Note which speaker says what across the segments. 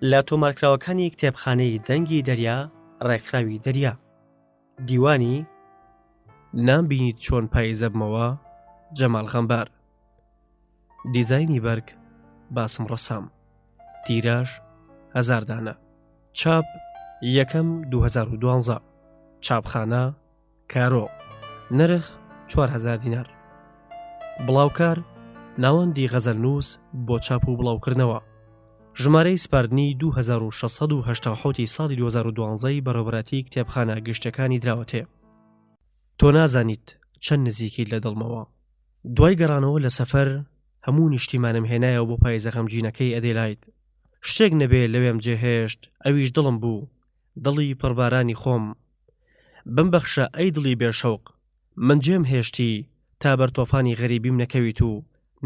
Speaker 1: لە تۆمارکراوەکانی کتێبخانەی دەنگی دەریا ڕێکخراوی دەریا دیوانی نامبینیت چۆن پایزەبمەوە جەمال غەمبار دیزاینی بەرگ باسم ڕەسام تیراژ هەزار دانە چاپ یەکەم 2012 چاپخانە کارۆ نرخ 4000 دینار بڵاوکار ناوەندی غەزەلنووس بۆ چاپ و بڵاوکردنەوە ژمارەی سپاردنی 2687 ساڵی 2012 بەڕێوەبەرایەتی کتێبخانە گشتەکانی دراوەتێ تۆ نازانیت چەند نزیکیت لە دڵمەوە دوای گەڕانەوە لە سەفەر هەموو نیشتیمانم هێنایەوە بۆ پایزە غەمگینەکەی ئەدێلاید شتێک نەبێ لەوێم جێهێشت ئەویش دڵم بوو دڵی پڕبارانی خۆم بمبەخشە ئەی دڵی بێ شەوق من جێم هێشتی تا بەر تۆفانی غەریبیم نەکەویت و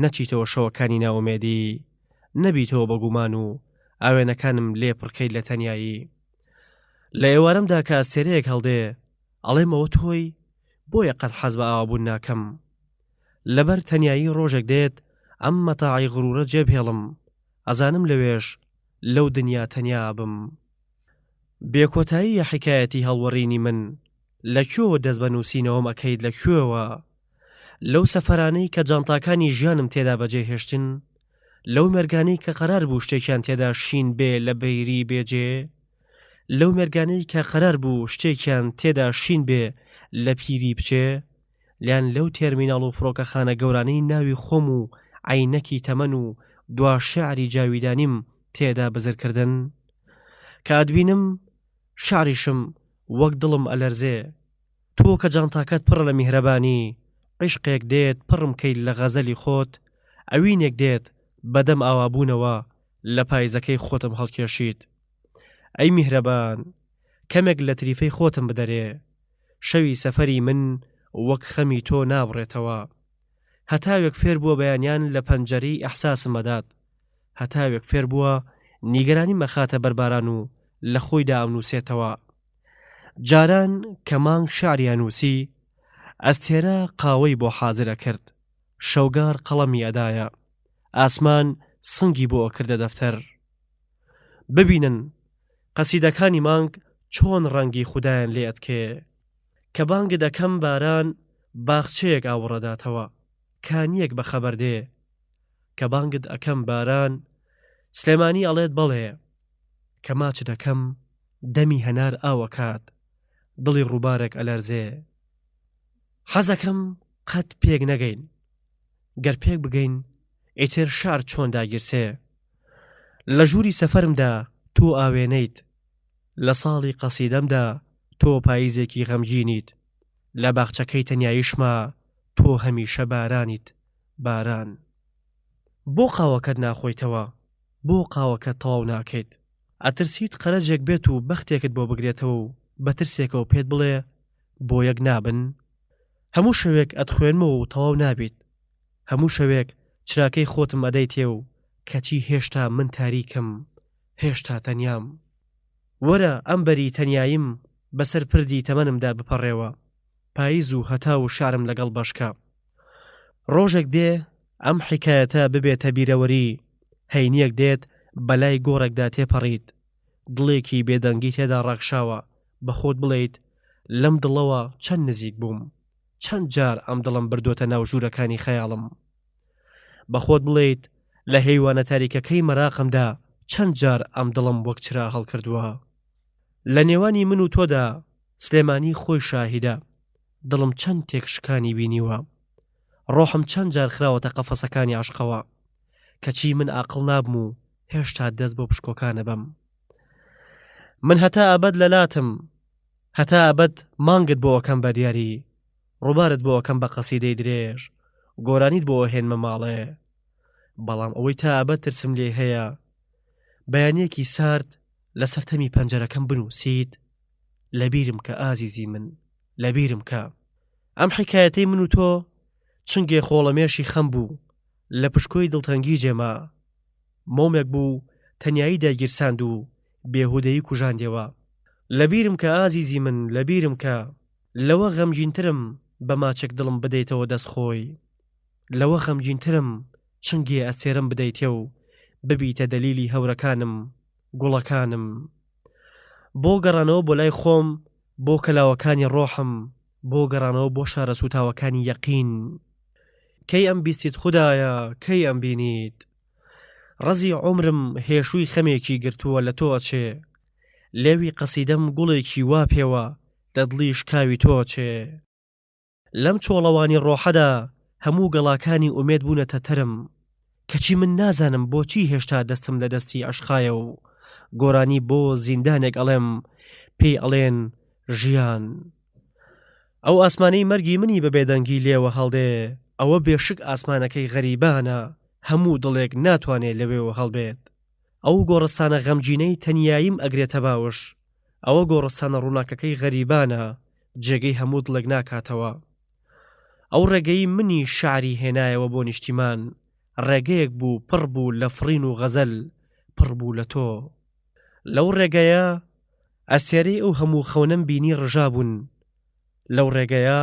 Speaker 1: نەچیتەوە شەوەکانی ناومێدی نەبیتەوە بە گومان و ئاوێنەکانم لێ پڕکەیت لە تەنیایی لە ئێوارەمدا کە ئەستێرەیەک هەڵدێ ئەڵێم ئەوە تۆی بۆیە قەت حەز بە ئاوابوون ناکەم لەبەر تەنیایی ڕۆژێک دێت ئەم مەتاعی غرورە جێبهێڵم ئەزانم لەوێش لەو دنیا تەنیا ئەبم بێکۆتاییە حیکایەتی هەڵوەڕینی من لە کوێوە دەست بە نووسینەوەم ئەکەیت لە کوێوە لەو سەفەرانەی کە جانتاکانی ژیانم تێدا بەجێ هێشتن لەو مێرگانەی کە قەرار بوو شتێکیان تێدا شین بێ لە بەیری بێجێ لەو مێرگانەی کە قەرار بوو شتێکیان تێدا شین بێ لە پیری بچێ لیان لەو تێرمیناڵ و فڕۆکەخانە گەورانەی ناوی خۆم و عەینەکی تەمەن و دوا شعری جاویدانیم تێدا بزر کردن کە ئەتبینم شعریشم وەک دڵم ئەلەرزێ تۆ کە جانتاکەت پڕە لە میهرەبانی عیشقێک دێت پڕم کەیت لە غەزەلی خۆت ئەوینێک دێت بەدەم ئاوابوونەوە لە پایزەکەی خۆتم هەڵکێشیت ئەی میهرەبان کەمێک لە تریفەی خۆتم بدەرێ شەوی سەفەری من وەک خەمی تۆ نابڕێتەوە هەتاوێک فێر بووە بەیانیان لە پەنجەرەی ئەحساسم ئەدات هەتاوێک فێر بووە نیگەرانی مەخاتە بەرباران و لە خۆیدا ئەمنووسێتەوە جاران کە مانگ شعری ئەنووسی ئەستێرە قاوەی بۆ حازر ئەکرد شەوگار قەڵەمی ئەدایە ئاسمان سنگی بۆ ئەکردە دەفتەر ببینن قەسیدەکانی مانگ چۆن ڕەنگی خودایان لێ ئەتکێ کە بانگت ئەکەم باران باخچەیەک ئاوڕەداتەوە کانیەک بە خەبەر دێ کە بانگت ئەکەم باران سلێمانی ئەڵێت بەڵێ کە ماچت ئەکەم دەمی هەنار ئاوەکات دڵی ڕووبارێک ئەلەرزێ حەزەکەم قەت پێک نەگەین گەر پێک بگەین ئیتر شار چۆن داگیرسێ لە ژووری سەفەرمدا تۆ ئاوێنەیت لە ساڵی قەسیدەمدا تۆ پاییزێکی غەمگینیت لە باخچەکەی تەنیاییشما تۆ هەمیشە بارانیت باران بۆ قاوەکەت ناخۆیتەوە بۆ قاوەکەت تەواو ناکەیت ئەترسیت قەرەجێک بێت و بەختێکت بۆ بگرێتەوە و بە ترسێکەوە پێت بڵێ بۆ یەک نابن هەموو شەوێک ئەتخوێنمەوە و تەواو نابیت هەموو شەوێک چراکەی خۆتم ئەدەیتێ و کەچی هێشتا من تاریکم هێشتا تەنیام وەرە ئەم بەری تەنیاییم بەسەر پردی تەمەنمدا بپەڕێوە پاییز و هەتاو و شارم لەگەڵ بەشکە ڕۆژێک دێ ئەم حیکایەتە ببێتە بیرەوەری هەینیەک دێت بەلای گۆڕێکدا تێپەڕیت دڵێکی بێدەنگی تێدا ڕاکشاوە بە خۆت بڵێیت لەم دڵەوە چەند نزیک بووم چەند جار ئەم دڵم بردۆتە ناو ژوورەکانی خەیاڵم بە خۆت بڵێیت لە هەیوانە تاریکەکەی مەراقمدا چەند جار ئەم دڵم وەک چرا هەڵکردووە لە نێوانی من و تۆدا سلێمانی خۆی شاهیدە دڵم چەند تێکشکانی بینیوە ڕۆحم چەند جار خراوەتە قەفەسەکانی عشقەوە کەچی من ئاقڵ نابم و هێشتا دەست بۆ پشکۆکانە بەم من هەتا ئەبەد لە لاتم هەتا ئەبەد مانگت بۆ ئەکەم بە دیاری ڕووبارت بۆ ئەکەم بە قەسیدەی درێژ گۆرانیت بۆ ئەهێنمە ماڵێ بەڵام ئەوەی تا ئەبەد ترسم لێ هەیە بەیانیەکی سارد لەسەر تەمی پەنجەرەکەم بنووسیت لەبیرم کە ئازیزی من لەبیرم کە ئەم حکایەتەی من و تۆ چنگێ خۆڵەمێشی خەم بوو لە پشکۆی دڵتەنگی جێما مۆمێک بوو تەنیایی دایگیرساند و بێهودەیی کوژاندیەوە. لەبیرم کە ئازیزی من لەبیرم کە. لەوە غەمگینترم بە ماچێک دڵم بدەیتەوە دەست خۆی. لەوە غەمگینترم چنگێ ئەستێرەم بدەیتێ و ببیتە دەلیلی هەورەکانم. گوڵەکانم. بۆ گەڕانەوە بۆ لای خۆم، بۆ کەلاوەکانی ڕۆحم، بۆ گەڕانەوە بۆ شارە سووتاوەکانی یەقین. کەی ئەم بیستیت خودایە، کەی ئەم بینیت؟ ڕەزی عومرم هێشووی خەمێکی گرتووە لە تۆ ئەچێ. لێوی قەسیدەم گوڵێکی وا پێوە لە دڵی شکاوی تۆ ئەچێ. لەم چۆڵەوانی ڕۆحەدا هەموو گەڵاکانی ئومێد بوونەتە تەرم، کەچی من نازانم بۆچی هێشتا دەستم لە دەستی عەشقایە و گۆرانی بۆ زیندانێک ئەڵێم پێی ئەڵێن ژیان. ئەو ئاسمانەی مەرگی منی بە بێدەنگی لێوە هەڵدێ، ئەوە بێشک ئاسمانەکەی غەریبانە، هەموو دڵێک ناتوانێ لەوێوە هەڵبێت. ئەو گۆڕستانە غەمگینەی تەنیاییم ئەگرێتە باوش، ئەوە گۆڕستانە ڕووناکەکەی غەریبانە، جێگەی هەموو دڵێک ناکاتەوە. ئەو ڕێگەی منی شعری هێنایەوە بۆ نیشتیمان، ڕێگەیەک بوو پڕ بوو لە فڕین و غەزەل، پڕ بوو لە تۆ. لەو ڕێگەیە ئەستێرەی ئەو هەموو خەونەم بینی ڕژابوون. لەو ڕێگەیە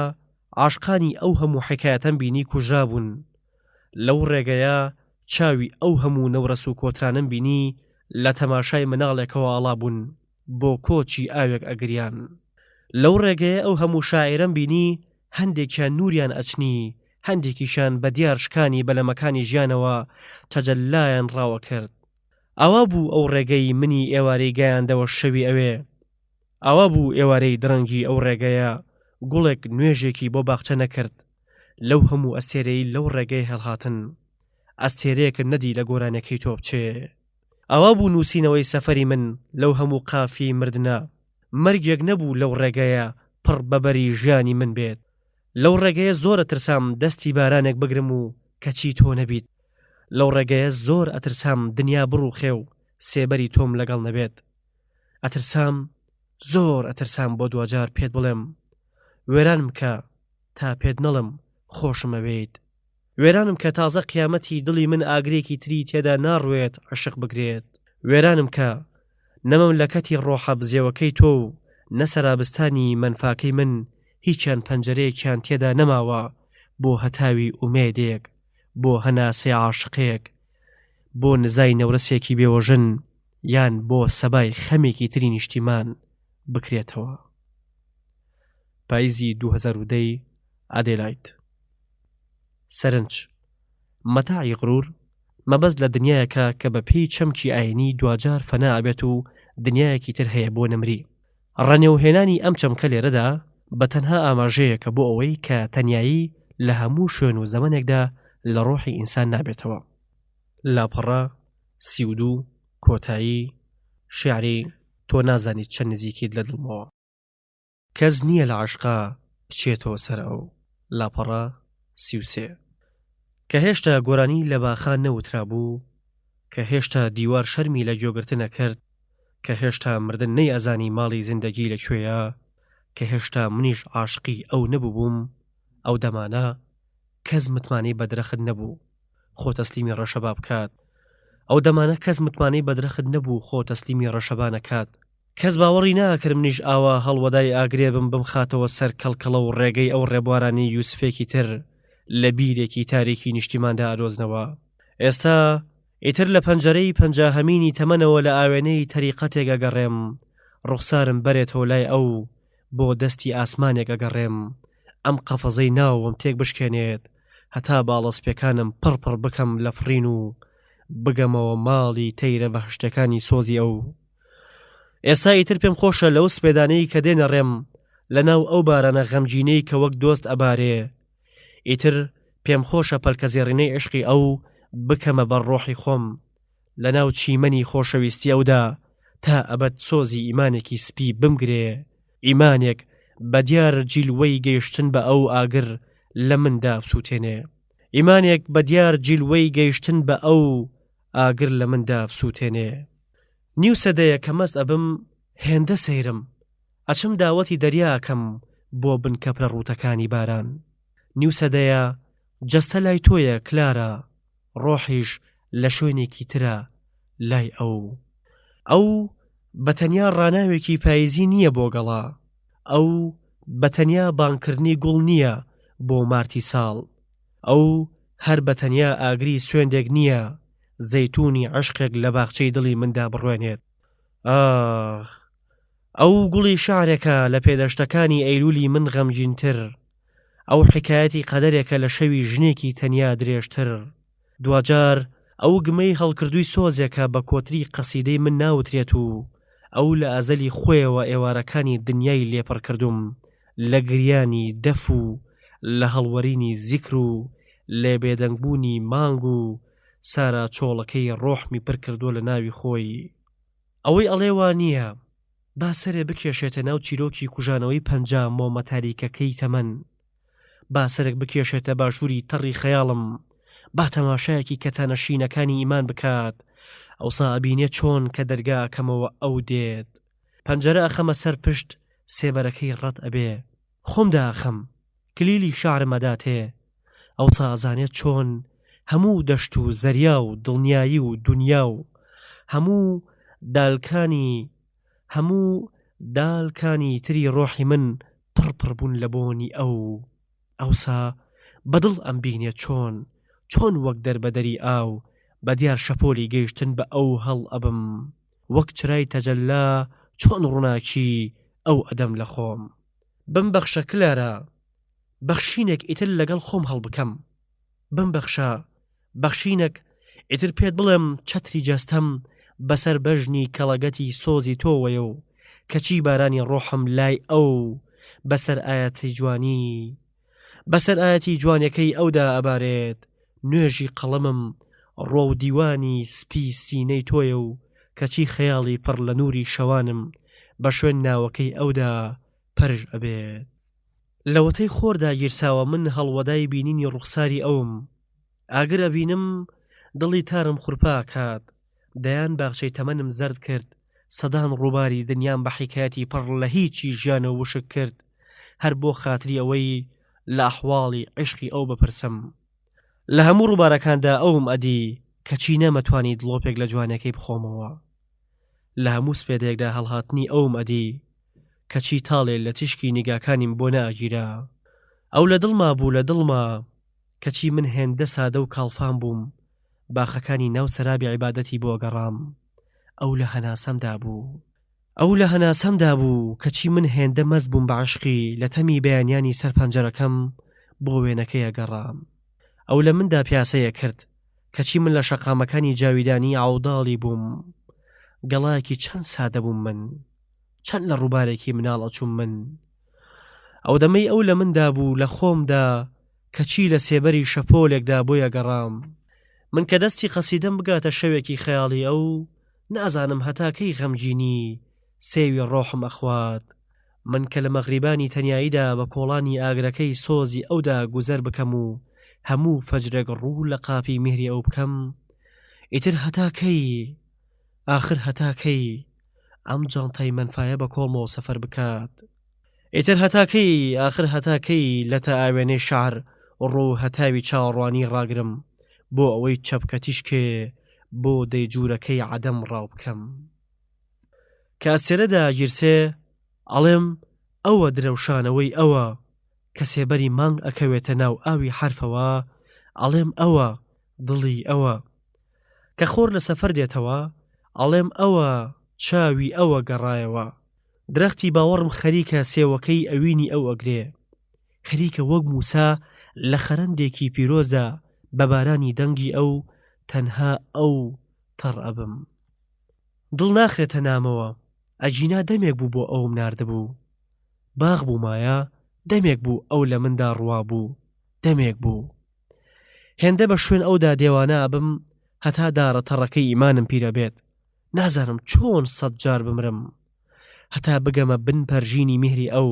Speaker 1: عاشقانی ئەو هەموو حیکایەتەم بینی کوژرابوون. لەو ڕێگەیە چاوی ئەو هەموو نەورەس و کۆترانەم بینی لە تەماشای مناڵێکەوە ئاڵابوون. بۆ کۆچی ئاوێک ئەگریان. لەو ڕێگەیە ئەو هەموو شاعیرەم بینی هەندێکیان نووریان ئەچنی، هەندێکیشیان بە دیار شکانی بەلەمەکانی ژیانەوە تەجەللایان ڕاوەکرد. ئاوا بوو ئەو ڕێگەی منی ئێوارەی گەیاندەوە شەوی ئەوێ. ئاوا بوو ئێوارەی درەنگی ئەو ڕێگەیە گوڵێک نوێژێکی بۆ باخچە نەکرد. لەو هەموو ئەستێرەی لەو ڕێگەی هەڵهاتن ئەستێرەیەکم نەدی لە گۆرانیەکەی تۆ بچێ. ئاوا بوو نووسینەوەی سەفەری من لەو هەموو قافیەی مردنە، مەرگێک نەبوو لەو ڕێگەیە پڕ بە بەری ژیانی من بێت. لەو ڕێگەیە زۆر ئەترسام دەستی بارانێک بگرم و کەچی تۆ نەبیت. لەو ڕێگەیە زۆر ئەترسام دنیا بڕووخێ و سێبەری تۆم لەگەڵ نەبێت. ئەترسام، زۆر ئەترسام بۆ دواجار پێت بڵێم وێرانم کە تا پێت نەڵێم خۆشم ئەوێیت. وێرانم کە تازە قیامەتی دڵی من ئاگرێکی تری تێدا ناڕوێت عەشق بگرێت. وێرانم کە نە مەملەکەتی ڕۆحە بزێوەکەی تۆ و نە سەرابستانی مەنفاکەی من هیچیان پەنجەرەیەکیان تێدا نەماوە بۆ هەتاوی ئومێدێک، بۆ هەناسەی عاشقێک، بۆ نزای نەورەسێکی بێوەژن یان بۆ سەبای خەمێکی تری نیشتیمان بکرێتەوە. پایزی 2010 ئادێلایت. سەرنج، مەتاعی غرور مەبەست لە دنیایەکە کە بە پێی چەمکی ئاینی دواجار فەنا ئەبێت و دنیایەکی تر هەیە بۆ نەمری. ڕەنێوهێنانی ئەم چەمکە لێرەدا بە تەنها ئاماژەیەکە بۆ ئەوەی کە تەنیایی لە هەموو شوێن و زەمەنێکدا لە ڕۆحی ئینسان نابێتەوە. لاپەڕە 32 کۆتایی شیعری تۆ نازانیت چەند نزیکیت لە دڵمەوە. کەس نییە لە عەشقا بچێتەوە سەر ئەو. لاپەڕە 33. کە هێشتا گۆرانی لە باخان نەوترابوو، کە هێشتا دیوار شەرمی لە گوێگرتن ئەکرد، کە هێشتا مردن نەیئەزانی ماڵی زیندەگی لە کوێیە، کە هێشتا منیش عاشقی ئەو نەبووبووم، ئەو دەمانە کەس متمانەی بە درەخت نەبوو خۆ تەسلیمی ڕەشەبا بکات. ئەو دەمانە کەس متمانەی بە درەخت نەبوو خۆ تەسلیمی ڕەشەبا نەکات. کەس باوەڕی ناکرد منیش ئاوا هەڵوەدای ئاگرێ بم بمخاتەوە سەر کەڵکەڵە و ڕێگەی ئەو ڕێبوارانەی یوسفێکی تر لە بیرێکی تاریکی نیشتیماندا ئەدۆزنەوە. ئێستا ئیتر لە پەنجەرەی پەنجاهەمینی تەمەنەوە لە ئاوێنەی تەریقەتێک ئەگەڕێم ڕوخسارم بەرێتەوە لای ئەو بۆ دەستی ئاسمانێک ئەگەڕێم ئەم قەفەزەی ناوەوەم تێک بشکێنێت هەتا باڵە سپیەکانم پڕ پڕ بکەم لە فڕین و بگەمەوە ماڵی تەیرە بەهەشتەکانی سۆزی ئەو. ئێستا ئیتر پێم خۆشە لەو سپێدانەی کە دێنە ڕێم لە ناو ئەو بارانە غەمگینەی کە وەک دۆست ئەبارێ ئیتر پێم خۆشە پەلکەزێڕینەی عشقی ئەو بکەمە بەر ڕۆحی خۆم لە ناو چیمەنی خۆشەویستی ئەودا تا ئەبەد سۆزی ئیمانێکی سپی بمگرێ ئیمانێک بە دیار جیلوەی گەیشتن بە ئەو ئاگر لە مندا بسووتێنێ ئیمانێک بە دیار جیلوەی گەیشتن بە ئەو ئاگر لە مندا بسووتێنێ. نیو سەدەیە کە مەست ئەبم هێندە سەیرم ئەچم داوەتی دەریا ئەکەم بۆ بن کەپرە ڕووتەکانی باران نیو سەدەیە جەستە لای تۆیە کلارا ڕۆحیش لە شوێنێکی ترە لای ئەو ئەو بە تەنیا ڕاناوێکی پایزی نییە بۆ گەڵا ئەو بە تەنیا بانگکردنی گوڵ نییە بۆ مارتی ساڵ ئەو هەر بە تەنیا ئاگری سوێندێک نییە زەیتوونی عەشقێک لە باخچەی دڵی مندا بڕوێنێت. ئاخ ئەو گوڵی شارێکە لە پێدەشتەکانی ئەیلولی من غەمگینتر ئەو حکایەتی قەدەرێکە لە شەوی ژنێکی تەنیا درێژتر دواجار ئەو گمەی هەڵکردووی سۆزێکە بە کۆتری قەسیدەی من ناوترێت و ئەو لە ئەزەلی خۆیەوە ئێوارەکانی دنیای لێ پڕ کردووم لە گریانی دەف و لە هەڵوەرینی زیکر و لێ بێدەنگبوونی مانگ و سارا چۆڵەکەی ڕۆحمی پر کردووە لە ناوی خۆی. ئەوەی ئەڵێ وا نییە، با سەرێ بکێشێتە ناو چیرۆکی کوژانەوەی پەنجا مۆمە تاریکەکەی تەمەن. با سەرێک بکێشێتە باشووری تەڕی خەیاڵم، با تەماشایەکی کەتانە شینەکانی ئیمان بکات، ئەوسا ئەبینێ چۆن کە دەرگا ئەکەمەوە ئەو دێت. پەنجەرە ئەخەمە سەر پشت سێبەرەکەی ڕەت ئەبێ. خۆم دائەخەم، کلیلی شەعرم ئەداتێ. ئەوسا ئەزانێ چۆن هەموو دەشت و زەریا و دڵنیایی و دونیا و هەموو دالکانی هەموو دالکانی تری ڕۆحی من پڕ پڕ بوون لە بۆنی ئەو. ئەوسا بە دڵ ئەمبینێ چۆن چۆن وەک دەربەدەری ئاو بە دیار شەپۆلی گەیشتن بە ئەو هەڵ ئەبم. وەک چرای تەجەلا چۆن ڕووناکی ئەو ئەدەم لە خۆم. بمبەخشە کلارا، بەخشینێک ئیتر لەگەڵ خۆم هەڵبکەم. بمبەخشە، بەخشینێک ئیتر پێت بڵێم چەتری جەستەم بەسەر بەژنی کەڵەگەتی سۆزی تۆوەیە و کەچی بارانی ڕۆحم لای ئەو بەسەر ئایەتی جوانی بەسەر ئایەتی جوانەکەی ئەودا ئەبارێت نوێژی قەڵەمم ڕۆو دیوانی سپی سینەی تۆیە و کەچی خەیاڵی پڕ لە نووری شەوانم بە شوێن ناوەکەی ئەودا پەرژ ئەبێت. لەوەتەی خۆر داگیرساوە من هەڵوەدای بینینی ڕوخساری ئەوم. ئاگر ئەبینم دڵی تارم خورپە ئەکات. دەیان باخچەی تەمەنم زەرد کرد، سەدان ڕووباری دنیام بە حیکایەتی پڕ لە هیچی ژیانەوە وشک کرد، هەر بۆ خاتری ئەوەی لە ئەحواڵی عیشقی ئەو بپرسم. لە هەموو ڕووبارەکاندا ئەوم ئەدی، کەچی نەمەتوانی دڵۆپێک لە جوانیەکەی بخۆمەوە. لە هەموو سپێدەیەکدا هەڵهاتنی ئەوم ئەدی، کەچی تاڵێ لە تیشکی نیگاکانیم بۆ نەئەگیرا. ئەو لە دڵما بوو لە دڵما، کەچی من هێندە سادە و کاڵفام بووم، باخەکانی ناو سەرابی عیبادەتی بۆ گەڕام. ئەو لە هەناسەمدا بوو. ئەو لە هەناسەمدا بوو، کەچی من هێندە مەست بووم بە عەشقی لە تەمی بەیانیانی سەر پەنجەرەکەم بۆ وێنەکەی ئەگەڕام. ئەو لە مندا پیاسەی ئەکرد، کەچی من لە شەقامەکانی جاویدانی عەوداڵی بووم. گەڵایەکی چەند سادە بووم من. چەند لە ڕووبارێکی مناڵ ئەچووم من. ئەو دەمەی ئەو لە مندا بوو لە خۆمدا کەچی لە سێبەری شەپۆلێکدا بۆی ئەگەڕام. من کە دەستی قەسیدەم بگاتە شەوێکی خەیاڵی ئەو، نازانم هەتا کەی غەمگینی سێوی ڕۆحم ئەخوات. من کە لە مەغریبانی تەنیاییدا بە کۆڵانی ئاگرەکەی سۆزی ئەودا گوزەر بکەم و هەموو فەجرێک ڕوو لە قاپی میهری ئەو بکەم، ئیتر هەتا کەی، ئاخر هەتا کەی ئەم جانتای مەنفایە بە کۆڵمەوە سەفەر بکات؟ ئیتر هەتا کەی، ئاخر هەتا کەی لەتە ئاوێنەی شەعر ڕوو هەتاوی چاوەڕوانی ڕاگرم بۆ ئەوەی چەپکە تیشکێ بۆ دەیجوورەکەی عەدەم ڕاو بکەم؟ کە ئەستێرە دائەگیرسێ ئەڵێم ئەوە درەوشانەوەی ئەوە، کە سێبەری مانگ ئەکەوێتە ناو ئاوی حەرفەوە ئەڵێم ئەوە دڵی ئەوە، کە خۆر لە سەفەر دێتەوە ئەڵێم ئەوە چاوی ئەوە گەڕایەوە. درەختی باوەڕم خەریکە سێوەکەی ئەوینی ئەو ئەگرێ، خەریکە وەک موسا لە خەرەندێکی پیرۆزدا بە بارانی دەنگی ئەو تەنها ئەو تەڕ ئەبم. دڵ ناخرێتە نامەوە، ئەگینا دەمێک بوو بۆ ئەوم ناردبوو. باخ بوومایە، دەمێک بوو ئەو لە مندا ڕوابوو، دەمێک بوو. هێندە بە شوێن ئەودا دێوانە ئەبم هەتا دارە تەڕەکەی ئیمانم پیرەبێت. نازانم چۆن سەت جار بمرم هەتا بگەمە بن پەرژینی میهری ئەو.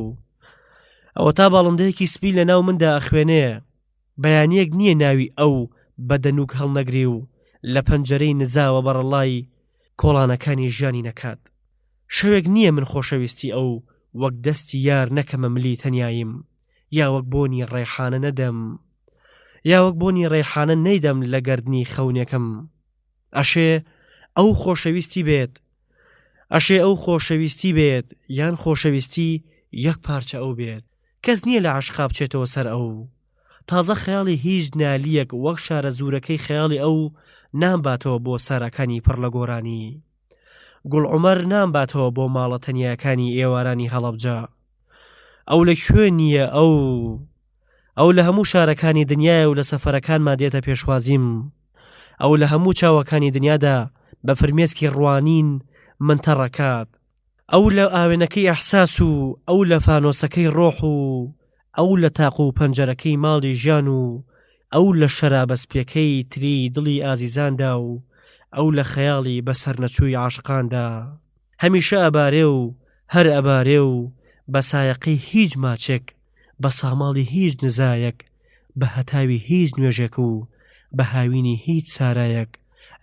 Speaker 1: ئەوەتا باڵندەیەکی سپی لە ناو مندا ئەخوێنێ، بەیانییەک نییە ناوی ئەو بە دەنووک هەڵنەگرێ و لە پەنجەرەی نزاوە بەڕەڵای کۆڵانەکانی ژیانی نەکات. شەوێک نییە من خۆشەویستی ئەو وەک دەستی یار نەکەمە ملی تەنیاییم، یا وەک بۆنی ڕێحانە نەدەم یا وەک بۆنی ڕێحانە نەیدەم لە گەردنی خەونێکم. ئەشێ ئەو خۆشەویستی بێت ئەشێ ئەو خۆشەویستی بێت یان خۆشەویستی یەک پارچە ئەو بێت کەس نییە لە عەشقا بچێتەوە سەر ئەو تازە خەیاڵی هیچ نالیەک وەک شارە زوورەکەی خەیاڵی ئەو نامباتەوە بۆ ساراکانی پڕ لە گۆرانی. گوڵ عومەر نامباتەوە بۆ ماڵە تەنیاکانی ئێوارانی هەڵەبجە. ئەو لە کوێ نییە ئەو؟ ئەو لە هەموو شارەکانی دنیایە و لە سەفەرەکانما دێتە پێشوازیم. ئەو لە هەموو چاوەکانی دنیادا بە فرمێسکی ڕوانین من تەڕەکات. ئەو لە ئاوێنەکەی ئەحساس و ئەو لە فانۆسەکەی ڕۆح و ئەو لە تاق و پەنجەرەکەی ماڵی ژیان و ئەو لە شەرابە سپیەکەی تری دڵی ئازیزاندا و ئەو لە خەیاڵی بەسەرنەچووی عاشقاندا هەمیشە ئەبارێ و هەر ئەبارێ و بە سایەقەی هیچ ماچێک بە ساماڵی هیچ نزایەک بە هەتاوی هیچ نوێژێک و بە هاوینی هیچ سارایەک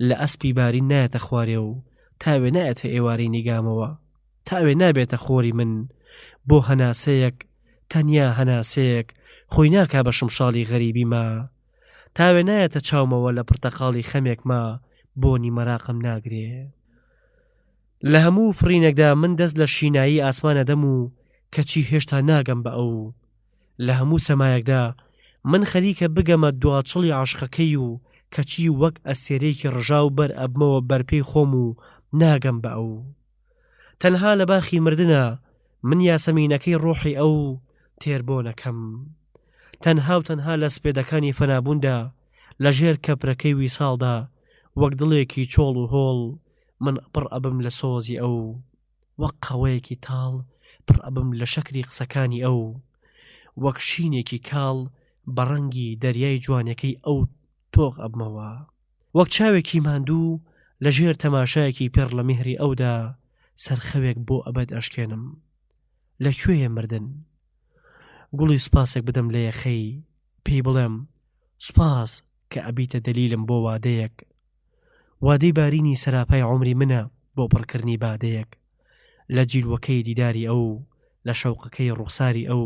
Speaker 1: لە ئەسپی بارین نایەتە خوارێ و تاوێ نایەتە ئێوارەی نیگامەوە تاوێ نابێتە خۆری من بۆ هەناسەیەک تەنیا هەناسەیەک خۆی ناکا بە شمشاڵی غەریبیما تاوێ نایەتە چاومەوە لە پرتەقاڵی خەمێکما بۆنی مەراقم ناگرێ لە هەموو فڕینێکدا من دەست لە شینایی ئاسمان ئەدەم و کەچی هێشتا ناگەم بە ئەو لە هەموو سەمایەکدا من خەریکە بگەمە دواچڵی عەشقەکەی و کەچی وەک ئەستێرەیەکی ڕژاو بەر ئەبمەوە بەرپێی خۆم و ناگەم بە ئەو. تەنها لە باخی مردنا من یاسەمینەکەی ڕۆحی ئەو تێر بۆ نەکەم. تەنها و تەنها لە سپێدەکانی فەنابووندا لە ژێر کەپرەکەی ویساڵدا وەک دڵێکی چۆڵ و هۆڵ من پڕ ئەبم لە سۆزی ئەو. وەک قاوەیەکی تاڵ پڕ ئەبم لە شەکری قسەکانی ئەو، وەک شینێکی کاڵ بە ڕەنگی دەریای جوانیەکەی ئەو تۆخ ئەبمەوە، وەک چاوێکی ماندوو لە ژێر تەماشایەکی پڕ لە میهری ئەودا سەرخەوێک بۆ ئەبەد ئەشکێنم. لە کوێیە مردن؟ گوڵی سوپاسێک بدەم لە یەخەی، پێی بڵێم سوپاس کە ئەبیتە دەلیلم بۆ وادەیەک. وادەی بارینی سەراپای عومری منە بۆ پڕکردنی بادەیەک لە جیلوەکەی دیداری ئەو، لە شەوقەکەی ڕوخساری ئەو.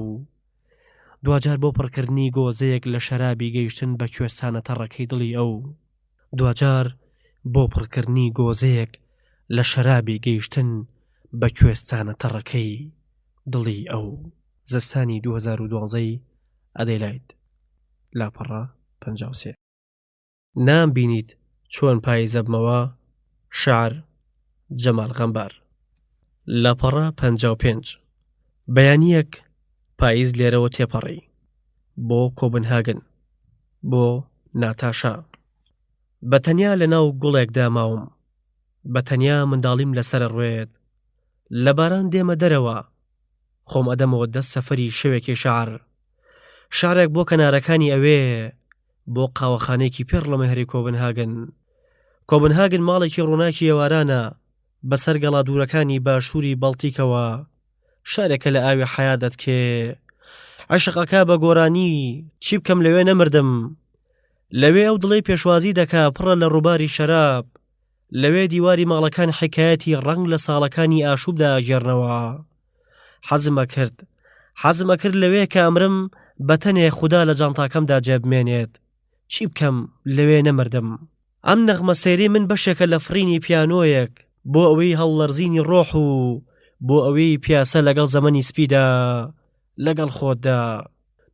Speaker 1: دواجار بۆ پڕکردنی گۆزەیەک لە شەرابی گەیشتن بە کوێستانە تەڕەکەی دڵی ئەو. دواجار بۆ پڕکردنی گۆزەیەک لە شەرابی گەیشتن بە کوێستانە تەڕەکەی دڵی ئەو. زستانی 2012 ی ئەدێلاید، لاپەڕە 53. نامبینیت چۆن پاییزەبمەوە، شعر، جەمال غەمبار. لاپەڕە 55 بەیانییەک پاییز لێرەوە تێپەڕی بۆ کۆبنهاگن بۆ ناتاشا بە تەنیا لە ناو گوڵێکدا ماوم بە تەنیا منداڵیم لەسەر ڕوێت لە باران دێمە دەرەوە خۆم ئەدەمەوە دەست سەفەری شەوێکی شعر شعرێک بۆ کەنارەکانی ئەوێ بۆ قاوەخانەیەکی پێڕ لە مەهری کۆبنهاگن. کۆبنهاگن ماڵێکی ڕووناکی ئێوارانە بەسەر گەڵا دوورەکانی باشووری بەڵتیکەوە، شارێکە لە ئاوی حەیا دەتکێ. عەشق ئەکا بە گۆرانی، چی بکەم لەوێ نەمردم. لەوێ ئەو دڵەی پێشوازی دەکا پڕە لە ڕووباری شەراب. لەوێ دیواری ماڵەکان حیکایەتی ڕەنگ لە ساڵەکانی ئاشوبدا ئەگێڕنەوە. حەزم ئەکرد. حەزم ئەکرد لەوێ کە ئەمرم بە تەنێ خودا لە جانتاکەمدا جێ بمێنێت. چی بکەم لەوێ نەمردم. ئەم نەغمە سەیرەی من بەشێکە لە فڕینی پیانۆیەک بۆ ئەوەی هەڵلەرزینی ڕۆح و بۆ ئەوەی پیاسە لەگەڵ زەمەنی سپیدا لەگەڵ خۆتدا.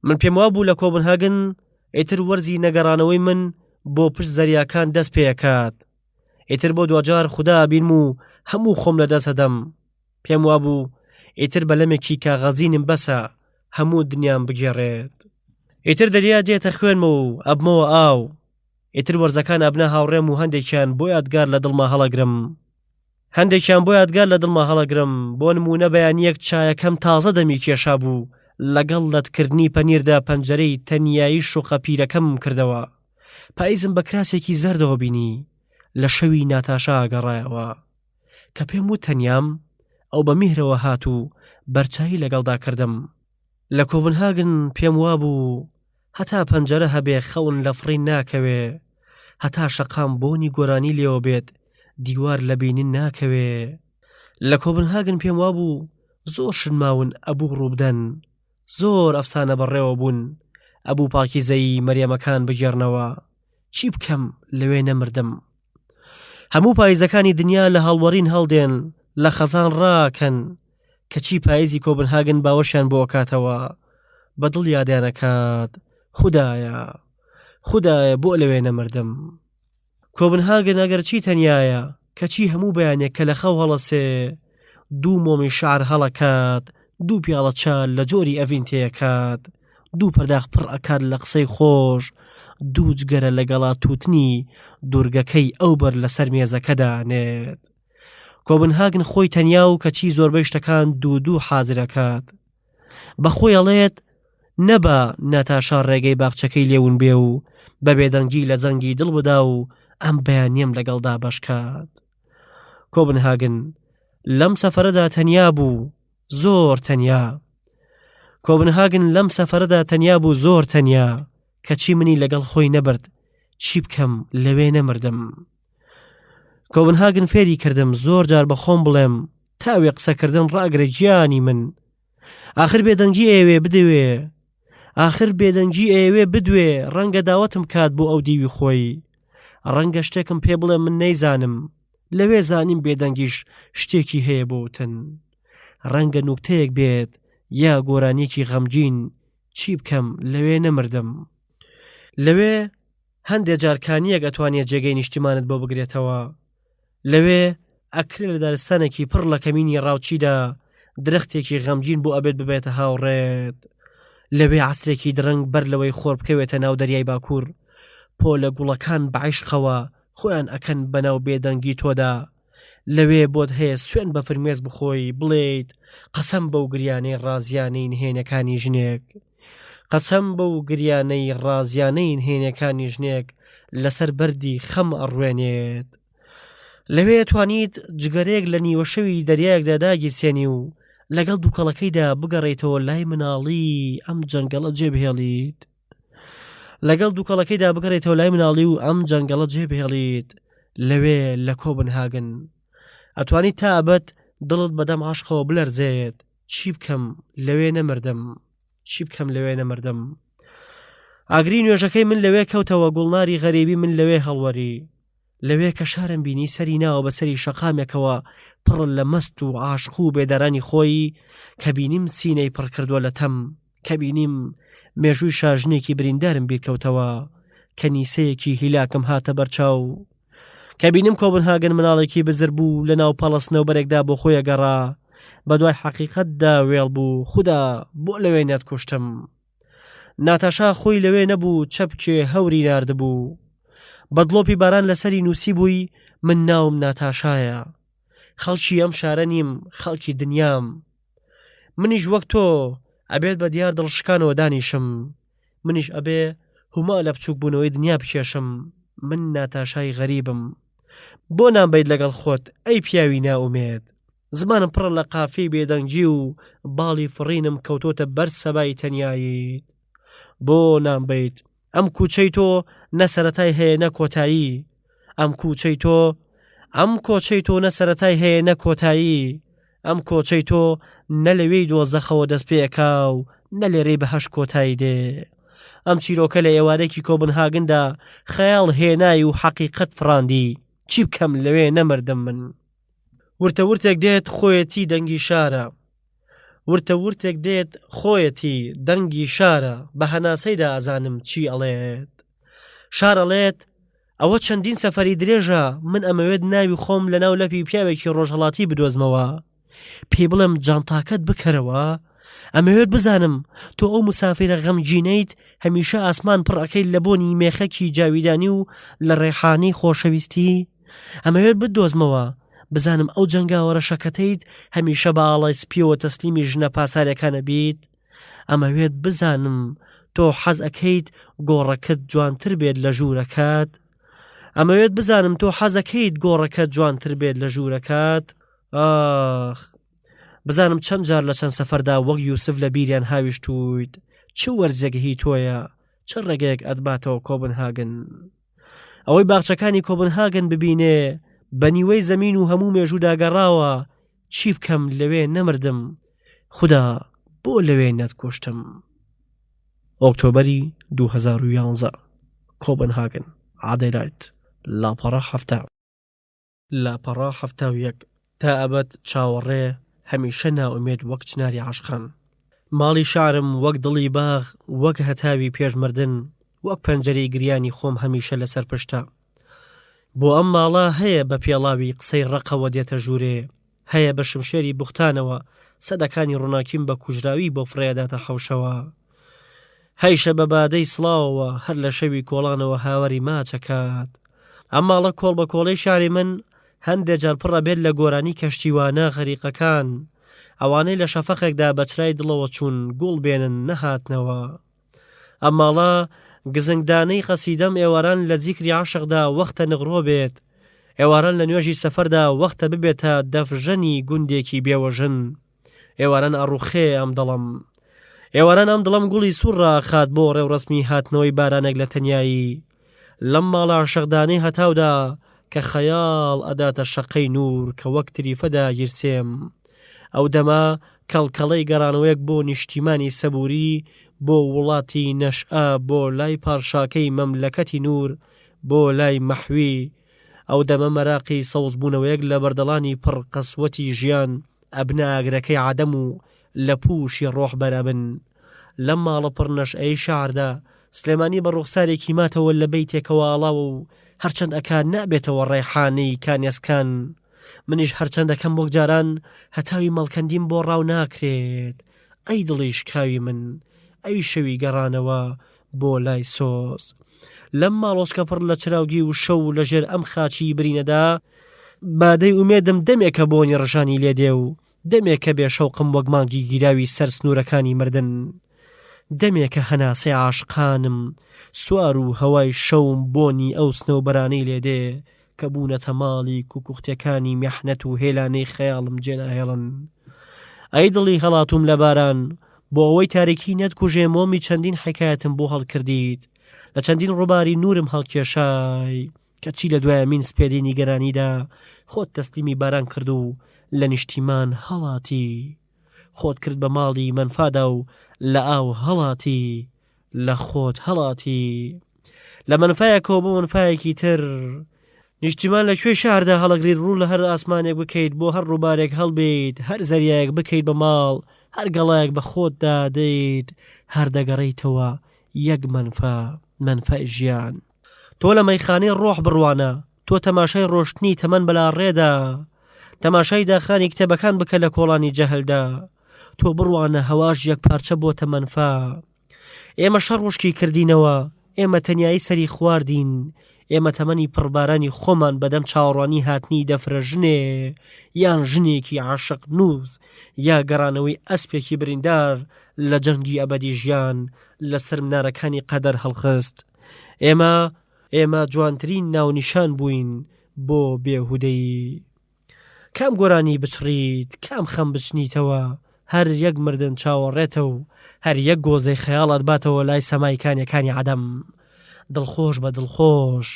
Speaker 1: من پێم وابوو لە کۆبنهاگن ئیتر وەرزی نەگەڕانەوەی من بۆ پشت زەریاکان دەست پێکات. ئیتر بۆ دواجار خودا ئەبینم و هەموو خۆم لە دەست ئەدەم. پێم وابوو ئیتر بەلەمێکی کاغەزینم بەسە هەموو دنیام بگێڕێت. ئیتر دەریا دێتە خوێنمە و ئەبمەوە ئاو. ئیتر وەرزەکان ئەبنە هاوڕێم و هەندێکیان بۆ یادگار لە دڵما هەڵەگرم. هەندێکیان بۆ یادگار لە دڵما هەڵەگرم، بۆ نموونە بەیانییەک چایەکەم تازە دەمی کێشابوو، لەگەڵ لەتکردنی پەنیردا پەنجەرەی تەنیایی شوقە پیرەکەمم کردەوە. پاییزم بە کراسێکی زەردەوە بینی، لە شەوی ناتاشا گەڕایەوە. کە پێم وت تەنیام، ئەو بە میهرەوە هات و بەرچایی لەگەڵدا کردم. لە کۆبنهاگن پێم وابوو هەتا پەنجەرە هەبێ خەون لە فڕین ناکەوێ، هەتا شەقام بۆنی گۆرانی لێوە بێت دیوار لە بینین ناکەوێ. لە کۆبنهاگن پێم وابوو زۆر شت ماون ئەبوو ڕووبدەن، زۆر ئەفسانە بەڕێوە بوون ئەبوو پاکیزەیی مەریەمەکان بگێڕنەوە. چی بکەم لەوێ نەمردم. هەموو پاییزەکانی دنیا لە هەڵوەرین هەڵدێن، لە خەزان ڕاکەن، کەچی پاییزی کۆبنهاگن باوەشیان بۆ ئەکاتەوە، بە دڵ یادیان ئەکات، خودایە، خودایە بۆ لەوێ نەمردم. کۆبنهاگن ئەگەرچی تەنیایە، کەچی هەموو بەیانێک کە لە خەو هەڵەسێ دوو مۆمی شار هەڵەکات دوو پیاڵە چا لە جۆری ئەڤین تێکات دوو پەرداخ پڕ ئەکات لە قسەی خۆش دوو جگەرە لەگەڵا تووتنی دوورگەکەی ئەو بەر لەسەر مێزەکەدا نێت کۆبنهاگن خۆی تەنیا و کەچی زۆربەی شتەکان دوو دوو حازرەکات بەخۆی ئەڵێت نەبا ناتاشا ڕێگەی باخچەکەی لێون بێ و بە بێدەنگی لە زەنگی دڵ بدا و ئەم بەیانیم لەگەڵدا بەشکات کۆبنهاگن لەم سەفەرەدا تەنیا بوو زۆر تەنیا کۆبنهاگن لەم سەفەرەدا تەنیا بوو زۆر تەنیا کەچی منی لەگەڵ خۆی نەبرد چی بکەم لەوێ نەمردم کۆبنهاگن فێری کردم زۆر جار بە خۆم بڵێم تاوێ قسەکردن ڕاگرە گیانی من ئاخر بێدەنگی ئەوێ بدەوێ ئاخر بێدەنگی ئەوێ بدوێ ڕەنگە داوەتم کات بۆ ئەو دیوی خۆی ڕەنگە شتێکم پێ بڵێ من نەیزانم لەوێ زانیم بێدەنگیش شتێکی هەیە بۆ وتن ڕەنگە نوکتەیەک بێت یا گۆرانیەکی غەمگین چی بکەم لەوێ نەمردم لەوێ هەندێ جار کانییەک ئەتوانێ جێگەی نیشتیمانت بۆ بگرێتەوە. لەوێ ئەکرێ لە دارستانێکی پڕ لە کەمینی ڕاوچیدا درەختێکی غەمگین بۆ ئەبێت ببێتە هاوڕێت. لەوێ عەسرێکی درەنگ بەر لەوەی خۆر بکەوێتە ناو دەریای باکوور، پۆلە گوڵەکان بە عیشقەوە خۆیان ئەکەن بەناو بێدەنگی تۆدا. لەوێ بۆت هەیە سوێن بە فرمێس بخۆی بڵێیت قەسەم بەو گریانەی ڕازیانەی نهێنەکانی ژنێک. قەسەم بەو گریانەی ڕازیانەی نهێنیەکانی ژنێک لەسەر بەردی خەم ئەڕوێنێت. لەوێ توانیت جگەرەیەک لە نیوەشەوی دەریایەکدا داگیرسێنی و لەگەڵ دووکەڵەکەیدا بگەڕێیتەوە لای مناڵی ئەم جەنگەڵە جێبهێڵیت. لەگەڵ دووکەڵەکەیدا بگەڕێیتەوە لای مناڵی و ئەم جەنگەڵە جێبهێڵیت لەوێ لە کۆبنهاگن. ئەتوانیت تا ئەبەد دڵت بەدەم عەشقەوە بلەرزێت. چی بکەم لەوێ نەمردم چی بکەم لەوێ نەمردم ئاگری نوێژەکەی من لەوێ کەوتەوە گوڵناری غەریبی من لەوێ هەڵوەری لەوێ کە شارم بینی سەری ناوە بەسەری شەقامێکەوە پڕ لە مەست و عاشق و بێدارانی خۆی کە بینیم سینەی پڕ کردووە لە تەم کە بینیم مێژووی شاژنێکی بریندارم بیرکەوتەوە کەنیسەیەکی هیلاکم هاتە بەرچاو کە بینیم کۆبنهاگن مناڵێکی بزر بوو لە ناو پەڵە سنەوبەرێکدا بۆ خۆی ئەگەڕا بە دوای حەقیقەتدا وێڵ بوو خودا بۆ لەوێ نەتکوشتم ناتاشا خۆی لەوێ نەبوو چەپکێ هەوری ناردبوو بە دڵۆپی باران لەسەری نووسی بووی من ناوم ناتاشایە خەڵکی ئەم شارە نیم خەڵکی دنیام منیش وەک تۆ ئەبێت بە دیار دڵشکانەوە دانیشم منیش ئەبێ هوما لە بچووک بوونەوەی دنیا بکێشم من ناتاشای غەریبم بۆ نامبەیت لەگەڵ خۆت ئەی پیاوی نائومێد زمانم پڕە لە قافیەی بێدەنگی و باڵی فڕینم کەوتۆتە بەر سەبای تەنیاییت بۆ نامبەیت ئەم کوچەی تۆ نە سەرەتای هەیە نە کۆتایی ئەم کوچەی تۆ ئەم کۆچەی تۆ نە سەرەتای هەیە نە کۆتایی ئەم کۆچەی تۆ نە لەوێی دۆزەخەوە دەست پێ ئەکا و نە لێرەی بەهەشت کۆتایی دێ. ئەم چیرۆکە لە ئێوارێکی کۆبنهاگندا خەیاڵ هێنای و حەقیقەت فڕاندی. چی بکەم لەوێ نەمردم من. ورتە ورتێک دێت خۆیەتی دەنگی شارە. ورتە ورتێک دێت خۆیەتی دەنگی شارە بە هەناسەیدا ئەزانم چی ئەڵێت. شار ئەڵێت ئەوە چەندین سەفەری درێژە من ئەمەوێت ناوی خۆم لە ناو لەپی پیاوێکی ڕۆژهەڵاتی بدۆزمەوە پێی بڵێم جانتاکەت بکەرەوە ئەمەوێت بزانم تۆ ئەو مسافرە غەمگینەیت هەمیشە ئاسمان پڕ ئەکەیت لە بۆنی مێخەکی جاویدانی و لە ڕێحانەی خۆشەویستی ئەمەوێت بدۆزمەوە بزانم ئەو جەنگاوەرە شەکەتەیت هەمیشە بە ئاڵای سپیەوە تەسلیمی ژنە پاسارەکانە بیت ئەمەوێت بزانم تۆ حەز ئەکەیت گۆڕەکەت جوانتر بێت لە ژوورەکەت ئەمەوێت بزانم تۆ حەزەکەیت گۆڕەکەت جوانتر بێت لە ژوورەکەت ئاخ بزانم چەند جار لە چەند سەفەردا وەک یوسف لە بیریان هاویشتویت چ وەرزێک هی تۆیە چ ڕێگەیەک ئەتباتەوە کۆبنهاگن ئەوەی باخچەکانی کۆبنهاگن ببینێ بە نیوەی زەمین و هەموو مێژوودا گەڕاوە چی بکەم لەوێ نەمردم خودا بۆ لەوێ نەتکوشتم ئۆکتۆبەری 2011 کۆبنهاگن ئادێلایت لاپەڕە حەفتا لاپەڕە 71 تا ئەبەد چاوەڕێ هەمیشە نائومێد وەک چناری عاشقان ماڵی شارم وەک دڵی باغ وەک هەتاوی پێش مردن وەک پەنجەرەی گریانی خۆم هەمیشە لەسەر پشتە. بۆ ئەم ماڵە هەیە بە پێڵاوی قسەی ڕەقەوە دێتە ژوورێ، هەیە بە شمشێری بوختانەوە سەدەکانی ڕووناکیم بە کوژراوی بۆ فڕێداتە حەوشەوە. هەیشە بە بادەی سڵاوەوە هەر لە شەوی کۆڵانەوە هاواری ماچ ئەکات. ئەم ماڵە کۆڵ بە کۆڵەی شاری من هەندێ جار پڕ ئەبێت لە گۆرانی کەشتیوانە غەریقەکان، ئەوانەی لە شەفەقێکدا بە چرای دڵەوە چوون گوڵ بێنن نەهاتنەوە. ئەم ماڵە گزنگدانەی قەسیدەم ئێواران لە زیکری عەشقدا وەختە نغرۆ بێت، ئێواران لە نوێژی سەفەردا وەختە ببێتە دەفژەنی گوندێکی بێوەژن. ئێواران ئەڕوخێ ئەم دڵم. ئێواران ئەم دڵم گوڵی سوور ڕائەخات بۆ ڕێوڕەسمی هاتنەوەی بارانێک لە تەنیایی. لەم ماڵە عەشقدانەی هەتاودا کە خەیاڵ ئەداتە شەقەی نوور کە وەک تریفە داگیرسێم. ئەو دەمە کەڵکەڵەی گەڕانەوەیەک بۆ نیشتیمانی سەبووری، بۆ وڵاتی نەشئە، بۆ لای پارشاکەی مەملەکەتی نوور، بۆ لای مەحوی. ئەو دەمە مەراقی سەوزبوونەوەیەک لە بەردەڵانی پڕ قەسوەتی ژیان ئەبنە ئاگرەکەی عەدەم و لە پووشی ڕۆح بەر ئەبن. لەم ماڵە پڕ نەشئەی شاردا، سلێمانی بە ڕوخسارێکی ماتەوە لە بەیتێکەوە ئاڵاوە و هەرچەند ئەکا نابێتەوە ڕەیحانەی کانێسکان. منیش هەرچەند ئەکەم وەک جاران هەتاوی مەڵکەندیم بۆ ڕاو ناکرێت. ئەی دڵی شکاوی من، ئەی شەوی گەڕانەوە بۆ لای سۆز. لەم ماڵۆچکە پڕ لە چراوگی و شەو لە ژێر ئەم خاچی برینەدا، بادەی ئومێدم دەمێکە بۆنی ڕژانی لێ دێ و دەمێکە بێ شەوقم وەک مانگی گیراوی سەر سنوورەکانی مردن. دەمێکە هەناسەی عاشقانم سوار و هەوای شەوم بۆنی ئەو سنەوبەرانەی لێ دێ کە بوونەتە ماڵی کوکوختەکانی میحنەت و هێلانەی خەیاڵم جێناهێڵن. ئەی دڵی هەڵاتووم لە باران، بۆ ئەوەی تاریکی نەتکوژێ مۆمی چەندین حیکایەتم بۆ هەڵکردیت، لە چەندین ڕووباری نوورم هەڵکێشای. کەچی لە دوایەمین سپێدەی نیگەرانیدا خۆت تەسلیمی باران کرد و لە نیشتیمان هەڵاتی. خۆت کرد بە ماڵی مەنفادا و لە ئاو هەڵاتی، لە خۆت هەڵاتی. لە مەنفایەکەوە بۆ مەنفایەکی تر. نیشتیمان لە کوێی شاردا هەڵەگریت ڕوو لە هەر ئاسمانێک بکەیت بۆ هەر ڕووبارێک هەڵبێیت هەر زەریایەک بکەیت بە ماڵ هەر گەڵایەک بە خۆتدا دێیت هەر دەگەڕێیتەوە یەک مەنفا مەنفای ژیان. تۆ لە مەیخانەی ڕۆح بڕوانە، تۆ تەماشای ڕۆشتنی تەمەن بەلاڕێدا، تەماشای داخرانی کتێبەکان بکە لە کۆڵانی جەهلدا، تۆ بڕوانە هەواش یەکپارچە بۆتە مەنفا. ئێمە شەڕ وشکی کردینەوە، ئێمە تەنیایی سەری خواردین، ئێمە تەمەنی پڕبارانی خۆمان بەدەم چاوەڕوانی هاتنی دەفرە ژنێ یان ژنێکی عاشق نووس یا گەڕانەوەی ئەسپێکی بریندار لە جەنگی ئەبەدی ژیان لەسەر منارەکانی قەدەر هەڵخست. ئێمە ئێمە جوانترین ناونیشان بووین بۆ بێهودەیی. کام گۆرانی بچڕیت، کام خەم بچنیتەوە، هەر یەک مردن چاوەڕێتە و هەر یەک گۆزەی خەیاڵ ئەتباتەوە لای سەمای کانیەکانی عەدەم. دڵخۆش بە دڵخۆش،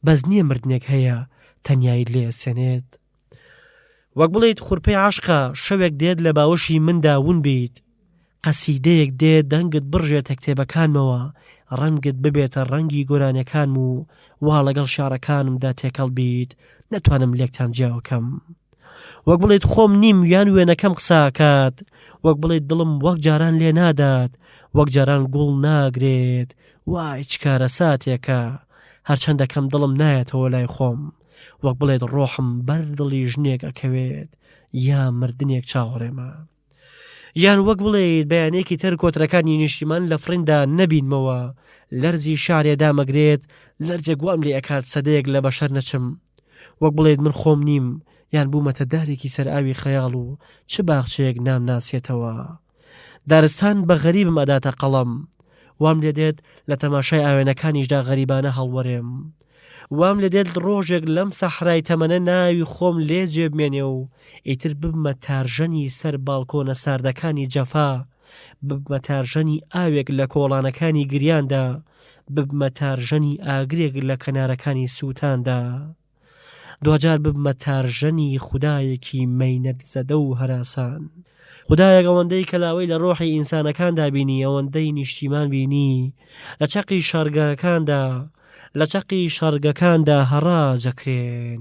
Speaker 1: بەس نییە مردنێک هەیە تەنیاییت لێ ئەسێنێت. وەک بڵێیت خورپەی عەشقە شەوێک دێت لە باوەشی مندا ون بیت، قەسیدەیەک دێ دەنگت بڕژێتە کتێبەکانمەوە، ڕەنگت ببێتە ڕەنگی گۆرانیەکانم و وا لەگەڵ شیعرەکانمدا تێکەڵ بیت نەتوانم لێکتان جیاوە کەم. وەک بڵێیت خۆم نیم یان وێنەکەم قسە ئەکات، وەک بڵێیت دڵم وەک جاران لێ نادات، وەک جاران گوڵ ناگرێت، وای چ کارەساتێکە! هەرچەندەکەم دڵم نایەتەوە لای خۆم، وەک بڵێت ڕۆحم بەر دڵی ژنێک ئەکەوێت یا مردنێک چاوەڕێمە. یان وەک بڵێیت بەیانێکی تر کۆترەکانی نیشتیمان لە فڕیندا نەبینمەوە، لەرزی شارێ دامەگرێت، لەرزێک وام لێ ئەکات سەدەیەک لە بەشەر نەچم. وەک بڵێیت من خۆم نیم، یان بوومەتە دارێکی سەر ئاوی خەیاڵ و چ باخچەیەک نامناسێتەوە. دارستان بە غەریبم ئەداتە قەڵەم. وام لێ دێت لە تەماشای ئاوێنەکانیشدا غەریبانە هەڵوەرێم. وام لێ دێت ڕۆژێک لەم سەحرای تەمەنە ناوی خۆم لێ جێ بمێنێ و ئیتر ببمە تارژەنی سەر باڵکۆنە ساردەکانی جەفا، ببمە تارژەنی ئاوێک لە کۆڵانەکانی گریاندا، ببمە تارژەنی ئاگرێک لە کەنارەکانی سووتاندا. دواجار ببمە تارژەنی خودایەکی مەینەت زەدە و هەراسان. خودایەک ئەوەندەی کەلاوەی لە ڕۆحی ئینسانەکاندا بینی، ئەوەندەی نیشتیمان بینی، لە چەقی شەڕگەکاندا، لە چەقی شەڕگەکاندا هەڕاج ئەکرێن.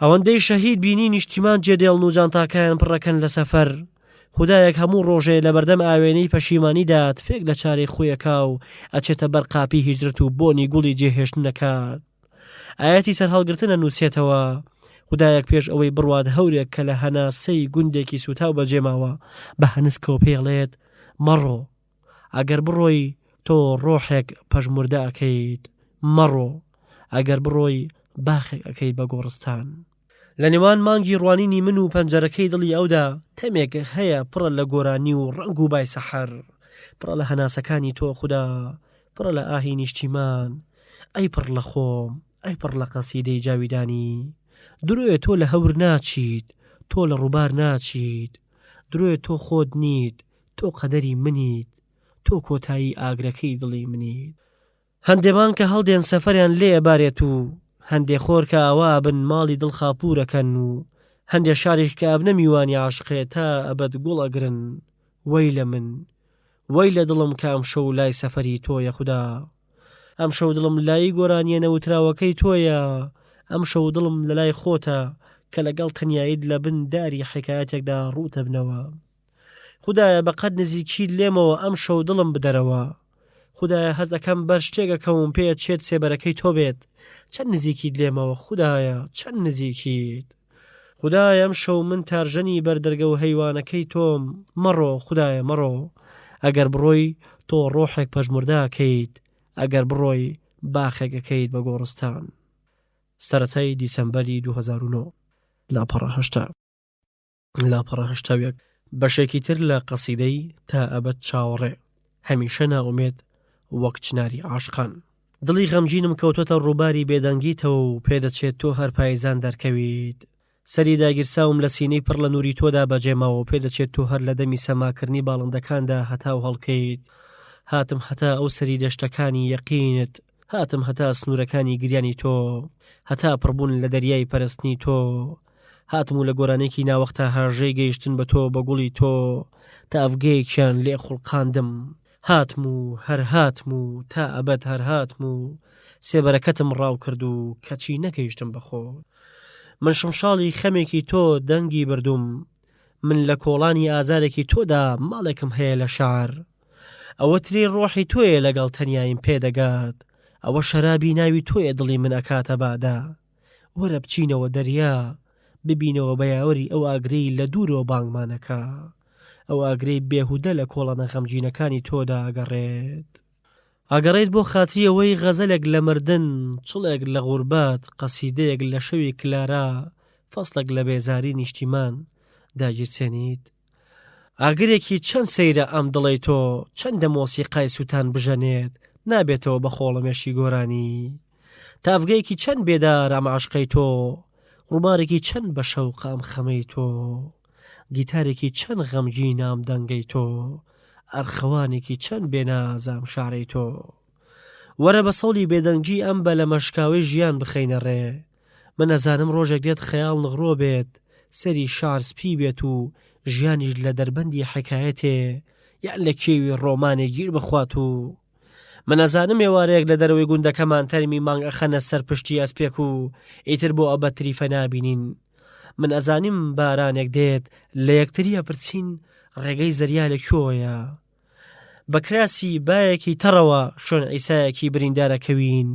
Speaker 1: ئەوەندەی شەهید بینی نیشتیمان جێدێڵن و جانتاکایان پڕەکەن لە سەفەر. خودایەک هەموو ڕۆژێ لەبەردەم ئاوێنەی پەشیمانیدا تفێک لە چارەی خۆی ئەکا و ئەچێتە بەر قاپی هیجرەت و بۆنی گوڵی جێهێشتن ئەکات. ئایەتی سەرهەڵگرتن ئەنووسێتەوە. خودایەک پێش ئەوەی بڕوات هەورێک کە لە هەناسەی گوندێکی سووتاو بەجێماوە بە هەنسکەوە پێی ئەڵێت مەڕۆ. ئەگەر بڕۆی تۆ ڕۆحێک پەژموردە ئەکەیت. مەڕۆ. ئەگەر بڕۆی باخێک ئەکەیت بە گۆڕستان. لە نێوان مانگی ڕوانینی من و پەنجەرەکەی دڵی ئەودا تەمێک هەیە پڕە لە گۆرانی و ڕەنگ و بای سەحەر، پڕە لە هەناسەکانی تۆ خودا، پڕە لە ئاهی نیشتیمان، ئەی پڕ لە خۆم، ئەی پڕ لە قەسیدەی جاویدانی. درۆیە تۆ لە هەور ناچیت، تۆ لە ڕووبار ناچیت، درۆیە تۆ خۆت نیت، تۆ قەدەری منیت، تۆ کۆتایی ئاگرەکەی دڵی منیت. هەندێ مانگ کە هەڵدێن سەفەریان لێ ئەبارێت و هەندێ خۆر کە ئاوا ئەبن ماڵی دڵ خاپوور ئەکەن و هەندێ شاریش کە ئەبنە میوانی عاشقێ تا ئەبەد گوڵ ئەگرن وەی لە من وەی لە دڵم کە ئەمشەو لای سەفەری تۆیە خودا ئەمشەو دڵم لای گۆرانیە نەوتراوەکەی تۆیە ئەمشەو دڵم لەلای خۆتە کە لەگەڵ تەنیاییت لە بن داری حیکایەتێکدا ڕووتەبنەوە خودایە بە قەد نزیکیت لێمەوە ئەمشەو دڵم بدەرەوە خودایە هەست ئەکەم بەر شتێک ئەکەوم پێ ئەچێت سێبەرەکەی تۆ بێت چەند نزیکیت لێمەوە خودایە چەند نزیکیت خودایە ئەمشەو من تارژەنی بەر دەرگە و هەیوانەکەی تۆم مەڕۆ خودایە مەڕۆ ئەگەر بڕۆی تۆ ڕۆحێک پەژموردە ئەکەیت ئەگەر بڕۆی باخێک ئەکەیت بە گۆڕستان سەرەتای دیسەمبەری 2009 لاپەڕە 80. لاپەڕە 81 بەشێکی تر لە قەسیدەی تا ئەبەد چاوەڕێ هەمیشە نائومێد وەک چناری عاشقان. دڵی غەمگینم کەوتۆتە ڕووباری بێدەنگیتەوە و پێدەچێت تۆ هەر پایزان دەرکەویت. سەری داگیرساوم لە سینەی پڕ لە نووری تۆدا بەجێ ماوە و پێدەچێت تۆ هەر لە دەمی سەماکردنی باڵندەکاندا هەتاو هەڵکەیت. هاتم هەتا ئەو سەری دەشتەکانی یەقینت، هاتم هەتا سنوورەکانی گریانی تۆ، هەتا پڕبوون لە دەریای پەرستنی تۆ. هاتم و لە گۆرانێکی ناوەختە هاژەی گەیشتن بە تۆ بە گوڵی تۆ تاڤگەیەکیان لێ خوڵقاندم. هاتم و هەر هاتم و تا ئەبەد هەر هاتم و سێبەرەکەتم ڕاو کرد و کەچی نەگەیشتم بە خۆت. من شمشاڵی خەمێکی تۆ دەنگی بردووم. من لە کۆڵانی ئازارێکی تۆدا ماڵێکم هەیە لە شار. ئەوە ترێی ڕۆحی تۆیە لەگەڵ تەنیاییم پێ دەگات. ئەوە شەرابی ناوی تۆیە دڵی من ئەکاتە بادە. وەرە بچینەوە دەریا، ببینەوە بە یاوەری ئەو ئاگرەی لە دوورەوە بانگمان ئەکا. ئەو ئاگرەی بێهودە لە کۆڵانە غەمگینەکانی تۆدا ئەگەڕێت. ئەگەڕێت بۆ خاتری ئەوەی غەزەلێک لە مردن، چڵێک لە غوربەت، قەسیدەیەک لە شەوی کلارا، فەسڵێک لە بێزاری نیشتیمان داگیرسێنیت. ئاگرێکی چەند سەیرە ئەم دڵەی تۆ، چەندە مۆسیقای سووتان بژەنێت، نابێتەوە بە خۆڵەمێشی گۆرانی. تاڤگەیەکی چەند بێدار ئەم عەشقەی تۆ، ڕووبارێکی چەند بە شەوقە ئەم خەمەی تۆ، گیتارێکی چەند غەمگینە ئەم دەنگەی تۆ، ئەرخەوانێکی چەند بێنازە ئەم شارەی تۆ. وەرە بە سەوڵی بێدەنگی ئەم بەلەمە شکاوەی ژیان بخەینە ڕێ. من ئەزانم ڕۆژێک دێت خەیاڵ نغرۆ بێت، سەری شار سپی بێت و ژیانیش لە دەربەندی حەکایەتێ یان لە کێوی ڕۆمانێ گیر بخوات و من ئەزانم ئێوارەیەک لە دەرەوەی گوندەکەمان تەرمی مانگ ئەخەنە سەر پشتی ئەسپێک و ئیتر بۆ ئەبەد تریفە نابینین. من ئەزانیم بارانێک دێت لە یەکتری ئەپرسین ڕێگەی زەریا لە کوێیە. بە کراسی بایەکی تەڕەوە شوێن عیسایەکی بریندار ئەکەوین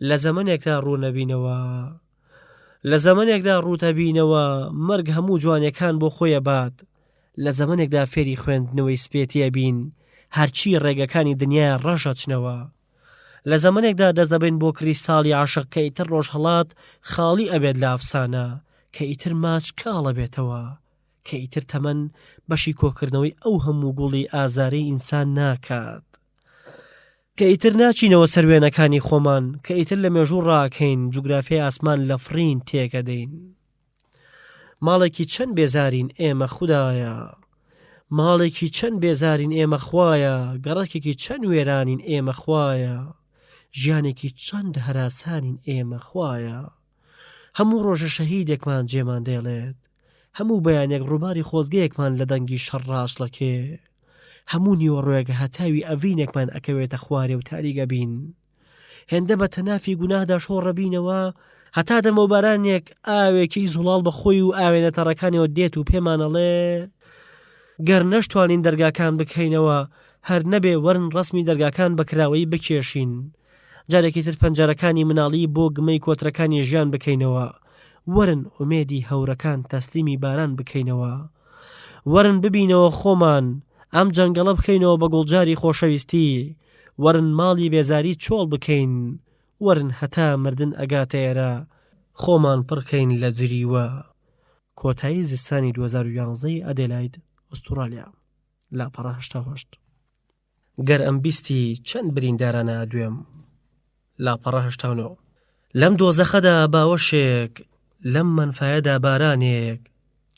Speaker 1: لە زەمەنێکدا ڕوونەبینەوە. لە زەمەنێکدا ڕووتەبینەوە مەرگ هەموو جوانیەکان بۆ خۆی ئەبات. لە زەمەنێکدا فێری خوێندنەوەی سپێتی ئەبین هەرچی ڕێگەکانی دنیایە ڕەش ئەچنەوە. لە زەمەنێکدا دەست دەبەین بۆ کریستاڵی عەشق کە ئیتر ڕۆژهەڵات خاڵی ئەبێت لە ئەفسانە، کە ئیتر ماچ کاڵ ئەبێتەوە، کە ئیتر تەمەن بەشی کۆکردنەوەی ئەو هەموو گوڵی ئازارەی ئینسان ناکات. کە ئیتر ناچینەوە سەر وێنەکانی خۆمان، کە ئیتر لە مێژوو ڕاکەین، جوگرافیای ئاسمان لە فڕین تێکەدەین. ماڵێکی چەند بێزارین ئێمە خودایە ماڵێکی چەند بێزارین ئێمە خوایە گەڕەکێکی چەند وێرانین ئێمە خوایە ژیانێکی چەند هەراسانین ئێمە خوایە هەموو ڕۆژە شەهیدێکمان جێمان دێڵێت هەموو بەیانێک ڕووباری خۆزگەیەکمان لە دەنگی شەڕ ڕاشڵەکێ هەموو نیوەڕۆیەک هەتاوی ئەڤینێکمان ئەکەوێتە خوارێ و تاریک ئەبین هێندە بە تەنافی گوناهدا شۆڕەبینەوە هەتا دەمەوبارانێک ئاوێکی زوڵاڵ بە خۆی و ئاوێنە تەڕەکانیەوە دێت و پێمانەڵێ گەر نەشتوانین دەرگاکان بکەینەوە هەر نەبێ وەرن ڕەسمی دەرگاکان بەکراوەیی بکێشین. جارێکی تر پەنجەرەکانی مناڵی بۆ گمەی کۆترەکانی ژیان بکەینەوە. وەرن ئومێدی هەورەکان تەسلیمی باران بکەینەوە. وەرن ببینەوە خۆمان، ئەم جەنگەڵە بکەینەوە بە گوڵجاری خۆشەویستی. وەرن ماڵی بێزاری چۆڵ بکەین. وەرن هەتا مردن ئەگاتە ئێرە، خۆمان پڕکەین لە جریوە. کۆتایی زستانی 2011 ی ئەدێلاید، ئوستوڕالیا. لاپەڕە 88. گەر ئەم بیستی چەند بریندارانە ئەدوێم. لاپەڕە 89. لەم دۆزەخەدا باوەشێک، لەم مەنفایەدا بارانێک،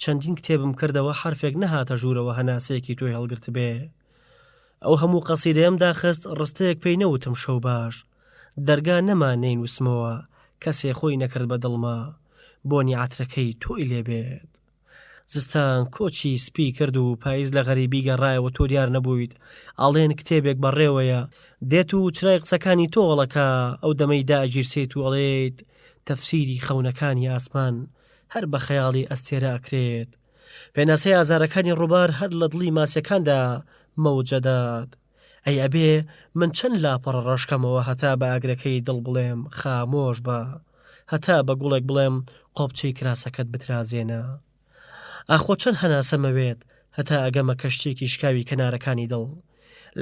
Speaker 1: چەندین کتێبم کردەوە حەرفێک نەهاتە ژوورەوە هەناسەیەکی تۆی هەڵگرتبێ. ئەو هەموو قەسیدەیەم داخست ڕستەیەک پێی نەوتم شەو باش. دەرگا نەما نەینووسمەوە کەسێ خۆی نەکرد بە دڵما بۆنی عەترەکەی تۆی لێ بێت. زستان کۆچی سپی کرد و پایز لە غەریبی گەڕایەوە تۆ دیار نەبوویت ئەڵێن کتێبێک بەڕێوەیە دێت و چرای قسەکانی تۆ هەڵەکا ئەو دەمەی دائەگیرسێیت و ئەڵێیت تەفسیری خەونەکانی ئاسمان هەر بە خەیاڵی ئەستێرە ئەکرێت پێناسەی ئازارەکانی ڕووبار هەر لە دڵی ماسیەکاندا مەوجەدات ئەی ئەبێ من چەند لاپەڕە ڕەشکەمەوە هەتا بە ئاگرەکەی دڵ بڵێم خامۆش بە، هەتا بە گوڵێک بڵێم قۆپچەی کراسەکەت بترازێنە. ئاخۆ چەند هەناسەم ئەوێت هەتا ئەگەمە کەشتییەکی شکاوی کەنارەکانی دڵ.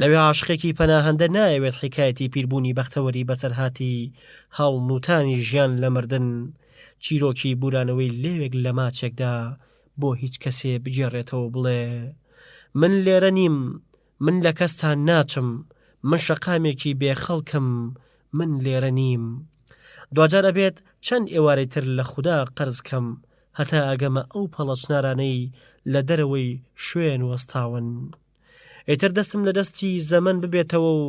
Speaker 1: لەوێ عاشقێکی پەناهەندە نایەوێت حیکایەتی پیربوونی بەختەوەری بەسەرهاتی هەڵنووتانی ژیان لە مردن، چیرۆکی بوورانەوەی لێوێک لە ماچێکدا بۆ هیچ کەسێ بگێڕێتەوە و بڵێ من لێرە نیم، من لە کەستان ناچم، من شەقامێکی بێ خەڵکم، من لێرە نیم. دواجار ئەبێت چەند ئێوارەی تر لە خودا قەرز کەم هەتا ئەگەمە ئەو پەڵە چنارانەی لە دەرەوەی شوێن وەستاون. ئیتر دەستم لە دەستی زەمەن ببێتەوە و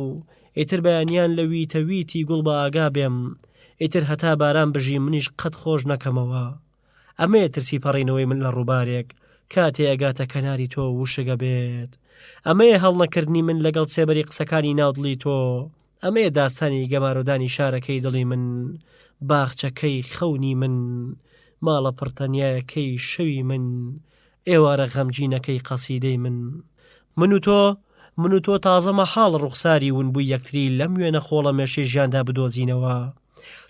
Speaker 1: ئیتر بەیانیان لە ویتە ویتی گوڵ بە ئاگا بێم، ئیتر هەتا باران بژی منیش قەت خۆش نەکەمەوە. ئەمەیە ترسی پەڕینەوەی من لە ڕووبارێک کاتێ ئەگاتە کەناری تۆ وشک ئەبێت. ئەمەیە هەڵنەکردنی من لەگەڵ سێبەری قسەکانی ناو دڵی تۆ. ئەمەیە داستانی گەمارۆدانی شارەکەی دڵی من، باخچەکەی خەونی من، ماڵە پڕتەنیایەکەی شەوی من، ئێوارە غەمگینەکەی قەسیدەی من. من و تۆ، من و تۆ تازە مەحاڵە ڕوخساری ونبووی یەکتری لەم وێنە خۆڵەمێشەی ژیاندا بدۆزینەوە.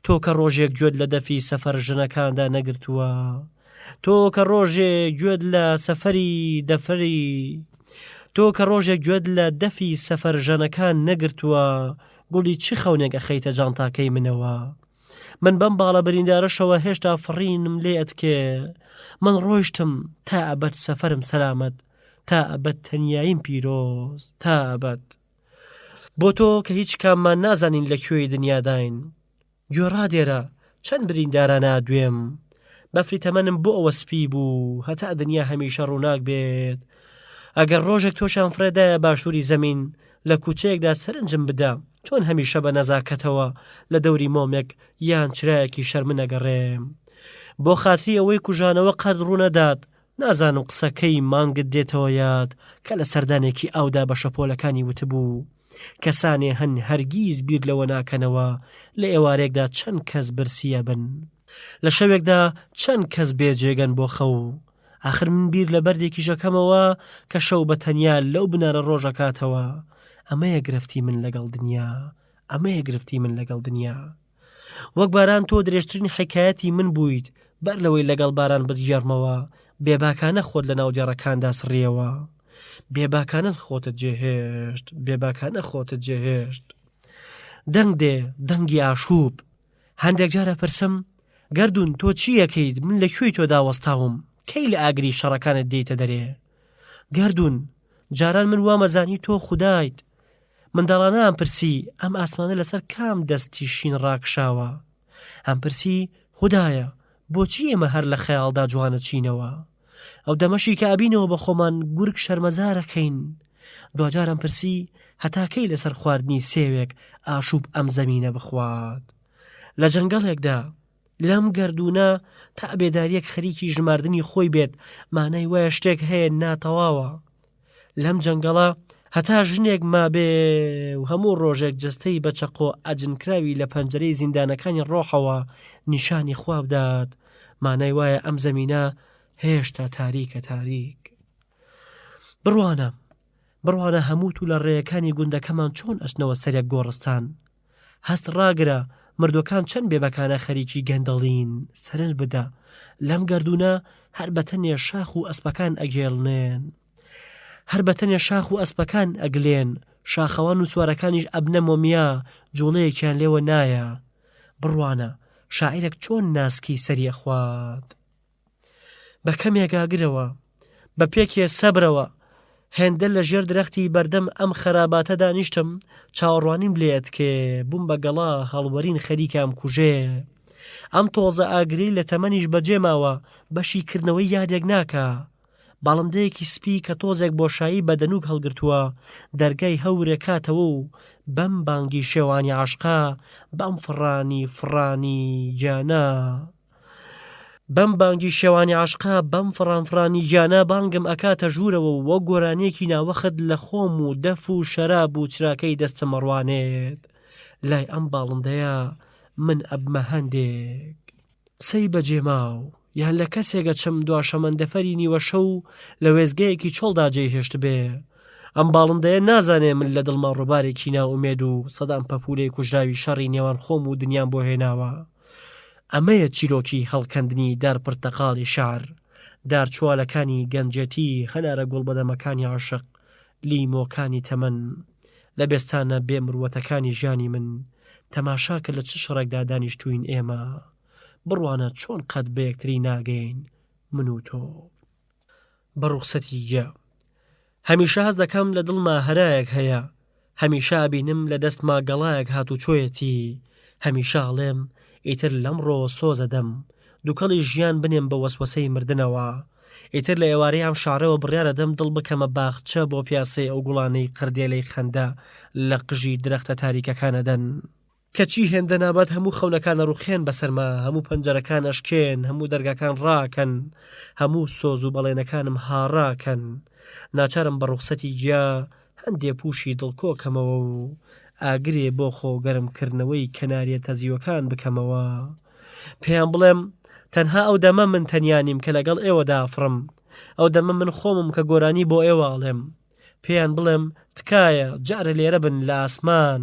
Speaker 1: تۆ کە ڕۆژێک گوێت لە دەفی سەفەر ژنەکاندا نەگرتووە. تۆ کە ڕۆژێ گوێت لە سەفەری دەفری تۆ کە ڕۆژێک گوێت لە دەفی سەفەر ژەنەکان نەگرتووە گوڵی چ خەونێک ئەخەیتە جانتاکەی منەوە من بەم باڵە بریندارەشەوە هێشتا فڕینم لێ ئەتکێ من ڕۆیشتم تا ئەبەد سەفەرم سەلامەت تا ئەبەد تەنیاییم پیرۆز تا ئەبەد بۆ تۆ کە هیچ کاممان نازانین لە کوێی دنیاداین گوێ ڕادێرە چەند بریندارانە ئەدوێم بەفری تەمەنم بۆ ئەوە سپی بوو هەتا دنیا هەمیشە ڕووناک بێت ئەگەر ڕۆژێک تۆشیان فڕێدایە باشووری زەمین لە کوچەیەکدا سەرنجم بدە چۆن هەمیشە بە نەزاکەتەوە لە دەوری مۆمێک یان چرایەکی شەرمن ئەگەڕێم بۆ خاتری ئەوەی کوژانەوە قەت ڕوونەدات نازانم قسەکەی مانگت دێتەوە یاد کە لە سەردانێکی ئاودا بە شەپۆلەکانی وتبوو کەسانێ هەن هەرگیز بیر لەوە ناکەنەوە لە ئێوارێکدا چەند کەس برسی ئەبن لە شەوێکدا چەند کەس بێ جێگەن بۆ خەو ئاخر من بیر لە بەردێکیش ئەکەمەوە کە شەو بە تەنیا لەو بنارە ڕۆژ ئەکاتەوە ئەمەیە گرفتی من لەگەڵ دنیا ئەمەیە گرفتی من لەگەڵ دنیا وەک باران تۆ درێژترین حیکایەتی من بوویت بەر لەوەی لەگەڵ باران بتگێڕمەوە بێباکانە خۆت لە ناو دێڕەکاندا سڕیەوە بێباکانە خۆتت جێهێشت بێباکانە خۆتت جێهێشت دەنگ دێ دەنگی ئاشوب هەندێک جارە پرسم گردون تۆ چیەکەیت من لە کوێی تۆدا وەستاوم کەی لە ئاگری شەڕەکانت دێیتە دەرێ گردون جاران من وامەزانی تۆ خودایت منداڵانەیان پرسی ئەم ئاسمانە لەسەر کام دەستی شین ڕاکشاوە؟ ئەم پرسی خودایە بۆچی ئێمە هەر لە خەیاڵدا جوانە چینەوە؟ ئەو دەمەشی کە ئەبینەوە بە خۆمان گورگ شەرمەزارەکەین. دواجارم پرسی هەتا کەی لەسەر خواردنی سێوێک ئاشوب ئەم زەمینە بخوات؟ لە جەنگەڵێکدا لەم گەردوونە تا بێداریەک خەریکی ژماردنی خۆی بێت مانای وایە شتێک هەیە ناتەواوە. لەم جەنگەڵە هەتا ژنێک مابێ و هەموو ڕۆژێک جەستەی بە چەقۆ ئەجنکراوی لە پەنجەرەی زیندانەکانی ڕۆحەوە نیشانی خوا بدات مانای وایە ئەم زەمینە هێشتا تاریکە تاریک بڕوانە بڕوانە هەموو تو لە ڕێیەکانی گوندەکەمان چۆن ئەچنەوە سەرێک گۆڕستان. هەست ڕاگرە، مردووەکان چەند بێباکانە خەریکی گەندەڵین، سەرنج بدە، لەم گەردوونە هەر بەتەنێ شاخ و ئەسپەکان ئەگێڵنێن. هەر بەتەنێ شاخ و ئەسپەکان ئەگلێن، شاخەوان و سوارەکانیش ئەبنە مۆمیا، جووڵەیەکیان لێوە نایە. بڕوانە، شاعیرێک چۆن ناسکی سەری ئەخوات. بە کەمێک ئاگرەوە، بە پێکێ سەبرەوە، هێندە لە ژێر درەختی بەردەم ئەم خەراباتە دانیشتم، چاوەڕوانیم لێ ئەتکێ، بووم بە گەڵا هەڵوەرین خەریکە ئەمکوژێ. ئەم تۆزە ئاگرەی لە تەمەنیش بەجێ ماوە، بەشی کردنەوەی یادێک ناکا. باڵندەیەکی سپی کە تۆزێک بۆشایی بە دەنووک هەڵگرتووە، دەرگای هەورێ کاتەوە و بەم بانگی شێوانی عەشقە، بەم فڕانی فڕانی گیانە. بەم بانگی شێوانی عەشقە، بەم فڕان فڕانی گیانە بانگم ئەکاتە ژوورەوە و وەک گۆرانییەکی ناوەخت لە خۆم و دەف و شەراب و چراکەی دەستم ئەڕوانێت. لای ئەم باڵندەیە من ئەبمە هەندێک. قسەی بەجێماو، یان لە کەسێک ئەچم دوا شەمەندەفەری نیوەشەو لە وێستگەیەکی چۆڵدا جێی هێشتبێ. ئەم باڵندەیە نازانێ من لە دڵما ڕووبارێکی نائومێد و سەدان پەپوولەی کوژراوی شەڕی نێوان خۆم و دنیام بۆ هێناوە. ئەمەیە چیرۆکی هەڵکەندنی دار پرتەقاڵی شار، دار چوالەکانی گەنجێتی، هەنارە گوڵبەدەمەکانی عەشق، لیمۆکانی تەمەن. لە بێستانە بێ مروەتەکانی ژیانی من، تەماشاکە لە چ شەڕێکدا دانیشتووین ئێمە. بڕوانە چۆن قەت بە یەکتری ناگەین من و تۆ. بە ڕوخسەتی گیا. هەمیشە هەست دەکەم لە دڵما هەرایەک هەیە، هەمیشە ئەبینم لە دەستما گەڵایەک هاتوچۆیەتی، هەمیشە ئەڵێم ئیتر لەمڕۆوە سۆز ئەدەم، دوکەڵی ژیان بنێم بە وەسوەسەی مردنەوە. ئیتر لە ئێوارەی ئەم شارەوە بڕیار ئەدەم دڵ بکەمە باخچە بۆ پیاسەی ئەو گوڵانەی قردێلەی خەندە لە قژی درەختە تاریکەکان ئەدەن. کەچی هێندە نابات هەموو خەونەکان ئەڕوخێن بەسەرما، هەموو پەنجەرەکان ئەشکێن، هەموو دەرگاکان ڕاکەن، هەموو سۆز و بەڵێنەکانم هاڕاکەن. ناچارم بە ڕوخسەتی گیا هەندێ پووشی دڵ کۆ کەمەوە و ئاگرێ بۆ خۆ گەرم کردنەوەی کەناریە تەزیوەکان بکەمەوە. پێیان بڵێم تەنها ئەو دەمە من تەنیا نیم کە لەگەڵ ئێوەدا ئەفڕم. ئەو دەمە من خۆمم کە گۆرانی بۆ ئێوە ئەڵێم. پێیان بڵێم تکایە جارێ لێرە بن لە ئاسمان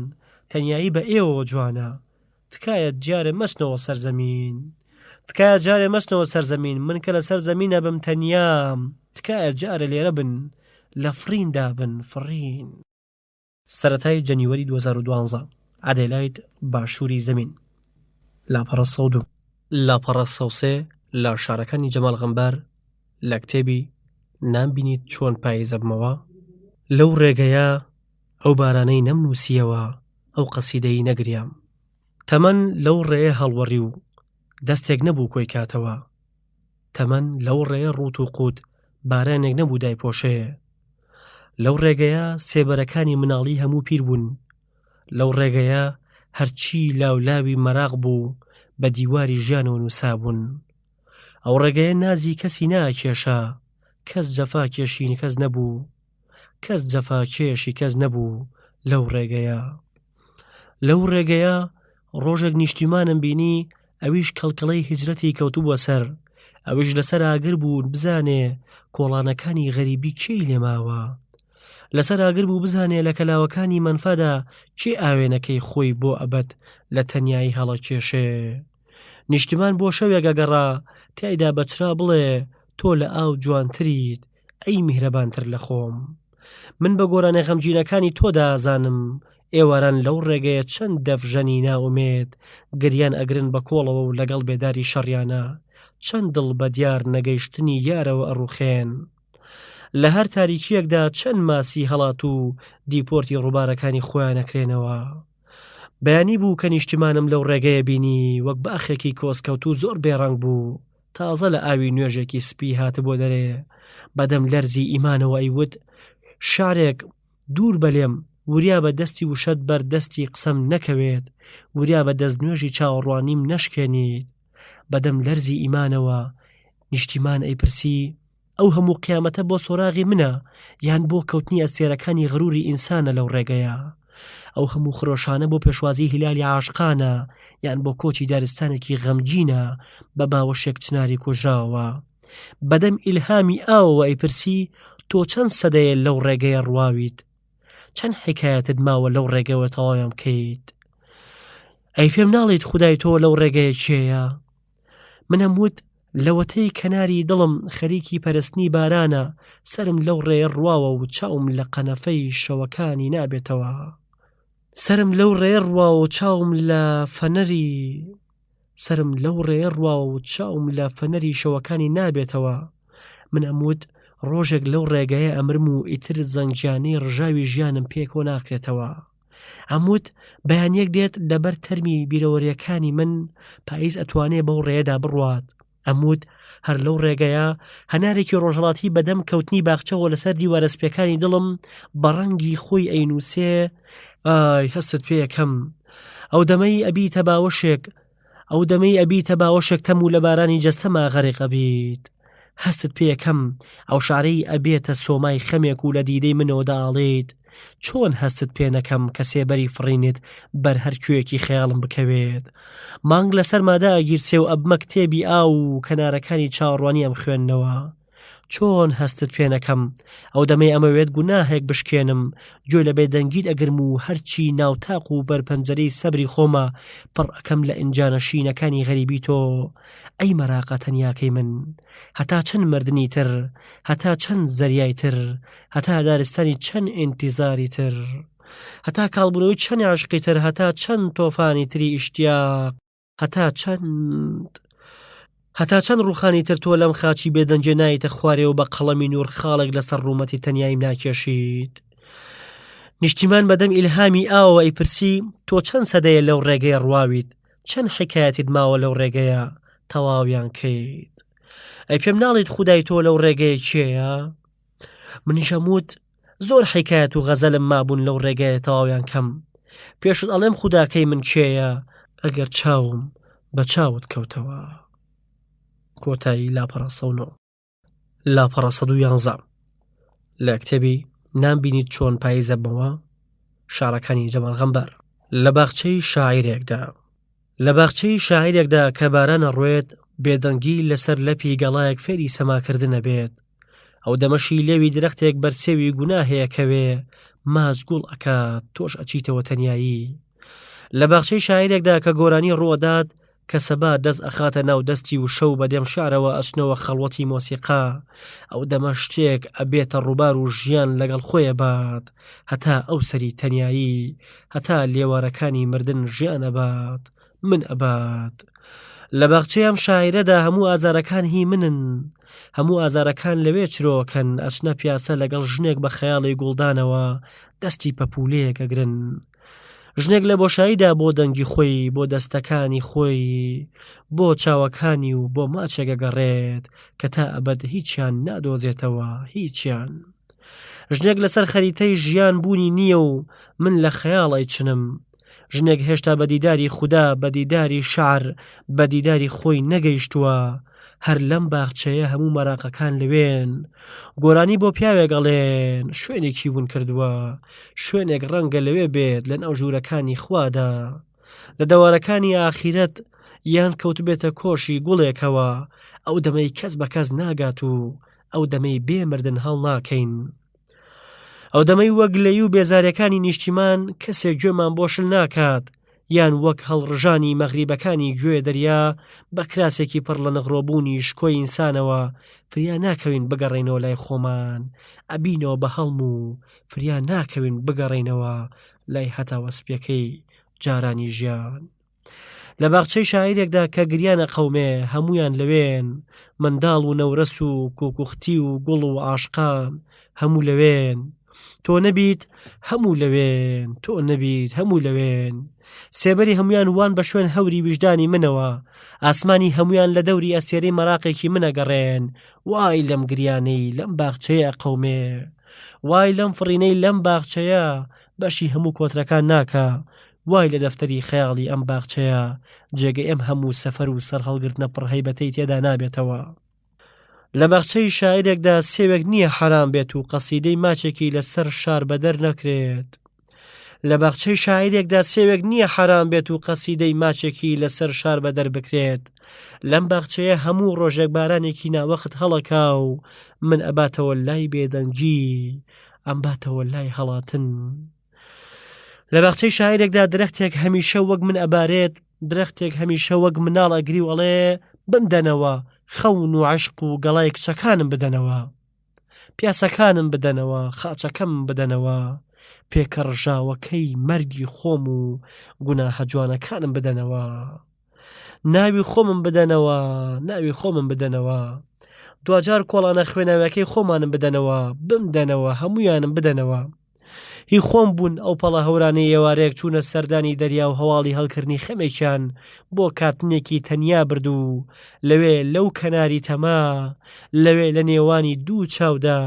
Speaker 1: تەنیایی بە ئێوەوە جوانە تکایە جارێ مەچنەوە سەر زەمین تکایە جارێ مەچنەوە سەر زەمین من کە لەسەر زەمینە بم تەنیام تکایە جارێ لێرە بن لە فڕیندا بن فڕین. سەرەتای جەنیوەری 2012 ئادێلاید باشووری زەمین لاپەڕە 102 لاپەڕە 103 لە شارەکانی جەمال غەمبار لە کتێبی نامبینیت چۆن پاییز ئەبمەوە لەو ڕێگەیە ئەو بارانەی نەمنووسیەوە ئەو قەسیدەی نەگریام تەمەن لەو ڕێیە هەڵوەڕی و دەستێک نەبوو کۆی کاتەوە تەمەن لەو ڕێیە ڕووت و قووت بارانێک نەبوو دایپۆشێ لەو ڕێگەیە سێبەرەکانی مناڵی هەموو پیر بوون لەو ڕێگەیە هەرچی لاولاوی مەراق بوو بە دیواری ژیانەوە نووسابوون ئەو ڕێگەیە نازی کەسی ناکێشا کەس جەفا کێشی کەس نەبوو کەس جەفا کێشی کەس نەبوو لەو ڕێگەیە لەو ڕێگەیە ڕۆژێک نیشتیمانم بینی ئەویش کەڵکەڵەی هیجرەتی کەوتبووە سەر ئەویش لەسەر ئاگر بوو بزانێ کۆڵانەکانی غەریبی کێی لێماوە لەسەر ئاگر بوو بزانێ لە کەلاوەکانی مەنفادا کێ ئاوێنەکەی خۆی بۆ ئەبەد لە تەنیایی هەڵەکێشێ نیشتمان بۆ شەوێک ئەگەڕا تیایدا بە چرا بڵێ تۆ لە ئاو جوانتریت ئەی میهرەبانتر لە خۆم من بە گۆرانە غەمگینەکانی تۆدا ئازانم ئێواران لەو ڕێگەیە چەند دەف ژەنی نائومێد گریان ئەگرن بە کۆڵەوە و لەگەڵ بێداری شەڕیانە چەند دڵ بە دیار نەگەیشتنی یارەوە ئەڕوخێن لە هەر تاریکیەکدا چەند ماسی هەڵات و دیپۆرتی ڕووبارەکانی خۆیان ئەکرێنەوە بەیانی بوو کە نیشتیمانم لەو ڕێگەیە بینی وەک باخێکی کۆسکەوتوو زۆر بێڕەنگ بوو تازە لە ئاوی نوێژێکی سپی هاتبووە دەرێ بەدەم لەرزی ئیمانەوە ئەیوت شارێک دوور بەلێم وریا بە دەستی وشەت بەر دەستی قسەم نەکەوێت وریا بە دەست نوێژی چاوەڕوانیم نەشکێنیت بەدەم لەرزی ئیمانەوە نیشتیمان ئەیپرسی ئەو هەموو قیامەتە بۆ سۆراغی منە یان بۆ کەوتنی ئەستێرەکانی غروری ئینسانە لەو ڕێگەیە ئەو هەموو خرۆشانە بۆ پێشوازی هیلالی عاشقانە یان بۆ کۆچی دارستانێکی غەمگینە بە باوەشێک چناری کوژراوە بەدەم ئیلهامی ئاوەوە ئەیپرسی تۆ چەند سەدەیە لەو ڕێگەیە ڕواویت چەند حکایەتت ماوە لەو ڕێگەوە تەواویان بکەیت؟ ئەی پێم ناڵێیت خودای تۆ لەو ڕێگەیە کێیە؟ من ئەموت لەوەتەی کەناری دڵم خەریکی پەرستنی بارانە سەرم لەو ڕێیە ڕواوە و چاوم لە قەنەفەی شەوەکانی نابێتەوە. سەرم لەو ڕێیە ڕواوە و چاوم لە فەنەری سەرم لەو ڕێیە ڕواوە و چاوم لە فەنەری شەوەکانی نابێتەوە. من ئەموت ڕۆژێک لەو ڕێگەیە ئەمرم و ئیتر زەنگیانەی ڕژاوی ژیانم پێکەوە ناکرێتەوە. ئەموت بەیانیەک دێت لەبەر تەرمی بیرەوەریەکانی من پاییز ئەتوانێ بەو ڕێیەدا بڕوات. ئەموت هەر لەو ڕێگەیە هەنارێکی ڕۆژهەڵاتی بەدەم کەوتنی باخچەوە لەسەر دیوارە سپیەکانی دڵم بە ڕەنگی خۆی ئەینووسێ ئای هەستت پێ ئەکەم ئەو دەمەی ئەبیتە باوەشێک ئەو دەمەی ئەبیتە باوەشێک تەم و لە بارانی جەستەما غەرق ئەبیت هەستت پێ ئەکەم ئەو شعرەی ئەبێتە سۆمای خەمێک و لە دیدەی منەوە دەئاڵێیت چۆن هەستت پێ نەکەم کە سێبەری فڕینت بەر هەر کوێیەکی خەیاڵم بکەوێت مانگ لەسەر مادە ئەگیرسێ و ئەبمە کتێبی ئاو و کەنارەکانی چاوەڕوانی ئەم خوێندنەوە چۆن هەستت پێ نەکەم ئەو دەمەی ئەمەوێت گوناهێک بشکێنم گوێ لە بێدەنگیت ئەگرم و هەرچی ناوتاق و بەرپەنجەرەی سەبری خۆمە پڕ ئەکەم لە ئینجانە شینەکانی غەریبی تۆ ئەی مەراقە تەنیاکەی من هەتا چەند مردنی تر هەتا چەند زەریای تر هەتا دارستانی چەند ئینتیزاری تر هەتا کاڵبوونەوەی چەند عشقی تر هەتا چەند تۆفانی تری ئیشتیاق هەتا چەند هەتا چەند ڕوخانی تر تۆ لەم خاچی بێدەنگێ نایتە خوارێ و بە قەڵەمی نوور خاڵێک لەسەر ڕوومەتی تەنیاییم ناکێشیت نیشتیمان بەدەم ئیلهامی ئاوەوە ئەیپرسی تۆ چەند سەدەیە لەو ڕێگەیە ڕواویت چەند حکایەتیت ماوە لەو ڕێگەیە تەواویان کەیت ئەی پێم ناڵیت خودای تۆ لەو ڕێگەیە کێیە منیش ئەموت زۆر حیکایەت و غەزەلم مابوون لەو ڕێگەیە تەواویان کەم پێشت ئەڵێم خوداکەی من کێیە ئەگەر چاوم بە چاوت کەوتەوە کۆتایی لاپەڕە 109 لاپەڕە 111 لە کتێبی نامبینیت چۆن پاییزە بەوە شارەکانی جەمال غەمبار لە باخچەی شاعیرێکدا لە باخچەی شاعیرێکدا کە باران ئەڕوێت، بێدەنگی لەسەر لەپی گەڵایەک فێری سەماکردن ئەبێت. ئەو دەمەشی لێوی درەختێک بەر سێوی گوناهێ ئەکەوێ، ماچ گوڵ ئەکات، تۆش ئەچیتەوە تەنیایی. لە باخچەی شاعیرێکدا کە گۆرانی ڕووئەدات، کە سەبا دەست ئەخاتە ناو دەستی و شەو بە دەم شعرەوە ئەچنەوە خەڵوەتی مۆسیقا، ئەو دەمە شتێک ئەبێتە ڕووبار و ژیان لەگەڵ خۆی ئەبات هەتا ئەو سەری تەنیایی، هەتا لێوارەکانی مردن ژیان ئەبات من ئەبات لە باخچەی ئەم شاعیرەدا هەموو ئازارەکان هی منن هەموو ئازارەکان لەوێ چرۆکەن ئەچنە پیاسە لەگەڵ ژنێک بە خەیاڵی گوڵدانەوە دەستی پەپولەیەک ئەگرن ژنێک لە بۆشاییدا بۆ دەنگی خۆی بۆ دەستەکانی خۆی بۆ چاوەکانی و بۆ ماچێک ئەگەڕێت کە تا ئەبەد هیچیان نادۆزێتەوە هیچیان. ژنێک لەسەر خەریتەی ژیان بوونی نییە و من لە خەیاڵ ئەیچنم. ژنێک هێشتا بە دیداری خودا، بە دیداری شەعر، بە دیداری خۆی نەگەیشتووە. هەر لەم باخچەیە هەموو مەراقەکان لەوێن. گۆرانی بۆ پیاوێک ئەڵێن، شوێنێکی ون کردووە. شوێنێک ڕەنگە لەوێ بێت لەناو ژوورەکانی خوادا. لە دەوارەکانی ئاخیرەت یان کەوتبێتە کۆشی گوڵێکەوە، ئەو دەمەی کەس بە کەس ناگات و ئەو دەمەی بێ مردن هەڵناکەین. ئەو دەمەی وەک گلەیی و بێزارەکانی نیشتیمان کەسێک گوێمان بۆ شل ناکات یان وەک هەڵڕژانی مەغریبەکانی گوێ دەریا بە کراسێکی پڕ لە نغرۆبوونی شکۆی ئینسانەوە فریا ناکەوین بگەڕێینەوە لای خۆمان ئەبینەوە بە هەڵم و فریا ناکەوین بگەڕێینەوە لای هەتاوە سپیەکەی جارانی ژیان. لە باخچەی شاعیرێکدا کە گریان ئەقەومێ هەموویان لەوێن، منداڵ و نەورەس و کوکوختی و گوڵ و عاشقان هەموو لەوێن. تۆ نەبیت هەموو لەوێن، تۆ نەبیت هەموو لەوێن. سێبەری هەموویان وان بە شوێن هەوری ویژدانی منەوە، ئاسمانی هەموویان لە دەوری ئەستێرەی مەراقێکی منە گەڕێن، وای لەم گریانەی لەم باخچەیە ئەقەومێ، وای لەم فڕینەی لەم باخچەیە بەشی هەموو کۆترەکان ناکا، وای لە دەفتەری خەیاڵی ئەم باخچەیە جێگەی ئەم هەموو سەفەر و سەرهەڵگرتنە پڕهەیبەتەی تێدا نابێتەوە. لە باخچەی شاعیرێکدا سێوێک نییە حەرام بێت و قەسیدەی ماچێکی لەسەر شار بەدەر نەکرێت. لە باخچەی شاعیرێکدا سێوێک نییە حەرام بێت و قەسیدەی ماچێکی لەسەر شار بەدەر بکرێت. لەم باخچەیە هەموو ڕۆژێک بارانێکی ناوەخت هەڵەکا و من ئەباتەوە لای بێدەنگی، ئەمباتەوە لای هەڵاتن. لە باخچەی شاعیرێکدا درەختێک هەمیشە وەک من ئەبارێت، درەختێک هەمیشە وەک مناڵ ئەگری و ئەڵێ بمدەنەوە، خەون و عەشق و گەڵای کچەکانم بدەنەوە. پیاسەکانم بدەنەوە، خاچەکەم بدەنەوە، پێکەڕژاوەکەی مەرگی خۆم و گوناهە جوانەکانم بدەنەوە. ناوی خۆمم بدەنەوە، ناوی خۆمم بدەنەوە. دواجار کۆڵانە خوێناویەکەی خۆمانم بدەنەوە، بمدەنەوە، هەموویانم بدەنەوە. هی خۆم بوون ئەو پەڵە هەورانەی ئێوارەیەک چوونە سەردانی دەریا و هەواڵی هەڵکردنی خەمێکیان بۆ کاپتنێکی تەنیا برد و لەوێ لەو کەناری تەما، لەوێ لە نێوانی دوو چاودا،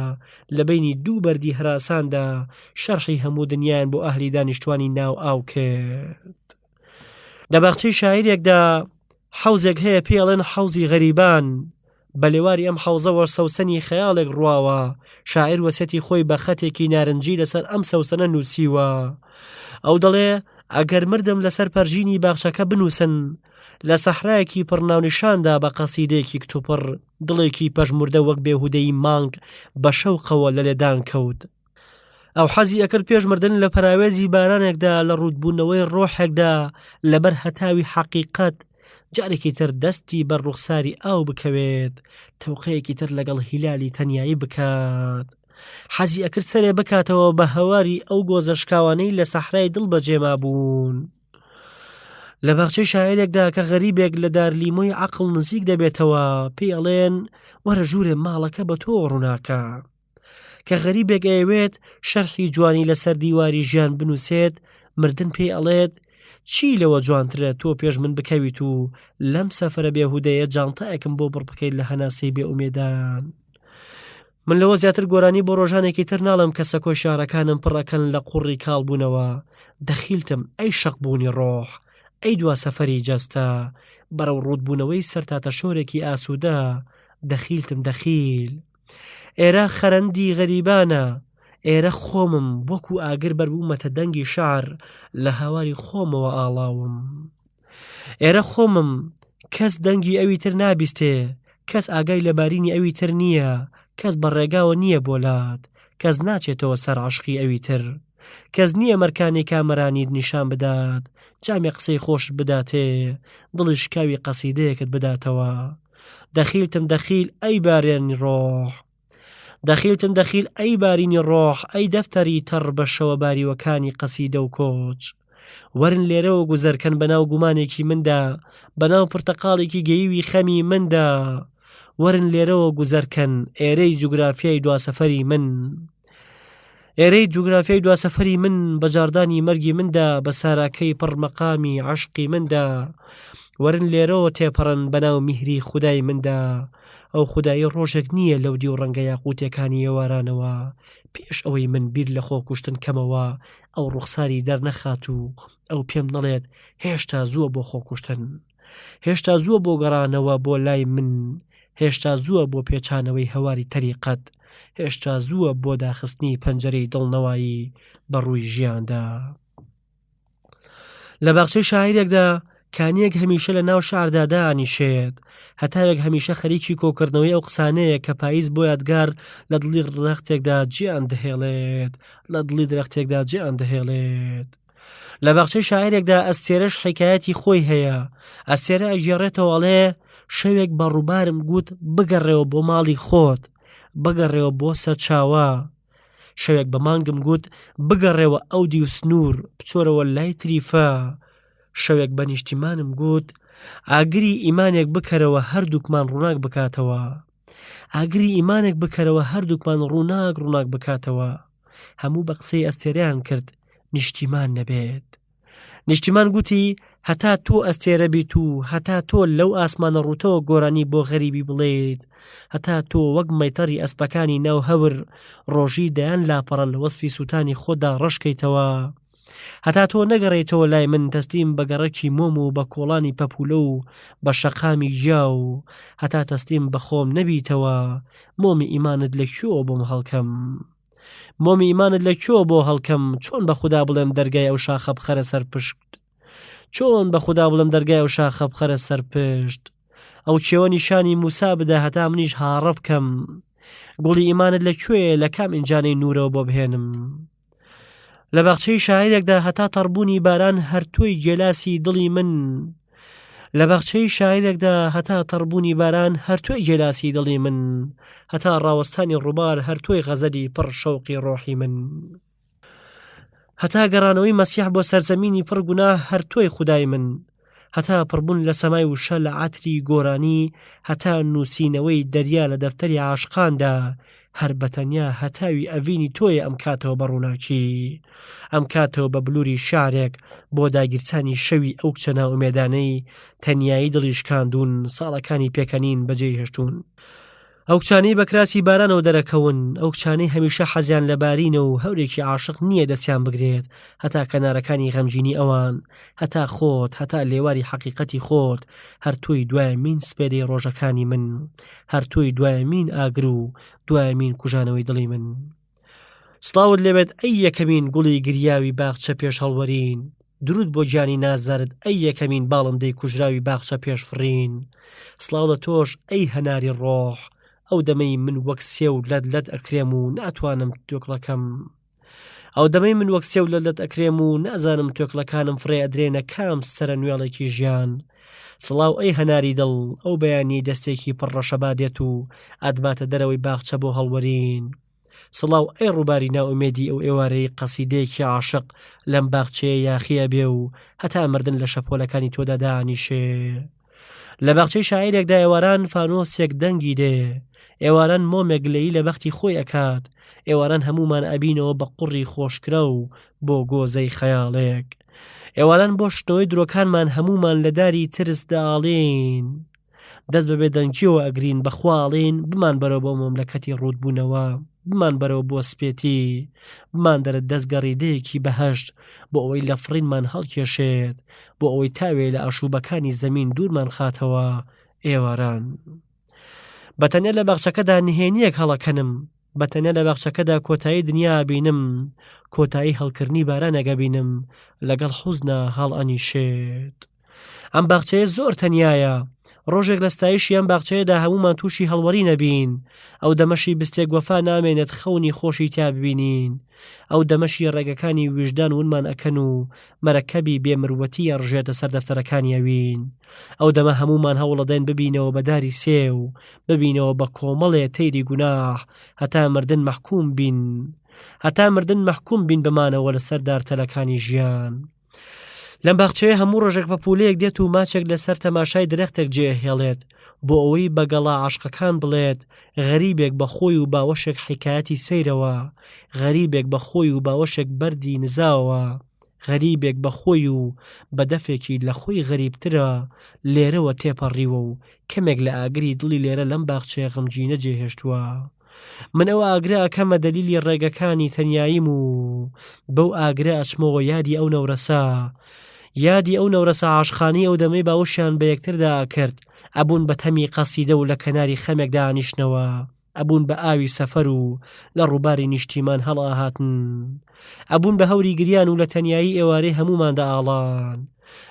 Speaker 1: لە بەینی دوو بەردی هەراساندا شەرحی هەموو دنیایان بۆ ئەهلی دانیشتوانی ناو ئاو کرد. لە باخچەی شاعیرێکدا حەوزێک هەیە پێی ئەڵێن حەوزی غەریبان، بە لێواری ئەم حەوزەوە سەوسەنی خەیاڵێک ڕواوە، شاعیر وەسیەتی خۆی بە خەتێکی نارنجی لەسەر ئەم سەوسەنە نووسیوە. ئەو دەڵێ، ئەگەر مردم لەسەر پەرژینی باخچەکە بنووسن، لە سەحرایەکی پڕ ناونیشاندا بە قەسیدەیەکی کتوپڕ، دڵێکی پەژموردە وەک بێهودەیی مانگ بە شەوقەوە لە لێدان کەوت. ئەو حەزی ئەکرد پێش مردن لە پەراوێزی بارانێکدا لە ڕووتبوونەوەی ڕۆحێکدا لەبەر هەتاوی حەقیقەت جارێکی تر دەستی بەر ڕوخساری ئاو بکەوێت تەوقەیەکی تر لەگەڵ هیلالی تەنیایی بکات حەزی ئەکرد سەرێ بکاتەوە بە هەواری ئەو گۆزە شکاوانەی لە سەحرای دڵ بەجێمابوون. لە باخچەی شاعێرێکدا کە غەریبێک لە دارلیمۆی عەقڵ نزیک دەبێتەوە پێی ئەڵێن وەرە ژوورێ ماڵەکە بە تۆ ڕووناکە. کە غەریبێک ئەیەوێت شەرحی جوانی لەسەر دیواری ژیان بنووسێت، مردن پێی ئەڵێت، چی لەوە جوانترە تۆ پێش من بکەویت و لەم سەفەرە بێهودەیە جانتایەکم بۆ بڕ بکەیت لە هەناسەی بێئومێدان. من لەوە زیاتر گۆرانی بۆ ڕۆژانێکی تر ناڵێم کە سەکۆی شارەکانم پڕەکەن لە قوڕی کاڵ بوونەوە، دەخیلتم ئەی شەقبوونی ڕۆح، ئەی دوا سەفەری جەستە، بەرەو ڕووتبوونەوەی سەرتاتەشۆرێکی ئاسوودە، دەخیلتم دەخیل. ئێرە خەرەندی غەریبانە، ئێرە خۆمم وەکو ئاگر بەربوومەتە دەنگی شەعر لە هاواری خۆمەوە ئاڵاوم. ئێرە خۆمم کەس دەنگی ئەوی تر نابیستێ، کەس ئاگای لە بارینی ئەوی تر نییە، کەس بە ڕێگاوە نییە بۆ لات، کەس ناچێتەوە سەر عەشقی ئەوی تر. کەس نییە مەرکانی کامەرانیت نیشان بدات، جامێ قسەی خۆشت بداتێ، دڵی شکاوی قەسیدەیەکت بداتەوە. دەخیلتم دەخیل ئەی بارێنی ڕۆح دەخیلتم دەخیل ئەی بارینی ڕۆح ئەی دەفتەری تەڕ بە شەوە باریوەکانی قەسیدە و کۆچ وەرن لێرەوە گوزەرکەن بەناو گومانێکی مندا بەناو پرتەقاڵێکی گەیوی خەمی مندا وەرن لێرەوە گوزەرکەن ئێرەی جوگرافیای دواسەفەری من ئێرەی جوگرافیای دواسەفەری من بە جاردانی مەرگی مندا بە ساراکەی پڕ مەقامی عەشقی مندا وەرن لێرەوە تێپەڕن بەناو میهری خودای مندا ئەو خودایی ڕۆژێک نییە لەو دیو ڕەنگە یاقوتەکانی ئێوارانەوە پێش ئەوەی من بیر لە خۆکوشتن کەمەوە ئەو ڕوخساری دەرنەخات و ئەو پێم نەڵێت هێشتا زووە بۆ خۆکوشتن هێشتا زووە بۆ گەڕانەوە بۆ لای من، هێشتا زووە بۆ پێچانەوەی هەواری تەریقەت، هێشتا زووە بۆ داخستنی پەنجەرەی دڵنەوایی بە ڕووی ژیاندا. لە باخچەی شاعیرێکدا کانییەک هەمیشە لە ناو شعردا دانیشێت، هەتاوێک هەمیشە خەریکی کۆکردنەوەی ئەو قسانەیە کە پاییز بۆ یادگار لە دڵی درەختێکدا جێیان دەهێڵێت، لە دڵی درەختێکدا جێیان دەهێڵێت. لە باخچەی شاعێرێکدا ئەستێرەش حیکایەتی خۆی هەیە ئەستێرە ئەگێڕێتەوە ئەڵێ شەوێک بە ڕووبارم گوت بگەڕێەوە بۆ ماڵی خۆت بگەڕێەوە بۆ سەرچاوە شەوێک بە مانگم گوت بگەڕێەوە ئەو دیو سنوور بچۆرەوە لای تریفە شەوێک بە نیشتیمانم گوت ئاگری ئیمانێک بکەرەوە هەردووکمان ڕووناک بکاتەوە ئاگری ئیمانێک بکەرەوە هەردووکمان ڕووناک ڕووناک بکاتەوە هەموو بە قسەی ئەستێرەیان کرد نیشتیمان نەبێت. نیشتیمان گوتی هەتا تۆ ئەستێرە بیت و هەتا تۆ لەو ئاسمانە ڕووتەوە گۆرانی بۆ غەریبی بڵێیت هەتا تۆ وەک مەیتەڕی ئەسپەکانی ناو هەور ڕۆژی دەیان لاپەڕە لە وەسفی سووتانی خۆتدا ڕەشکەیتەوە هەتا تۆ نەگەڕێیتەوە لای من تەسلیم بە گەڕەکی مۆم و بە کۆڵانی پەپوولە و بە شەقامی گیا و هەتا تەسلیم بە خۆم نەبیتەوە مۆمی ئیمانت لە کوێوە بۆم هەڵکەم مۆمی ئیمانت لە کوێوە بۆ هەڵکەم چۆن بە خودا بڵێم دەرگای ئەو شاخە بخەرە سەر پشت چۆن بە خودا بڵێم دەرگای ئەو شاخە بخەرە سەر پشت ئەو کێوە نیشانی موسا بدە هەتا منیش هاڕە بکەم گوڵی ئیمانت لە کوێیە لە کام ئینجانەی نورەوە بۆ بهێنم؟ لە باخچەی شاعیرێکدا هەتا تەڕبوونی باران هەر تۆی گێلاسی دڵی من لە باخچەی شاعیرێکدا هەتا تەڕبوونی باران هەر تۆی گێلاسی دڵی من هەتا ڕاوەستانی ڕووبار هەر تۆی غەزەلی پڕ شەوقی ڕۆحی من هەتا گەڕانەوەی مەسیح بۆ سەرزەمینی پڕ گوناه هەر تۆی خودای من هەتا پڕبوون لە سەمای وشە لە عەتری گۆرانی هەتا نووسینەوەی دەریا لە دەفتەری عاشقاندا هەر بەتەنیا هەتاوی ئەڤینی تۆیە ئەم کاتەوە بە ڕووناکی ئەم کاتەوە بە بلوری شارێک بۆ داگیرسانی شەوی ئەو کچە نائومێدانەی تەنیایی دڵی شکاندوون ساڵەکانی پێکەنین بەجێی هێشتوون. ئەو کچانەی بە کراسی بارانەوە دەرەکەون، ئەو کچانەی هەمیشە حەزیان لە بارینە و هەورێکی عاشق نییە دەستیان بگرێت هەتا کەنارەکانی غەمگینی ئەوان، هەتا خۆت، هەتا لێواری حەقیقەتی خۆت، هەر تۆی دوایەمین سپێدەی ڕۆژەکانی من، هەر تۆی دوایەمین ئاگر و دوایەمین کوژانەوەی دڵی من. سڵاوت لێبێت ئەی یەکەمین گوڵی گریاوی باخچە پێش هەڵوەرین، دروود بۆ گیانی نازدارت ئەی یەکەمین باڵندەی کوژراوی باخچە پێش فڕین، سڵاو لە تۆش ئەی هەناری ڕۆح، ئەو دەمەی من وەک سێو لەت لەت ئەکرێم و ناتوانم توێکڵەکەم ئەو دەمەی من وەک سێو لەت لەت ئەکرێم و نازانم توێکڵەکانم فڕێ ئەدرێنە کام سەرە نوێڵێکی ژیان. سڵاو ئەی هەناری دڵ، ئەو بەیانیەی دەستێکی پڕ ڕەشەبا دێت و ئەتباتە دەرەوەی باخچە بۆ هەڵوەرین. سڵاو ئەی ڕووباری نائومێدی ئەو ئێوارەی قەسیدەیەکی عاشق لەم باخچەیە یاخی ئەبێ و هەتا مردن لە شەپۆلەکانی تۆدا دانیشێ. لە باخچەی شاعیرێکدا ئێواران فانۆسێک دەنگی دێ، ئێواران مۆمێک گلەیی لە بەختی خۆی ئەکات، ئێواران هەموومان ئەبینەوە بە قوڕی خۆشکراو بۆ گۆزەی خەیاڵێک. ئێواران بۆ شتنەوەی درۆکانمان هەموومان لە داری ترس دەئاڵێین. دەست بە بێدەنگیەوە ئەگرین بەخوا ئەڵێین بمان بەرەوە بۆ مەملەکەتی ڕووتبوونەوە بمان بەرەوە بۆ سپێتی بمان دەرە دەست گەڕیدەیەکی بەهەشت بۆ ئەوەی لە فڕینمان هەڵکێشێت بۆ ئەوەی تاوێ لە ئاشوبەکانی زەمین دوورمان خاتەوە ئێواران بەتەنیا لە باخچەکەدا نهێنیەک هەڵەکەنم بەتەنیا لە باخچەکەدا کۆتایی دنیا بینم کۆتایی هەڵکردنی بارانێک بینم لەگەڵ حوزنا هەڵئەنیشێت ئەم باخچەیە زۆر تەنیایە ڕۆژێک لە ستایشی ئەم باخچەیەدا هەمومان تووشی هەڵوەری نەبین ئەو دەمەشی بستێک وەفا نامێنێت خەونی خۆشی تیا ببینین ئەو دەمەشی ڕێگەکانی ویژدان ونمان ئەکەن و مەرەکەبی بێمروەتی ئەڕژێتە سەر دەفتەرەکانی ئەوین ئەو دەمە هەمومان هەوڵەدەین ببینەوە بە داری سێو ببینەوە بە کۆمەڵێ تەیری گوناح هەتا مردن مەحکوم بین هەتا مردن مەحکوم بین بمانەوە لەسەر دارتەلەکانی ژیان. لەم باخچەیە هەموو ڕۆژێک پەپوولەیەک دێت و ماچێک لەسەر تەماشای درەختێک جێهێڵێت بۆ ئەوەی بە گەڵا عاشقەکان بڵێت غەریبێک بە خۆی و باوەشێک حیکایەتی سەیرەوە غەریبێک بە خۆی و باوەشێک بەردی نزاوە غەریبێک بە خۆی و بە دەفێکی لە خۆی غەریبترە لێرەوە تێپەڕیوە و کەمێک لە ئاگری دڵی لێرە لەم باخچەیە غەمگینە جێهێشتووە. من ئەو ئاگرە ئەکەمە دەلیلی ڕێگەکانی تەنیاییم و بەو ئاگرە ئەچمەوە یادی ئەو نەورەسە یادی ئەو نەورەسە عاشقانەی ئەو دەمەی باوەشیان بە یەکتردا ئەکرد ئەبوون بە تەمی قەسیدە و لە کەناری خەمێکدا ئەنیشتنەوە ئەبوون بە ئاوی سەفەر و لە ڕووباری نیشتیمان هەڵئەهاتن ئەبوون بە هەوری گریان و لە تەنیایی ئێوارەی هەمووماندا ئاڵان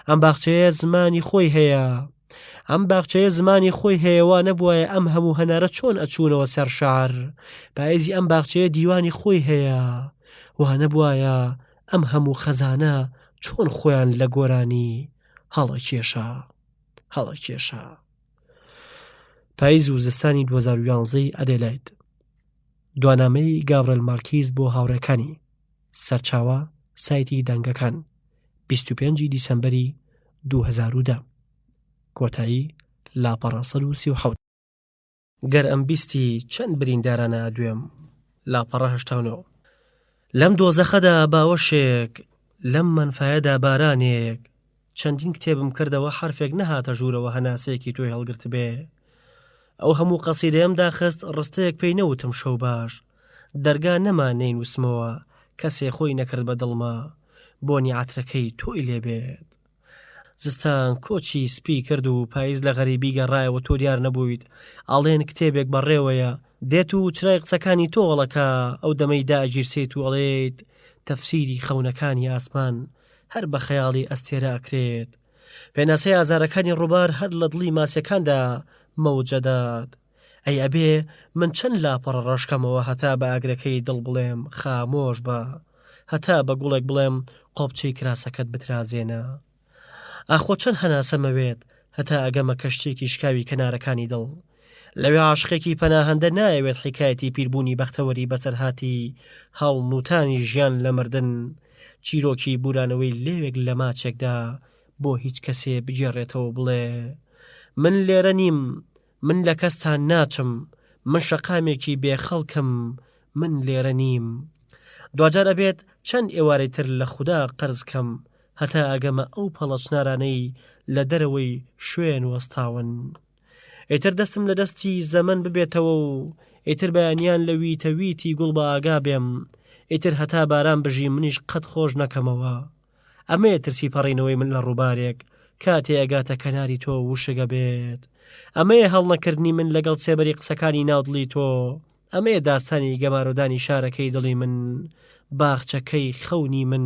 Speaker 1: ئەم باخچەیە زمانی خۆی هەیە ئەم باخچەیە زمانی خۆی هەیە وا نەبوایە ئەم هەموو هەنارە چۆن ئەچوونەوە سەر شار پایزی ئەم باخچەیە دیوانی خۆی هەیە وا نەبوایە ئەم هەموو خەزانە چۆن خۆیان لە گۆرانی هەڵەکێشا هەڵەکێشا پایز و زستانی 2011 ئەدێلایت دوانامەی گابرێل مارکیز بۆ هاوڕێکانی سەرچاوە سایتی دەنگەکان 25 دیسەمبەری 2010 کۆتایی لاپەڕە 137. گەر ئەمبیستی چەند بریندارانە ئەدوێم لاپەڕە 89. لەم دۆزەخەدا باوەشێک لەم مەنفایەدا بارانێک چەندین کتێبم کردەوە حەرفێک نەهاتە ژوورەوە هەناسەیەکی تۆی هەڵگرتبێ ئەو هەموو قەسیدەیەم داخست ڕستەیەک پێی نەوتم شەو باش دەرگا نەما نەینووسمەوە کەسێ خۆی نەکرد بە دڵما بۆنی عەترەکەی تۆی لێبێت زستان کۆچی سپی کرد و پایز لە غەریبی گەڕایەوە تۆ دیار نەبوویت ئەڵێن کتێبێک بەڕێوەیە دێت و چرای قسەکانی تۆ هەڵەکا ئەو دەمەی دائەگیرسێیت و ئەڵێیت تەفسیری خەونەکانی ئاسمان هەر بە خەیاڵی ئەستێرە ئەکرێت پێناسەی ئازارەکانی ڕووبار هەر لە دڵی ماسیەکاندا مەوجەدات ئەی ئەبێ من چەند لاپەڕە ڕەشکەمەوە هەتا بە ئاگرەکەی دڵ بڵێم خامۆش بە. هەتا بە گوڵێک بڵێم قۆپچەی کراسەکەت بترازێنە. ئاخۆ چەند هەناسەم ئەوێت هەتا ئەگەمە کەشتییەکی شکاوی کەنارەکانی دڵ. لەوێ عاشقێکی پەناهەندە نایەوێت حیکایەتی پیربوونی بەختەوەری بەسەرهاتی هەڵنووتانی ژیان لە مردن، چیرۆکی بوورانەوەی لێوێک لە ماچێکدا بۆ هیچ کەسێ بگێڕێتەوە و بڵێ من لێرە نیم، من لە کەستان ناچم، من شەقامێکی بێ خەڵکم، من لێرە نیم. دواجار ئەبێت چەند ئێوارەی تر لە خودا قەرز کەم هەتا ئەگەمە ئەو پەڵە چنارانەی لە دەرەوەی شوێن وەستاون. ئیتر دەستم لە دەستی زەمەن ببێتەوە و ئیتر بەیانیان لە ویتە ویتی گوڵ بە ئاگا بێم، ئیتر هەتا باران بژی منیش قەت خۆش نەکەمەوە. ئەمەیە ترسی پەڕینەوەی من لە ڕووبارێک کاتێ ئەگاتە کەناری تۆ وشک ئەبێت. ئەمەیە هەڵنەکردنی من لەگەڵ سێبەری قسەکانی ناو دڵی تۆ. ئەمەیە داستانی گەمارۆدانی شارەکەی دڵی من، باخچەکەی خەونی من،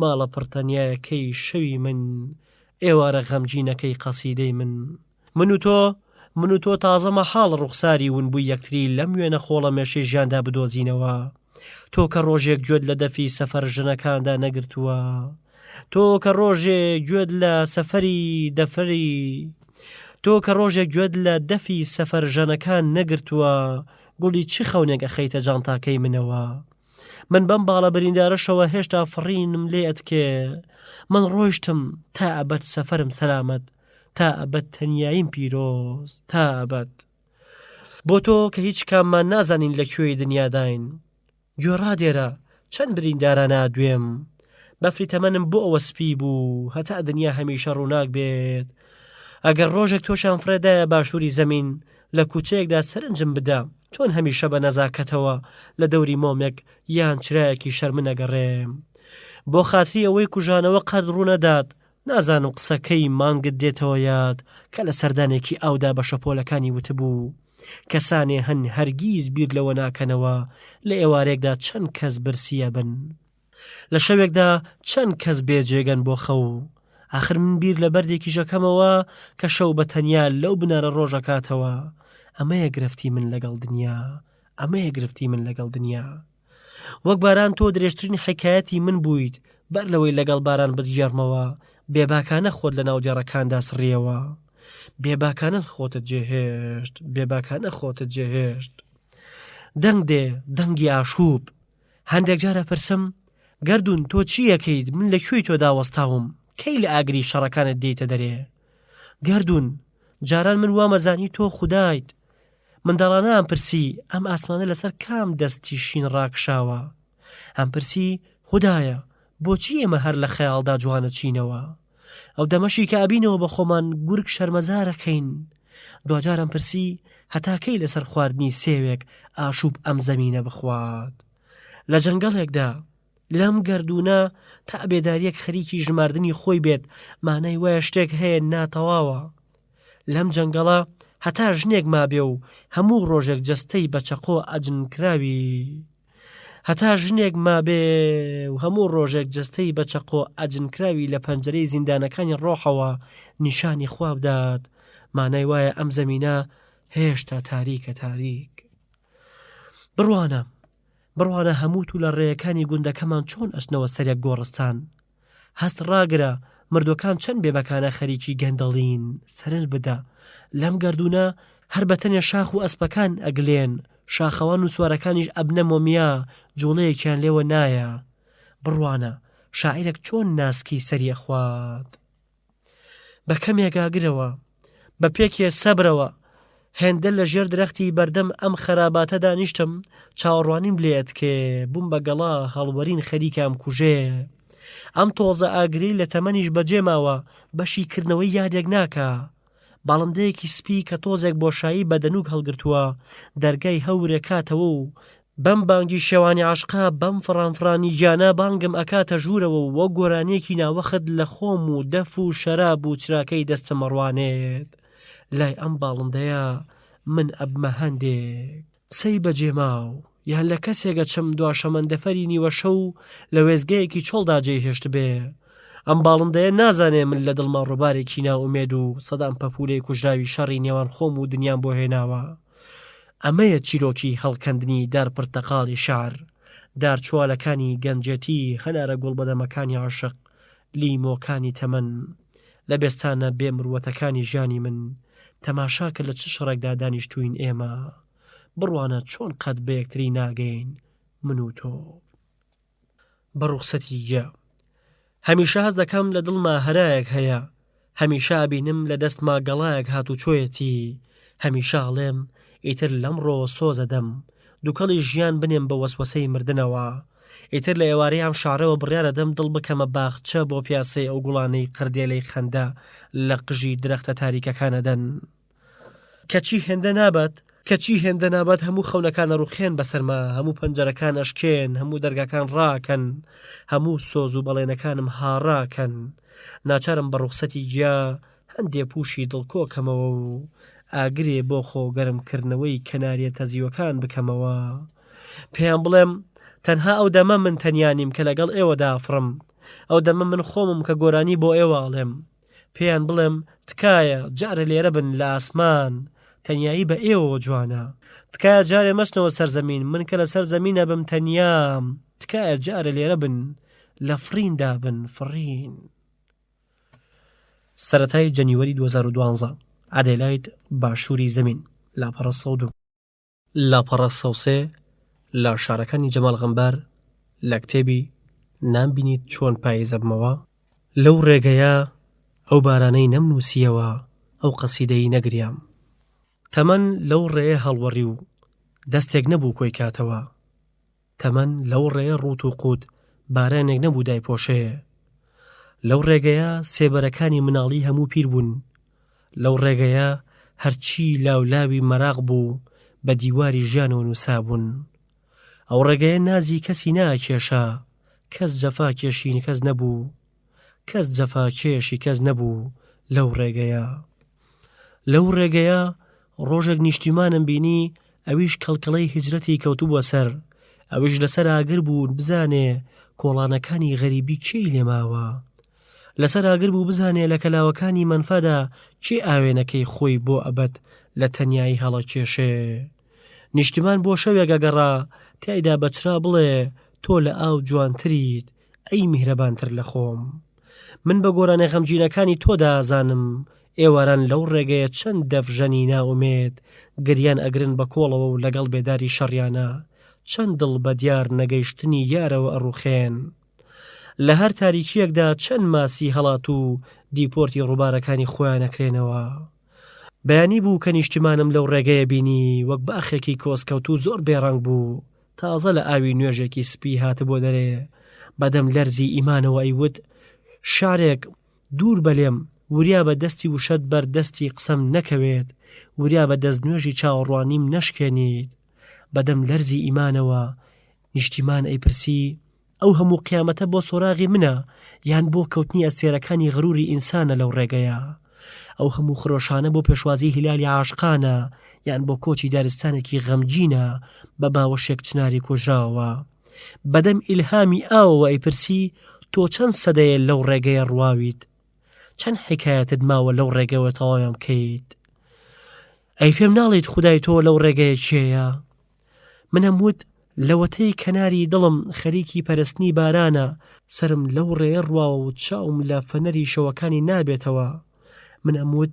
Speaker 1: ماڵە پڕتەنیایەکەی شەوی من، ئێوارە غەمگینەکەی قەسیدەی من. من و تۆ، من و تۆ تازە مەحاڵە ڕوخساری ونبووی یەکتری لەم وێنە خۆڵەمێشەی ژیاندا بدۆزینەوە. تۆ کە ڕۆژێک گوێت لە دەفی سەفەر ژنەکاندا نەگرتووە. تۆ کە ڕۆژێ گوێت لە سەفەری دەفری تۆ کە ڕۆژێک گوێت لە دەفی سەفەر ژەنەکان نەگرتووە، گوڵی چ خەونێک ئەخەیتە جانتاکەی منەوە؟ من بەم باڵە بریندارەشەوە هێشتا فڕینم لێ ئەتکێ. من ڕۆیشتم تا ئەبەد سەفەرم سەلامەت، تا ئەبەد تەنیاییم پیرۆز، تا ئەبەد. بۆ تۆ کە هیچ کاممان نازانین لە کوێی دنیاداین. گوێ ڕادێرە، چەند بریندارانە ئەدوێم. بەفری تەمەنم بۆ ئەوە سپی بوو، هەتا دنیا هەمیشە ڕووناک بێت. ئەگەر ڕۆژێک تۆشیان فڕێدایە باشووری زەمین، لە کوچەیەکدا سەرنجم بدە، چۆن هەمیشە بە نەزاکەتەوە لە دەوری مۆمێک یان چرایەکی شەرمن ئەگەڕێم. بۆ خاتری ئەوەی کوژانەوە قەت ڕوونەدات، نازانم قسەکەی مانگت دێتەوە یاد کە لە سەردانێکی ئاودا بە شەپۆلەکانی وتبوو، کەسانێ هەن هەرگیز بیر لەوە ناکەنەوە لە ئێوارێکدا چەند کەس برسی ئەبن. لە شەوێکدا چەند کەس بێ جێگەن بۆ خەو. ئاخر من بیر لە بەردێکیش ئەکەمەوە کە شەو بە تەنیا لەو بنارە ڕۆژ ئەکاتەوە. ئەمەیە گرفتی من لەگەڵ دنیا. ئەمەیە گرفتی من لەگەڵ دنیا. وەک باران تۆ درێژترین حیکایەتی من بوویت، بەر لەوەی لەگەڵ باران بتگێڕمەوە، بێباکانە خۆت لە ناو دێڕەکاندا سڕیەوە. بێباکانە خۆتت جێهێشت، بێباکانە خۆتت جێهێشت. دەنگ دێ، دەنگی ئاشوب. هەندێک جار ئەپرسم، گەردوون تۆ چی ئەکەیت، من لە کوێی تۆدا وەستاوم، کەی لە ئاگری شەڕەکانت دێیتە دەرێ؟ گەردوون، جاران من وامەزانی تۆ خودایت. منداڵانە ئەمپرسی ئەم ئاسمانە لەسەر کام دەستی شین ڕاکشاوە؟ ئەمپرسی خودایە بۆچی ئێمە هەر لە خەیاڵدا جوانە چینەوە؟ ئەو دەمەشی کە ئەبینەوە بە خۆمان گورگ شەرمەزارەکەین. دواجار ئەمپرسی هەتا کەی لەسەر خواردنی سێوێک ئاشوب ئەم زەمینە بخوات؟ لە جەنگەڵێکدا، لەم گەردوونە تا بێدارییەک خەریکی ژماردنی خۆی بێت مانای وایە شتێک هەیە ناتەواوە. لەم جەنگەڵە هەتا ژنێک مابێ و هەموو ڕۆژێک جەستەی بە چەقۆ ئەجنکراوی هەتا ژنێک مابێ و هەموو ڕۆژێک جەستەی بە چەقۆ ئەجنکراوی لە پەنجەرەی زیندانەکانی ڕۆحەوە نیشانی خوا بدات مانای وایە ئەم زەمینە هێشتا تاریکە تاریک بڕوانە بڕوانە هەموو توولە ڕێیەکانی گوندەکەمان چۆن ئەچنەوە سەر یەک گۆڕستان. هەست ڕاگرە، مردووەکان چەند بێبەکانە خەریکی گەندەڵین، سەرنج بدە، لەم گەردوونە هەر بە تەنێ شاخ و ئەسپەکان ئەگلێن، شاخەوان و سوارەکانیش ئەبنە مۆمیا، جووڵەیەکیان لێوە نایە. بڕوانە، شاعیرێک چۆن ناسکی سەری ئەخوات. بە کەمێک ئاگرەوە، بە پێکێ سەبرەوە، هێندە لە ژێر درەختی بەردەم ئەم خەراباتە دانیشتم، چاوەڕوانیم لێ ئەتکێ، بووم بە گەڵا هەڵوەرین خەریکە ئەمکوژێ. ئەم تۆزە ئاگرەی لە تەمەنیش بەجێ ماوە، بەشی کردنەوەی یادێک ناکا. باڵندەیەکی سپی کە تۆزێک بۆشایی بە دەنووک هەڵگرتووە، دەرگای هەورێ کاتەوە و بەم بانگی شێوانی عەشقە، بەم فڕانفڕانی گیانە بانگم ئەکاتە ژوورەوە و وەک گۆرانییەکی ناوەخت لە خۆم و دەف و شەراب و چراکەی دەستم ئەڕوانێت. لای ئەم باڵندەیە من ئەبمە هەندێک قسەی بەجێماو، یان لە کەسێک ئەچم دوا شەمەندەفەری نیوەشەو لە وێستگەیەکی چۆڵدا جێی هێشتبێ. ئەم باڵندەیە نازانێ من لە دڵما ڕووبارێکی نائومێد و سەدان پەپوولەی کوژراوی شەڕی نێوان خۆم و دنیام بۆ هێناوە. ئەمەیە چیرۆکی هەڵکەندنی دارپرتەقاڵی شار. دارچوالەکانی گەنجێتی، هەنارە گوڵبەدەمەکانی عەشق، لیمۆکانی تەمەن. لە بێستانە بێ مروەتەکانی ژیانی من، تەماشاکە لە چ شەڕێکدا دانیشتووین ئێمە. بڕوانە چۆن قەت بە یەکتری ناگەین من و تۆ. بە ڕوخسەتی گیا. هەمیشە هەست دەکەم لە دڵما هەرایەک هەیە، هەمیشە ئەبینم لە دەستما گەڵایەک هاتوچۆیەتی، هەمیشە ئەڵێم ئیتر لەمڕۆوە سۆز ئەدەم، دوکەڵی ژیان بنێم بە وەسوەسەی مردنەوە. ئیتر لە ئێوارەی ئەم شارەوە بڕیار ئەدەم دڵ بکەمە باخچە بۆ پیاسەی ئەو گوڵانەی قردێلەی خەندە لە قژی درەختە تاریکەکان ئەدەن. کەچی هێندە نابات، کەچی هێندە نابات هەموو خەونەکان ئەڕوخێن بەسەرما، هەموو پەنجەرەکان ئەشکێن، هەموو دەرگاکان ڕاکەن، هەموو سۆز و بەڵێنەکانم هاڕاکەن. ناچارم بە ڕوخسەتی گیا هەندێ پووشی دڵ کۆ کەمەوە و ئاگرێ بۆ خۆ گەرم کردنەوەی کەناریە تەزیوەکان بکەمەوە. پێیان بڵێم تەنها ئەو دەمە من تەنیا نیم کە لەگەڵ ئێوەدا ئەفڕم. ئەو دەمە من خۆمم کە گۆرانی بۆ ئێوە ئەڵێم. پێیان بڵێم تکایە جارێ لێرە بن لە ئاسمان تەنیایی بە ئێوەوە جوانە تکایە جارێ مەچنەوە سەر زەمین من کە لەسەر زەمینە بم تەنیام تکایە جارێ لێرە بن لە فڕیندا بن فڕین. سەرەتای جەنیوەری 2012 ئادێلاید باشووری زەمین لاپەڕە 102. لاپەڕە 103 لە شارەکانی جەمال غەمبار لە کتێبی نامبینیت چۆن پاییز ئەبمەوە لەو ڕێگەیە ئەو بارانەی نەمنووسییەوە ئەو قەسیدەی نەگریام تەمەن لەو ڕێیە هەڵوەڕی و دەستێک نەبوو کۆی کاتەوە تەمەن لەو ڕێیە ڕووت و قووت بارانێک نەبوو دایپۆشێ. لەو ڕێگەیە سێبەرەکانی مناڵی هەموو پیر بوون. لەو ڕێگەیە هەرچی لاولاوی مەراق بوو بە دیواری ژیانەوە نووسابوون. ئەو ڕێگەیە نازی کەسی ناکێشا، کەس جەفا کێشی کەس نەبوو. کەس جەفا کێشی کەس نەبوو لەو ڕێگەیە. لەو ڕێگەیە ڕۆژێک نیشتیمانم بینی ئەویش کەڵکەڵەی هیجرەتی کەوتبووە سەر، ئەویش لەسەر ئاگر بوو بزانێ کۆڵانەکانی غەریبی کێی لێ ماوە. لەسەر ئاگر بوو بزانێ لە کەلاوەکانی مەنفادا کێ ئاوێنەکەی خۆی بۆ ئەبەد لە تەنیایی هەڵەکێشێ. نیشتیمان بۆ شەوێک ئەگەڕا تیایدا بە چرا بڵێ تۆ لە ئاو جوانتریت، ئەی میهرەبانتر لە خۆم. من بە گۆرانە غەمگینەکانی تۆدا ئەزانم ئێواران لەو ڕێگەیە چەند دەف ژەنی نائومێد گریان ئەگرن بە کۆڵەوە و لەگەڵ بێداری شەڕیانە چەند دڵ بە دیار نەگەیشتنی یارەوە ئەڕوخێن. لە هەر تاریکییەکدا چەند ماسی هەڵاتوو دیپۆرتی ڕووبارەکانی خۆیان ئەکرێنەوە. بەیانی بوو کە نیشتیمانم لەو ڕێگەیە بینی وەک باخێکی کۆسکەوتوو زۆر بێ ڕەنگ بوو تازە لە ئاوی نوێژێکی سپی هاتبووە دەرێ بەدەم لەرزی ئیمانەوە ئەیوت شارێک دوور بە لێم وریا بە دەستی وشەت بەر دەستی قسەم نەکەوێت وریا بە دەست نوێژی چاوەڕوانیم نەشکێنیت بەدەم لەرزی ئیمانەوە نیشتیمان ئەیپرسی ئەو هەموو قیامەتە بۆ سۆراغی منە یان بۆ کەوتنی ئەستێرەکانی غروری ئینسانە لەو ڕێگەیە؟ ئەو هەموو خرۆشانە بۆ پێشوازی هیلالی عاشقانە یان بۆ کۆچی دارستانێکی غەمگینە بە باوەشێک چناری کوژراوە؟ بەدەم ئیلهامی ئاوەوە ئەیپرسی تۆ چەند سەدەیە لەو ڕێگەیە ڕواویت؟ چەند حیکایەتت ماوە لەو ڕێگەوە تەواویان بکەیت؟ ئەی پێم ناڵێیت خودای تۆ لەو ڕێگەیە کێیە؟ منم وت لەوەتەی کەناری دڵم خەریکی پەرستنی بارانە سەرم لەو ڕێیە ڕواوە و چاوم لە فەنەری شەوەکانی نابێتەوە من ئەموت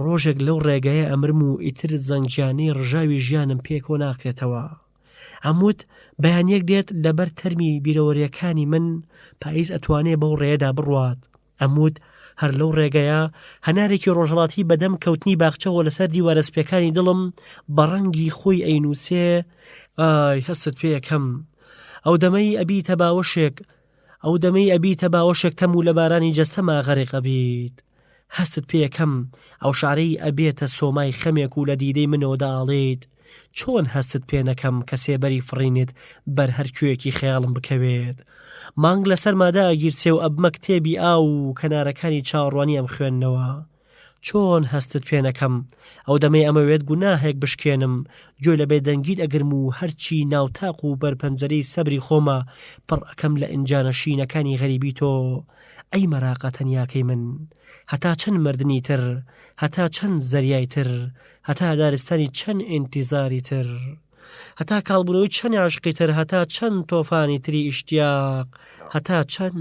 Speaker 1: ڕۆژێک لەو ڕێگەیە ئەمرم و ئیتر زەنگیانەی ڕژاوی ژیانم پێکۆ ناکرێتەوە ئەموت بەیانیەک دێت لەبەر تەرمی بیرەوەریەکانی من پاییز ئەتوانێ بەو ڕێیەدا بڕوات ئەموت هەر لەو ڕێگەیە هەنارێکی ڕۆژهەڵاتی بەدەم کەوتنی باخچەوە لەسەر دیوارە سپیەکانی دڵم بە ڕەنگی خۆی ئەینووسێ ئای هەستت پێ ئەکەم ئەو دەمەی ئەبیتە باوەشێک ئەو دەمەی ئەبیتە باوەشێک تەم و لە بارانی جەستەما غەرق ئەبیت هەستت پێ ئەکەم ئەو شعرەی ئەبێتە سۆمای خەمێک و لە دیدەی منەوە دەئاڵێیت چۆن هەستت پێ نەکەم کە سێبەری فڕینت بەر هەر کوێیەکی خەیاڵم بکەوێت؟ مانگ لە سەرما دائەگیرسێ و ئەبمە کتێبی ئاو و کەنارەکانی چاوەڕوانی ئەمخوێننەوە. چۆن هەستت پێ نەکەم؟ ئەو دەمەی ئەمەوێت گوناهێک بشکێنم، گوێ لە بێدەنگیت ئەگرم و هەرچی ناو تاق و بەر پەنجەرەی سەبری خۆمە پڕ ئەکەم لە ئینجانە شینەکانی غەریبی تۆ. ئەی مەراقە تەنیاکەی من! هەتا چەند مردنی تر؟ هەتا چەند زەریای تر؟ هەتا دارستانی چەند ئینتیزاری تر؟ هەتا کاڵبوونەوەی چەند عشقی تر هەتا چەند تۆفانی تری ئیشتیاق هەتا چەند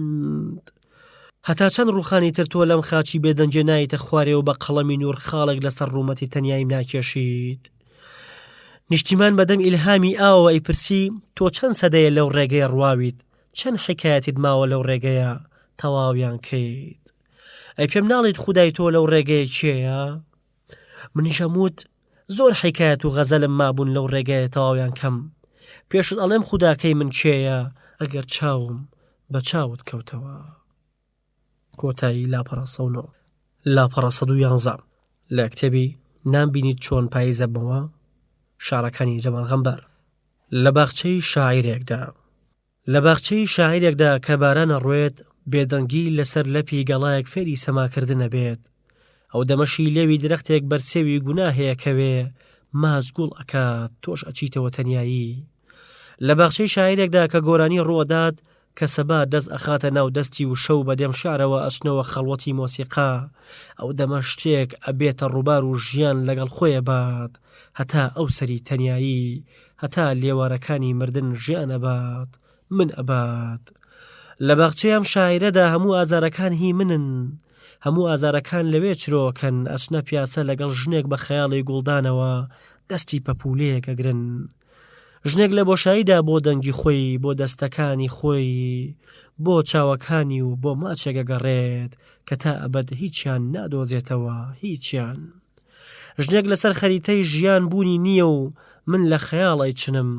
Speaker 1: هەتا چەند ڕووخانی تر تۆ لەم خاچی بێدەنگێ نایتە خوارێ و بە قەڵەمی نوور خاڵێک لەسەر ڕوومەتی تەنیاییم ناکێشیت نیشتیمان بەدەم ئیلهامی ئاوەوە ئەیپرسی تۆ چەند سەدەیە لەو ڕێگەیە ڕواویت چەند حیکایەتیت ماوە لەو ڕێگەیە تەواویان کەیت ئەی پێم ناڵیت خودای تۆ لەو ڕێگەیە کێیە منیش ئەموت زۆر حیکایەت و غەزەلم مابوون لەو ڕێگەیە تەواویان کەم پێشت ئەڵێم خوداکەی من کێیە ئەگەر چاوم بە چاوت کەوتەوە کۆتایی لاپەڕە 109 لاپەڕە 111 لە کتێبی نامبینیت چۆن پاییزەبمەوە شارەکانی جەمال غەمبار لە باخچەی شاعیرێکدا لە باخچەی شاعیرێکدا کە باران ئەڕوێت، بێدەنگی لەسەر لەپی گەڵایەک فێری سەماکردن ئەبێت. ئەو دەمەشی لێوی درەختێک بەر سێوی گوناهێ ئەکەوێ، ماچ گوڵ ئەکات، تۆش ئەچیتەوە تەنیایی. لە باخچەی شاعیرێکدا کە گۆرانی ڕووئەدات، کە سەبا دەست ئەخاتە ناو دەستی و شەو بە دەم شعرەوە ئەچنەوە خەڵوەتی مۆسیقا، ئەو دەمە شتێک ئەبێتە ڕووبار و ژیان لەگەڵ خۆی ئەبات هەتا ئەو سەری تەنیایی، هەتا لێوارەکانی مردن ژیان ئەبات، من ئەبات. لە باخچەی ئەم شاعیرەدا هەموو ئازارەکان هی منن. هەموو ئازارەکان لەوێ چرۆکەن، ئەچنە پیاسە لەگەڵ ژنێک بە خەیاڵی گوڵدانەوە دەستی پەپوولەیەک ئەگرن. ژنێک لە بۆشاییدا بۆ دەنگی خۆی، بۆ دەستەکانی خۆی، بۆ چاوەکانی و بۆ ماچێک ئەگەڕێت کە تا ئەبەد هیچیان نادۆزێتەوە، هیچیان. ژنێک لەسەر خەریتەی ژیان بوونی نییە و من لە خەیاڵ ئەیچنم.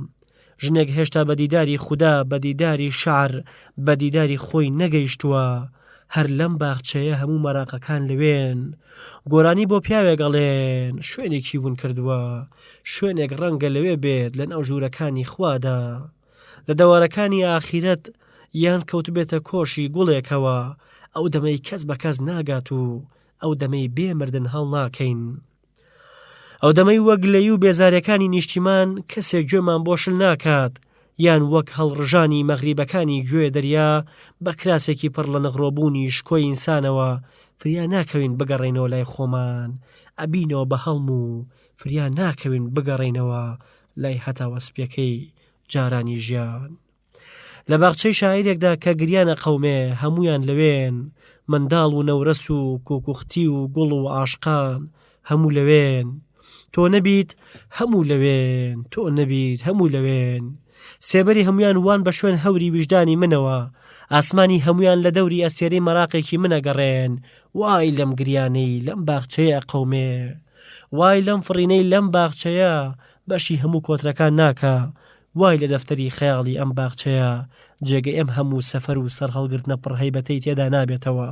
Speaker 1: ژنێک هێشتا بە دیداری خودا، بە دیداری شەعر، بە دیداری خۆی نەگەیشتووە. هەر لەم باخچەیە هەموو مەراقەکان لەوێن. گۆرانی بۆ پیاوێک ئەڵێن، شوێنێکی ون کردووە. شوێنێک ڕەنگە لەوێ بێت لەناو ژوورەکانی خوادا. لە دەوارەکانی ئاخیرەت یان کەوتبێتە کۆشی گوڵێکەوە، ئەو دەمەی کەس بە کەس ناگات و ئەو دەمەی بێ مردن هەڵناکەین. ئەو دەمەی وەک گلەیی و بێزارەکانی نیشتیمان کەسێک گوێمان بۆ شل ناکات، یان وەک هەڵڕژانی مەغریبەکانی گوێ دەریا بە کراسێکی پڕ لە نغرۆبوونی شکۆی ئینسانەوە فریا ناکەوین بگەڕێینەوە لای خۆمان، ئەبینەوە بە هەڵم و فریا ناکەوین بگەڕێینەوە لای هەتاوە سپیەکەی جارانی ژیان. لە باخچەی شاعیرێکدا کە گریان ئەقەومێ هەموویان لەوێن، منداڵ و نەورەس و کوکوختی و گوڵ و عاشقان هەموو لەوێن. تۆ نەبیت هەموو لەوێن، تۆ نەبیت هەموو لەوێن. سێبەری هەموویان وان بە شوێن هەوری ویژدانی منەوە، ئاسمانی هەموویان لە دەوری ئەستێرەی مەراقێکی من ئەگەڕێن، وای لەم گریانەی لەم باخچەیە ئەقەومێ، وای لەم فڕینەی لەم باخچەیە بەشی هەموو کۆترەکان ناکا، وای لە دەفتەری خەیاڵی ئەم باخچەیە جێگەی ئەم هەموو سەفەر و سەرهەڵگرتنە پڕ هەیبەتەی تێدا نابێتەوە.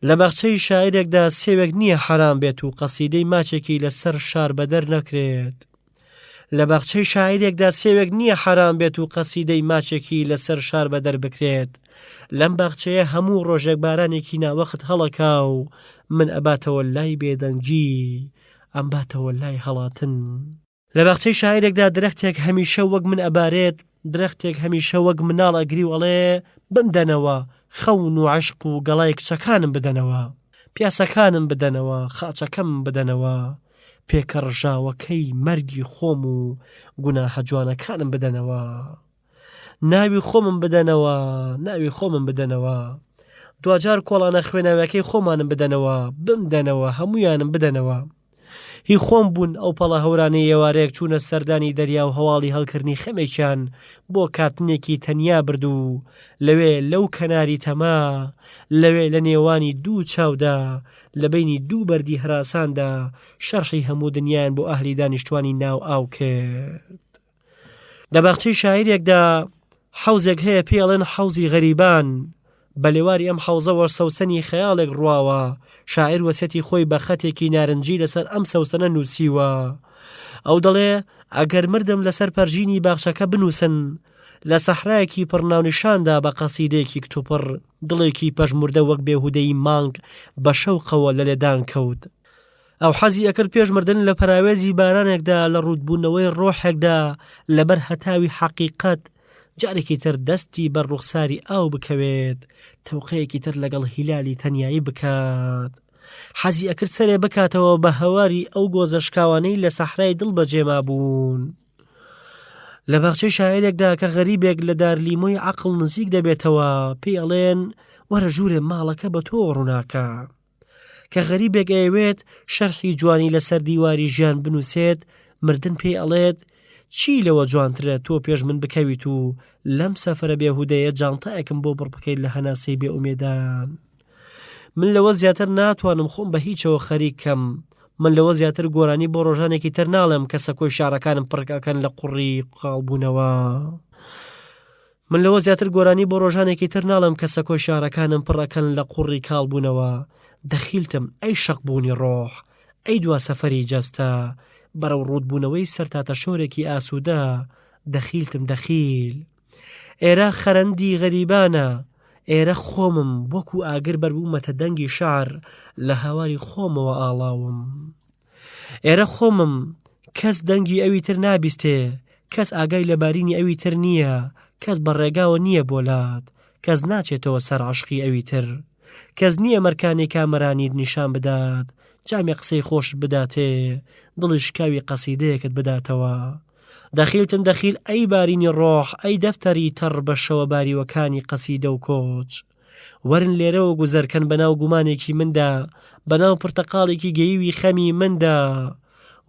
Speaker 1: لە باخچەی شاعیرێکدا سێوێک نییە حەرام بێت و قەسیدەی ماچێکی لەسەر شار بەدەر نەکرێت. لە باخچەی شاعیرێکدا سێوێک نییە حەرام بێت و قەسیدەی ماچێکی لەسەر شار بەدەر بکرێت. لەم باخچەیە هەموو ڕۆژێک بارانێکی ناوەخت هەڵەکا و من ئەباتەوە لای بێدەنگی، ئەمباتەوە لای هەڵاتن. لە باخچەی شاعیرێکدا درەختێک هەمیشە وەک من ئەبارێت، درەختێک هەمیشە وەک مناڵ ئەگری و ئەڵێ بمدەنەوە، خەون و عەشق و گەڵای کچەکانم بدەنەوە، پیاسەکانم بدەنەوە، خاچەکەم بدەنەوە، پێکەڕژاوەکەی مەرگی خۆم و گوناهە جوانەکانم بدەنەوە. ناوی خۆمم بدەنەوە، ناوی خۆمم بدەنەوە. دواجار کۆڵانە خوێناویەکەی خۆمانم بدەنەوە، بمدەنەوە، هەموویانم بدەنەوە. هی خۆم بوون ئەو پەڵە هەورانەی ئێوارەیەک چوونە سەردانی دەریا و هەواڵی هەڵکردنی خەمێکیان بۆ کاپتنێکی تەنیا برد و لەوێ لەو کەناری تەما، لەوێ لە نێوانی دوو چاودا، لە بەینی دوو بەردی هەراساندا شەرحی هەموو دنیایان بۆ ئەهلی دانیشتوانی ناو ئاو کرد. لە باخچەی شاعیرێکدا حەوزێک هەیە پێی ئەڵێن حەوزی غەریبان، بە لێواری ئەم حەوزەوە سەوسەنی خەیاڵێک ڕواوە، شاعیر وەسیەتی خۆی بە خەتێکی نارنجی لەسەر ئەم سەوسەنە نووسیوە. ئەو دەڵێ، ئەگەر مردم لەسەر پەرژینی باخچەکە بنووسن، لە سەحرایەکی پڕ ناونیشاندا بە قەسیدەیەکی کتوپڕ، دڵێکی پەژموردە وەک بێهودەیی مانگ بە شەوقەوە لە لێدان کەوت. ئەو حەزی ئەکرد پێش مردن لە پەراوێزی بارانێکدا لە ڕووتبوونەوەی ڕۆحێکدا لەبەر هەتاوی حەقیقەت جارێکی تر دەستی بەر ڕوخساری ئاو بکەوێت تەوقەیەکی تر لەگەڵ هیلالی تەنیایی بکات حەزی ئەکرد سەرێ بکاتەوە بە هەواری ئەو گۆزە شکاوانەی لە سەحرای دڵ بەجێ مابوون. لە باخچەی شاعیرێکدا کە غەریبێک لە دارلیمۆی عەقڵ نزیک دەبێتەوە، پێی ئەڵێن وەرە ژوورێ ماڵەکە بە تۆوە ڕووناکە. کە غەریبێک ئەیەوێت شەرحی جوانی لەسەر دیواری ژیان بنووسێت، مردن پێی ئەڵێت چی لەوە جوانترە تۆ پێش من بکەویت و لەم سەفەرە بێهودەیە جانتایەکم بۆ بڕ بکەیت لە هەناسەی بێئومێدان. من لەوە زیاتر ناتوانم خۆم بە هیچەوە خەریک کەم. من لەوە زیاتر گۆرانی بۆ ڕۆژانێکی تر ناڵێم کە سەکۆی شارەکانم پڕک ئەکەن لە قوڕی قاڵبوونەوە. من لەوە زیاتر گۆرانی بۆ ڕۆژانێکی تر ناڵێم کە سەکۆی شارەکانم پڕ ئەکەن لە قوڕی کاڵبوونەوە. دەخیلتم ئەی شەقبوونی ڕۆح، ئەی دوا سەفەری جەستە، بەرەو ڕووتبوونەوەی سەرتاتەشۆرێکی ئاسوودە، دەخیلتم دەخیل. ئێرە خەرەندی غەریبانە، ئێرە خۆمم، وەکو ئاگر بەربوومەتە دەنگی شەعر، لە هاواری خۆمەوە ئاڵاوم. ئێرە خۆمم، کەس دەنگی ئەوی تر نابیستێ، کەس ئاگای لە بارینی ئەوی تر نییە، کەس بە ڕێگاوە نییە بۆ لات، کەس ناچێتەوە سەر عەشقی ئەوی تر. کەس نییە مەرکانەی کامەرانیت نیشان بدات، جامێ قسەی خۆشت بداتێ، دڵی شکاوی قەسیدەیەکت بداتەوە. دەخیلتم دەخیل ئەی بارینی ڕۆح ئەی دەفتەری تەڕ بە شەوە باریوەکانی قەسیدە و کۆچ. وەرن لێرەوە گوزەرکەن بەناو گومانێکی مندا بەناو پرتەقاڵێکی گەییوی خەمی مندا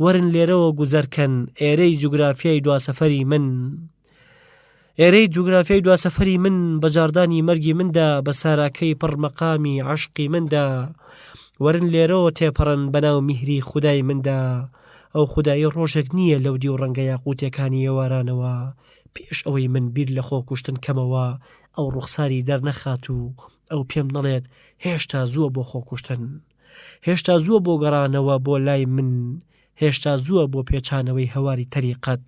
Speaker 1: وەرن لێرەوە گوزەرکەن ئێرەی جوگرافیای دواسەفەری من ئێرەی جوگرافیای دواسەفەری من بە جاردانی مەرگی مندا بە ساراکەی پڕ مەقامی عەشقی مندا وەرن لێرەوە تێپەڕن بەناو میهری خودای مندا ئەو خودایی ڕۆژێک نییە لەو دیو ڕەنگە یاقوتێکانی ئێوارانەوە پێش ئەوەی من بیر لە خۆکوشتن کەمەوە ئەو ڕوخساری دەرنەخات و ئەو پێم نەڵێت هێشتا زووە بۆ خۆکوشتن هێشتا زووە بۆ گەڕانەوە بۆ لای من هێشتا زووە بۆ پێچانەوەی هەواری تەریقەت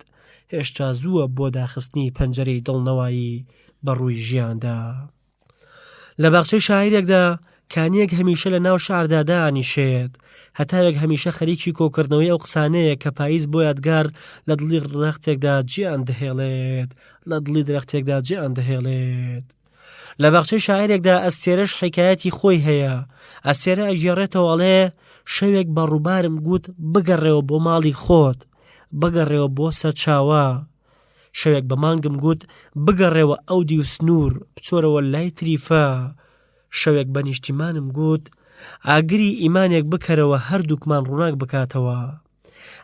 Speaker 1: هێشتا زووە بۆ داخستنی پەنجەرەی دڵنەوایی بە ڕووی ژیاندا. لە باخچەی شاعیرێکدا کانییەک هەمیشە لە ناو شاردا دانیشێت، هەتاوێک هەمیشە خەریکی کۆکردنەوەی ئەو قسانەیە کە پاییز بۆ یادگار لە دڵی درەختێکدا جێیان دەهێڵێت، لە دڵی درەختێکدا جێیان دەهێڵێت. لە باخچەی شاعیرێکدا ئەستێرەش حیکایەتی خۆی هەیە، ئەستێرە ئەگێڕێتەوە ئەڵێ شەوێک بە ڕووبارم گوت بگەڕێوە بۆ ماڵی خۆت، بگەڕێوە بۆ سەرچاوە. شەوێک بە مانگم گوت بگەڕێوە ئەو دیو سنوور بچۆرەوە لای تریفە شەوێک بە نیشتیمانم گوت ئاگری ئیمانێک بکەرەوە هەردووکمان ڕووناک بکاتەوە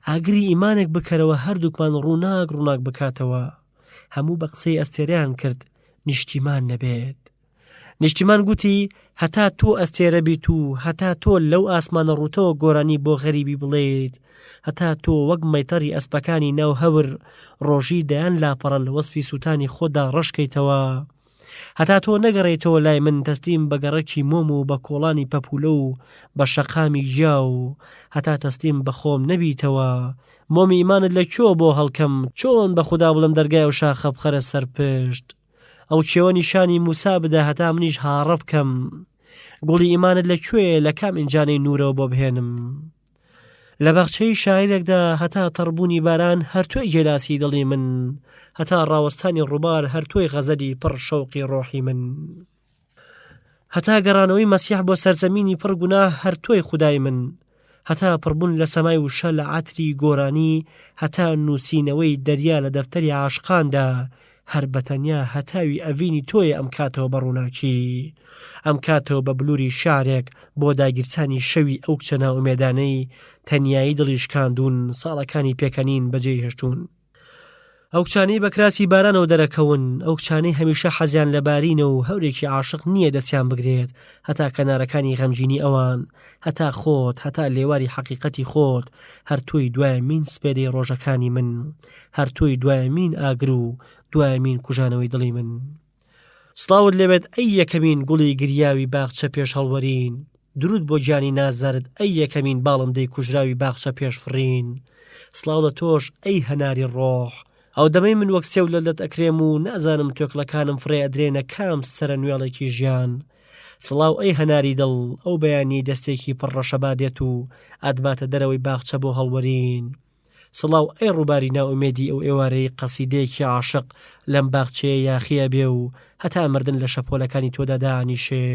Speaker 1: ئاگری ئیمانێک بکەرەوە هەردووکمان ڕووناک ڕووناک بکاتەوە هەموو بە قسەی ئەستێرەیان کرد نیشتیمان نەبێت نیشتیمان گوتی، هەتا تۆ ئەستێرە بیت و هەتا تۆ لەو ئاسمانە ڕووتەوە گۆرانی بۆ غەریبی بڵێیت، هەتا تۆ وەک مەیتەڕی ئەسپەکانی ناو هەور ڕۆژی دەیان لاپەڕە لە وەسفی سووتانی خۆتدا ڕەش کەیتەوە، هەتا تۆ نەگەڕێیتەوە لای من تەسلیم بە گەڕەکی مۆم و بە کۆڵانی پەپوولە و بە شەقامی گیا و هەتا تەسلیم بە خۆم نەبیتەوە مۆمی ئیمانت لە کوێوە بۆ هەڵکەم چۆن بە خودا بڵێم دەرگای ئەو شاخە بخەرە سەر پشت؟ ئەو کێوە نیشانی موسا بدە هەتا منیش هاڕە بکەم گوڵی ئیمانت لە کوێیە لە کام ئینجانەی نورەوە بۆ بهێنم لە باخچەی شاعیرێکدا هەتا تەڕبوونی باران هەر تۆی گێلاسی دڵی من هەتا ڕاوەستانی ڕووبار هەر تۆی غەزەلی پڕ شەوقی ڕۆحی من هەتا گەڕانەوەی مەسیح بۆ سەرزەمینی پڕ گوناه هەر تۆی خودای من هەتا پڕبوون لە سەمای وشە لە عەتری گۆرانی هەتا نووسینەوەی دەریا لە دەفتەری عاشقاندا هەر بەتەنیا هەتاوی ئەڤینی تۆیە ئەم کاتەوە بە ڕووناکی ئەم کاتەوە بە بلوری شارێک بۆ داگیرسانی شەوی ئەو کچە نائومێدانەی تەنیایی دڵی شکاندوون ساڵەکانی پێکەنین بەجێی هێشتوون. ئەو کچانەی بە کراسی بارانەوە دەرەکەون، ئەو کچانەی هەمیشە حەزیان لە بارینە و هەورێکی عاشق نییە دەستیان بگرێت هەتا کەنارەکانی غەمگینی ئەوان، هەتا خۆت، هەتا لێواری حەقیقەتی خۆت، هەر تۆی دوایەمین سپێدەی ڕۆژەکانی من، هەر تۆی دوایەمین ئاگر و دوایەمین کوژانەوەی دڵی من. سڵاوت لێبێت ئەی یەکەمین گوڵی گریاوی باخچە پێش هەڵوەرین، دروود بۆ گیانی نازدارت ئەی یەکەمین باڵندەی کوژراوی باخچە پێش فڕین، سڵاو لە تۆش ئەی هەناری ڕۆح، ئەو دەمەی من وەک سێو لەت لەت ئەکرێم و نازانم توێکڵەکانم فڕێ ئەدرێنە کام سەرە نوێڵێکی ژیان، سڵاو ئەی هەناری دڵ، ئەو بەیانیەی دەستێکی پڕ ڕەشەبا دێت و ئەتباتە دەرەوەی باخچە بۆ هەڵوەرین. سڵاو ئەی ڕووباری نائومێدی ئەو ئێوارەی قەسیدەیەکی عاشق لەم باخچەیە یاخی ئەبێ و هەتا مردن لە شەپۆلەکانی تۆدا دائەنیشێ.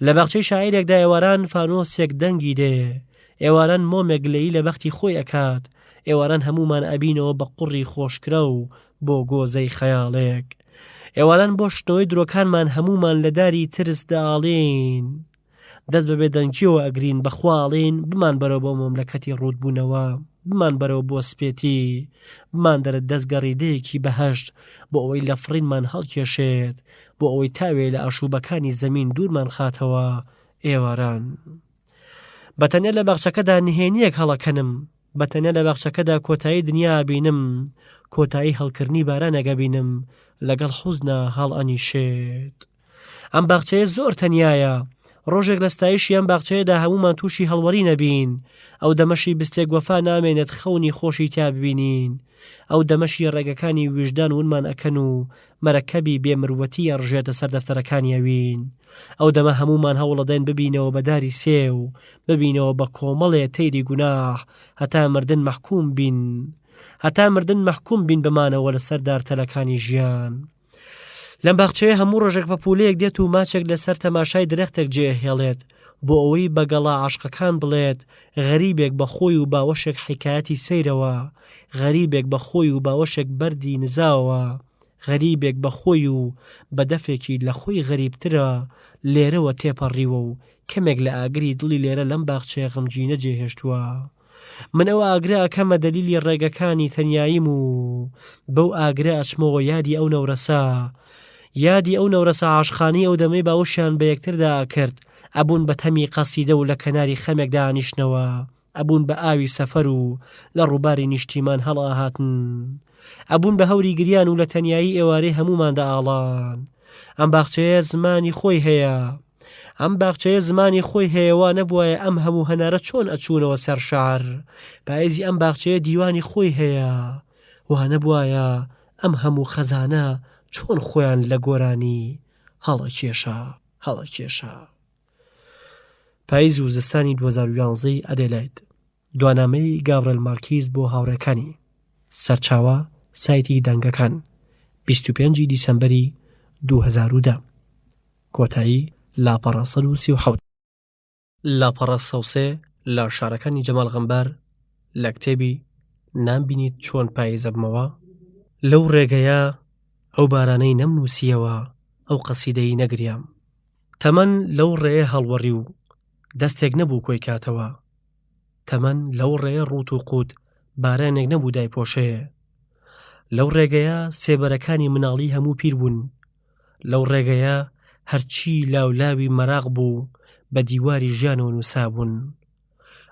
Speaker 1: لە باخچەی شاعیرێکدا ئێواران فانۆسێک دەنگی دێ، ئێواران مۆمێک گلەیی لە بەختی خۆی ئەکات، ئێواران هەموومان ئەبینەوە بە قوڕی خۆشکراو بۆ گۆزەی خەیاڵێک. ئێواران بۆ شتنەوەی درۆکانمان هەموومان لە داری ترس دەئاڵێین. دەست بە بێدەنگیەوە ئەگرین بە خوا ئەڵێین بمانبەرەوە بۆ مەملەکەتی ڕووتبوونەوە، بمانبەرەوە بۆ سپێتی، بماندەرە دەست گەڕیدەیەکی بەهەشت بۆ ئەوەی لە فڕینمان هەڵکێشێت، بۆ ئەوەی تاوێ لە ئاشووبەکانی زەمین دوورمان خاتەوە ئێواران. بە تەنیا لە باخچەکەدا نهێنییەک هەڵەکەنم، بە تەنیا لە باخچەکەدا کۆتایی دنیا ئەبینم، کۆتایی هەڵکردنی بارانێک ئەبینم لەگەڵ حوزنا هەڵئەنیشێت. ئەم باخچەیە زۆر تەنیایە. ڕۆژێک لە ستایشی ئەم باخچەیەدا هەموومان تووشی هەڵوەرین ئەبین. ئەو دەمەشی بستێک وەفا نامێنێت خەونی خۆشی تیا ببینین. ئەو دەمەشی ڕێگەکانی ویژدان ونمان ئەکەن و مەرەکەبی بێ مروەتی ئەڕژێتە سەر دەفتەرەکانی ئەوین. ئەو دەمە هەموومان هەوڵەدەین ببینەوە بە داری سێو، ببینەوە بە کۆمەڵێ تەیری گوناح، هەتا مردن مەحکووم بین. هەتا مردن مەحکووم بین بە مانەوە لەسەر دارتەلەکانی ژیان. لەم باخچەیە هەموو ڕۆژێک پەپوولەیەک دێت و ماچێک لەسەر تەماشای درەختێک جێئەهێڵێت بۆ ئەوەی بە گەڵا عاشقەکان بڵێت غەریبێک بە خۆی و باوەشێک حیکایەتی سەیرەوە، غەریبێک بە خۆی و باوەشێک بەردی نزاوە، غەریبێک بە خۆی و بە دەفێکی لە خۆی غەریبترە لێرەوە تێپەڕیوە و کەمێک لە ئاگری دڵی لێرە لەم باخچەیە غەمگینە جێهێشتووە. من ئەو ئاگرە ئەکەمە دەلیلی ڕێگەکانی تەنیاییم و بەو ئاگرە ئەچمەوە یادی ئەو نەورەسە یادی ئەو نەورەسە عاشقانەی ئەو دەمەی باوەشیان بە یەکتردا ئەکرد ئەبوون بە تەمی قەسیدە و لە کەناری خەمێکدا ئەنیشتنەوە ئەبوون بە ئاوی سەفەر و لە ڕووباری نیشتیمان هەڵئەهاتن ئەبوون بە هەوری گریان و لە تەنیایی ئێوارەی هەموومان دەئاڵان ئەم باخچەیە زمانی خۆی هەیە ئەم باخچەیە زمانی خۆی هەیە وا نەبوایە ئەم هەموو هەنارە چۆن ئەچوونەوە سەر شار پایزی ئەم باخچەیە دیوانی خۆی هەیە وا نەبوایە ئەم هەموو خەزانە چۆن خۆیان لە گۆرانی هەڵەکێشا هەڵەکێشا پایز و زستانی 2011 ئەدێلاید دوانامەی گابرێل مارکیز بۆ هاوڕێکانی. سەرچاوە، سایتی دەنگەکان، 25 ی دیسەمبەری 2010. کۆتایی لاپەڕە 137. لاپەڕە 103 لە شارەکانی جەمال غەمبار لە کتێبی نامبینیت چۆن پاییز ئەبمەوە لەو ڕێگەیە ئەو بارانەی نەمنووسییەوە ئەو قەسیدەی نەگریام تەمەن لەو ڕێیە هەڵوەڕی و دەستێک نەبوو کۆی کاتەوە تەمەن لەو ڕێیە ڕووت و قووت بارانێک نەبوو دایپۆشێ لەو ڕێگەیە سێبەرەکانی مناڵی هەموو پیر بوون لەو ڕێگەیە هەرچی لاولاوی مەراق بوو بە دیواری ژیانەوە نووسابوون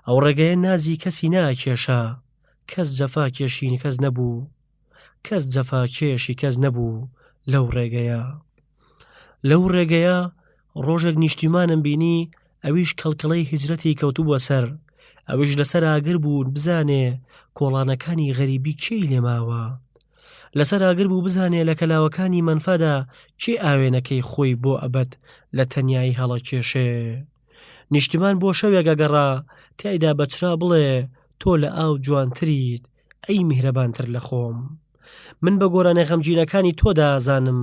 Speaker 1: ئەو ڕێگەیە نازی کەسی ناکێشا کەس جەفا کێشی کەس نەبوو کەس جەفا کێشی کەس نەبوو لەو ڕێگەیە لەو ڕێگەیە ڕۆژێک نیشتیمانم بینی ئەویش کەڵکەڵەی هیجرەتی کەوتبووە سەر، ئەویش لەسەر ئاگر بوو بزانێ کۆڵانەکانی غەریبی کێی لێ ماوە. لەسەر ئاگر بوو بزانێ لە کەلاوەکانی مەنفادا کێ ئاوێنەکەی خۆی بۆ ئەبەد لە تەنیایی هەڵەکێشێ. نیشتیمان بۆ شەوێک ئەگەڕا تیایدا بە چرا بڵێ تۆ لە ئاو جوانتریت، ئەی میهرەبانتر لە خۆم. من بە گۆرانە غەمگینەکانی تۆدا ئازانم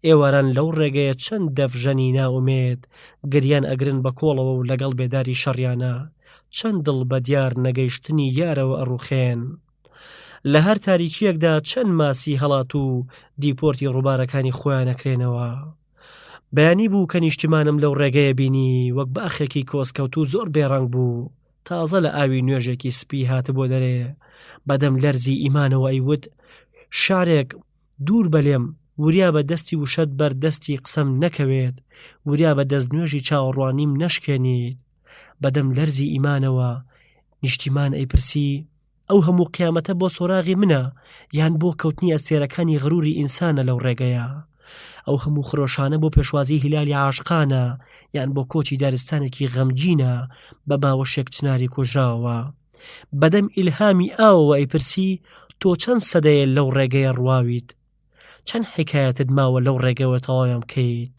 Speaker 1: ئێواران لەو ڕێگەیە چەند دەف ژەنی نائومێد گریان ئەگرن بە کۆڵەوە و لەگەڵ بێداری شەڕیانە چەند دڵ بە دیار نەگەیشتنی یارەوە ئەڕوخێن. لە هەر تاریکییەکدا چەند ماسی هەڵات و دیپۆرتی ڕووبارەکانی خۆیان ئەکرێنەوە. بەیانی بوو کە نیشتیمانم لەو ڕێگەیە بینی وەک باخێکی کۆسکەوتوو زۆر بێڕەنگ بوو. تازە لە ئاوی نوێژێکی سپی هاتبووە دەرێ، بەدەم لەرزی ئیمانەوە ئەیوت، شارێک دوور بە لێم، وریا بە دەستی وشەت بەر دەستی قسەم نەکەوێت، وریا بە دەستنوێژی چاوەڕوانیم نەشکێنیت. بەدەم لەرزی ئیمانەوە نیشتیمان ئەیپرسی، ئەو هەموو قیامەتە بۆ سۆراغی منە یان بۆ کەوتنی ئەستێرەکانی غروری ئینسانە لەو ڕێگەیە؟ ئەو هەموو خرۆشانە بۆ پێشوازی هیلالی عاشقانە یان بۆ کۆچی دارستانێکی غەمگینە بە باوەشێک چناری کوژراوە؟ بەدەم ئیلهامی ئاوەوە ئەیپرسی تۆ چەند سەدەیە لەو ڕێگەیە ڕواویت؟ چەند حیکایەتت ماوە لەو ڕێگەوە تەواویان بکەیت؟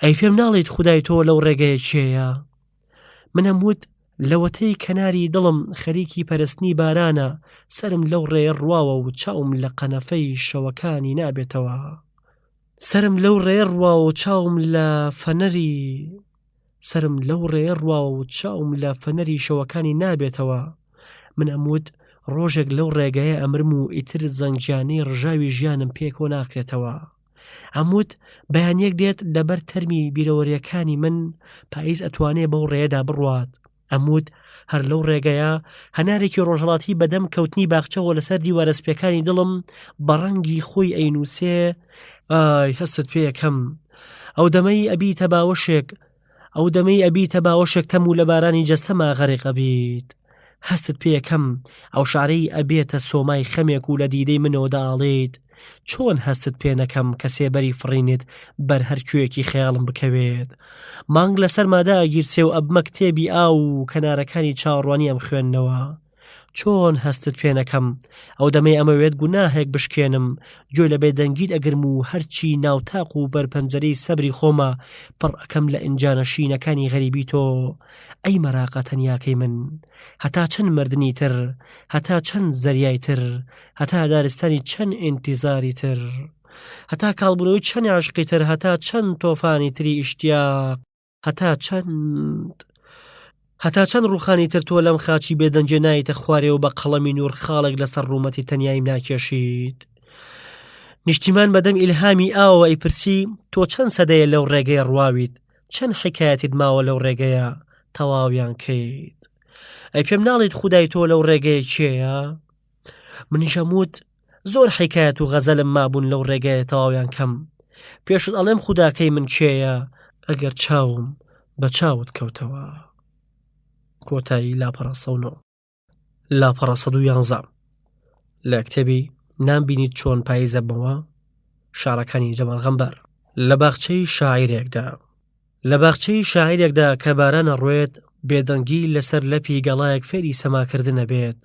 Speaker 1: ئەی پێم ناڵێیت خودای تۆ لەو ڕێگەیە کێیە؟ منم وت لەوەتەی کەناری دڵم خەریکی پەرستنی بارانە سرم لەو ڕێیە ڕواوە و چاوم لە قەنەفەی شەوەکانی نابێتەوە سرم لەو ڕێیە ڕواوە و چاوم لە فەنەری سرم لەو ڕێیە ڕواوە و چاوم لە فەنەری شەوەکانی نابێتەوە من ئەموت. ڕۆژێک لەو ڕێگەیە ئەمرم و ئیتر زەنگیانەی ڕژاوی ژیانم پێ کۆ ناکرێتەوە. ئەموت بەیانیەک دێت لەبەر تەرمی بیرەوەریەکانی من پاییز ئەتوانێ بەو ڕێیەدا بڕوات. ئەموت هەر لەو ڕێگەیە هەنارێکی ڕۆژهەڵاتی بەدەم کەوتنی باخچەوە لەسەر دیوارە سپیەکانی دڵم بە ڕەنگی خۆی ئەینووسێ ئای هەستت پێ ئەکەم ئەو دەمەی ئەبیتە باوەشێک ئەو دەمەی ئەبیتە باوەشێک تەم و لە بارانی جەستەما غەرق ئەبیت هەستت پێ ئەکەم ئەو شعرەی ئەبێتە سۆمای خەمێک و لە دیدەی منەوە دەئاڵێیت چۆن هەستت پێ نەکەم کە سێبەری فڕینت بەر هەر کوێیەکی خەیاڵم بکەوێت مانگ لەسەر مادە ئەگیرسێ و ئەبمە کتێبی ئاو و کەنارەکانی چاوەڕوانی ئەم خوێندنەوە چۆن هەستت پێ نەکەم ئەو دەمەی ئەمەوێت گوناهێک بشکێنم گوێ لە بێدەنگیت ئەگرم و هەرچی ناوتاق و بەرپەنجەرەی سەبری خۆمە پڕ ئەکەم لە ئینجانە شینەکانی غەریبی تۆ ئەی مەراقە تەنیاکەی من هەتا چەند مردنی تر هەتا چەند زەریای تر هەتا دارستانی چەند ئینتیزاری تر هەتا کاڵبوونەوەی چەند عشقی تر هەتا چەند تۆفانی تری ئیشتیاق هەتا چەند هەتا چەند ڕوخانی تر تۆ لەم خاچی بێدەنگێ نایتە خوارێ و بە قەڵەمی نوور خاڵێک لەسەر ڕوومەتی تەنیاییم ناکێشیت نیشتیمان بەدەم ئیلهامی ئاوەوە ئەیپرسی تۆ چەند سەدەیە لەو ڕێگەیە ڕواویت چەند حکایەتیت ماوە لەو ڕێگەیە تەواویان کەیت ئەی پێم ناڵیت خودای تۆ لەو ڕێگەیە کێیە منیش ئەموت زۆر حیکایەت و غەزەلم مابوون لەو ڕێگەیە تەواویان کەم پێشت ئەڵێم خوداکەی من کێیە ئەگەر چاوم بە چاوت کەوتەوە کۆتایی لاپەڕە 109 لاپەڕە 111 لە کتێبی نامبینیت چۆن پاییزەبمەوە شارەکانی جەمال غەمبار لە باخچەی شاعیرێکدا لە باخچەی شاعیرێکدا کە باران ئەڕوێت، بێدەنگی لەسەر لەپی گەڵایەک فێری سەماکردن ئەبێت.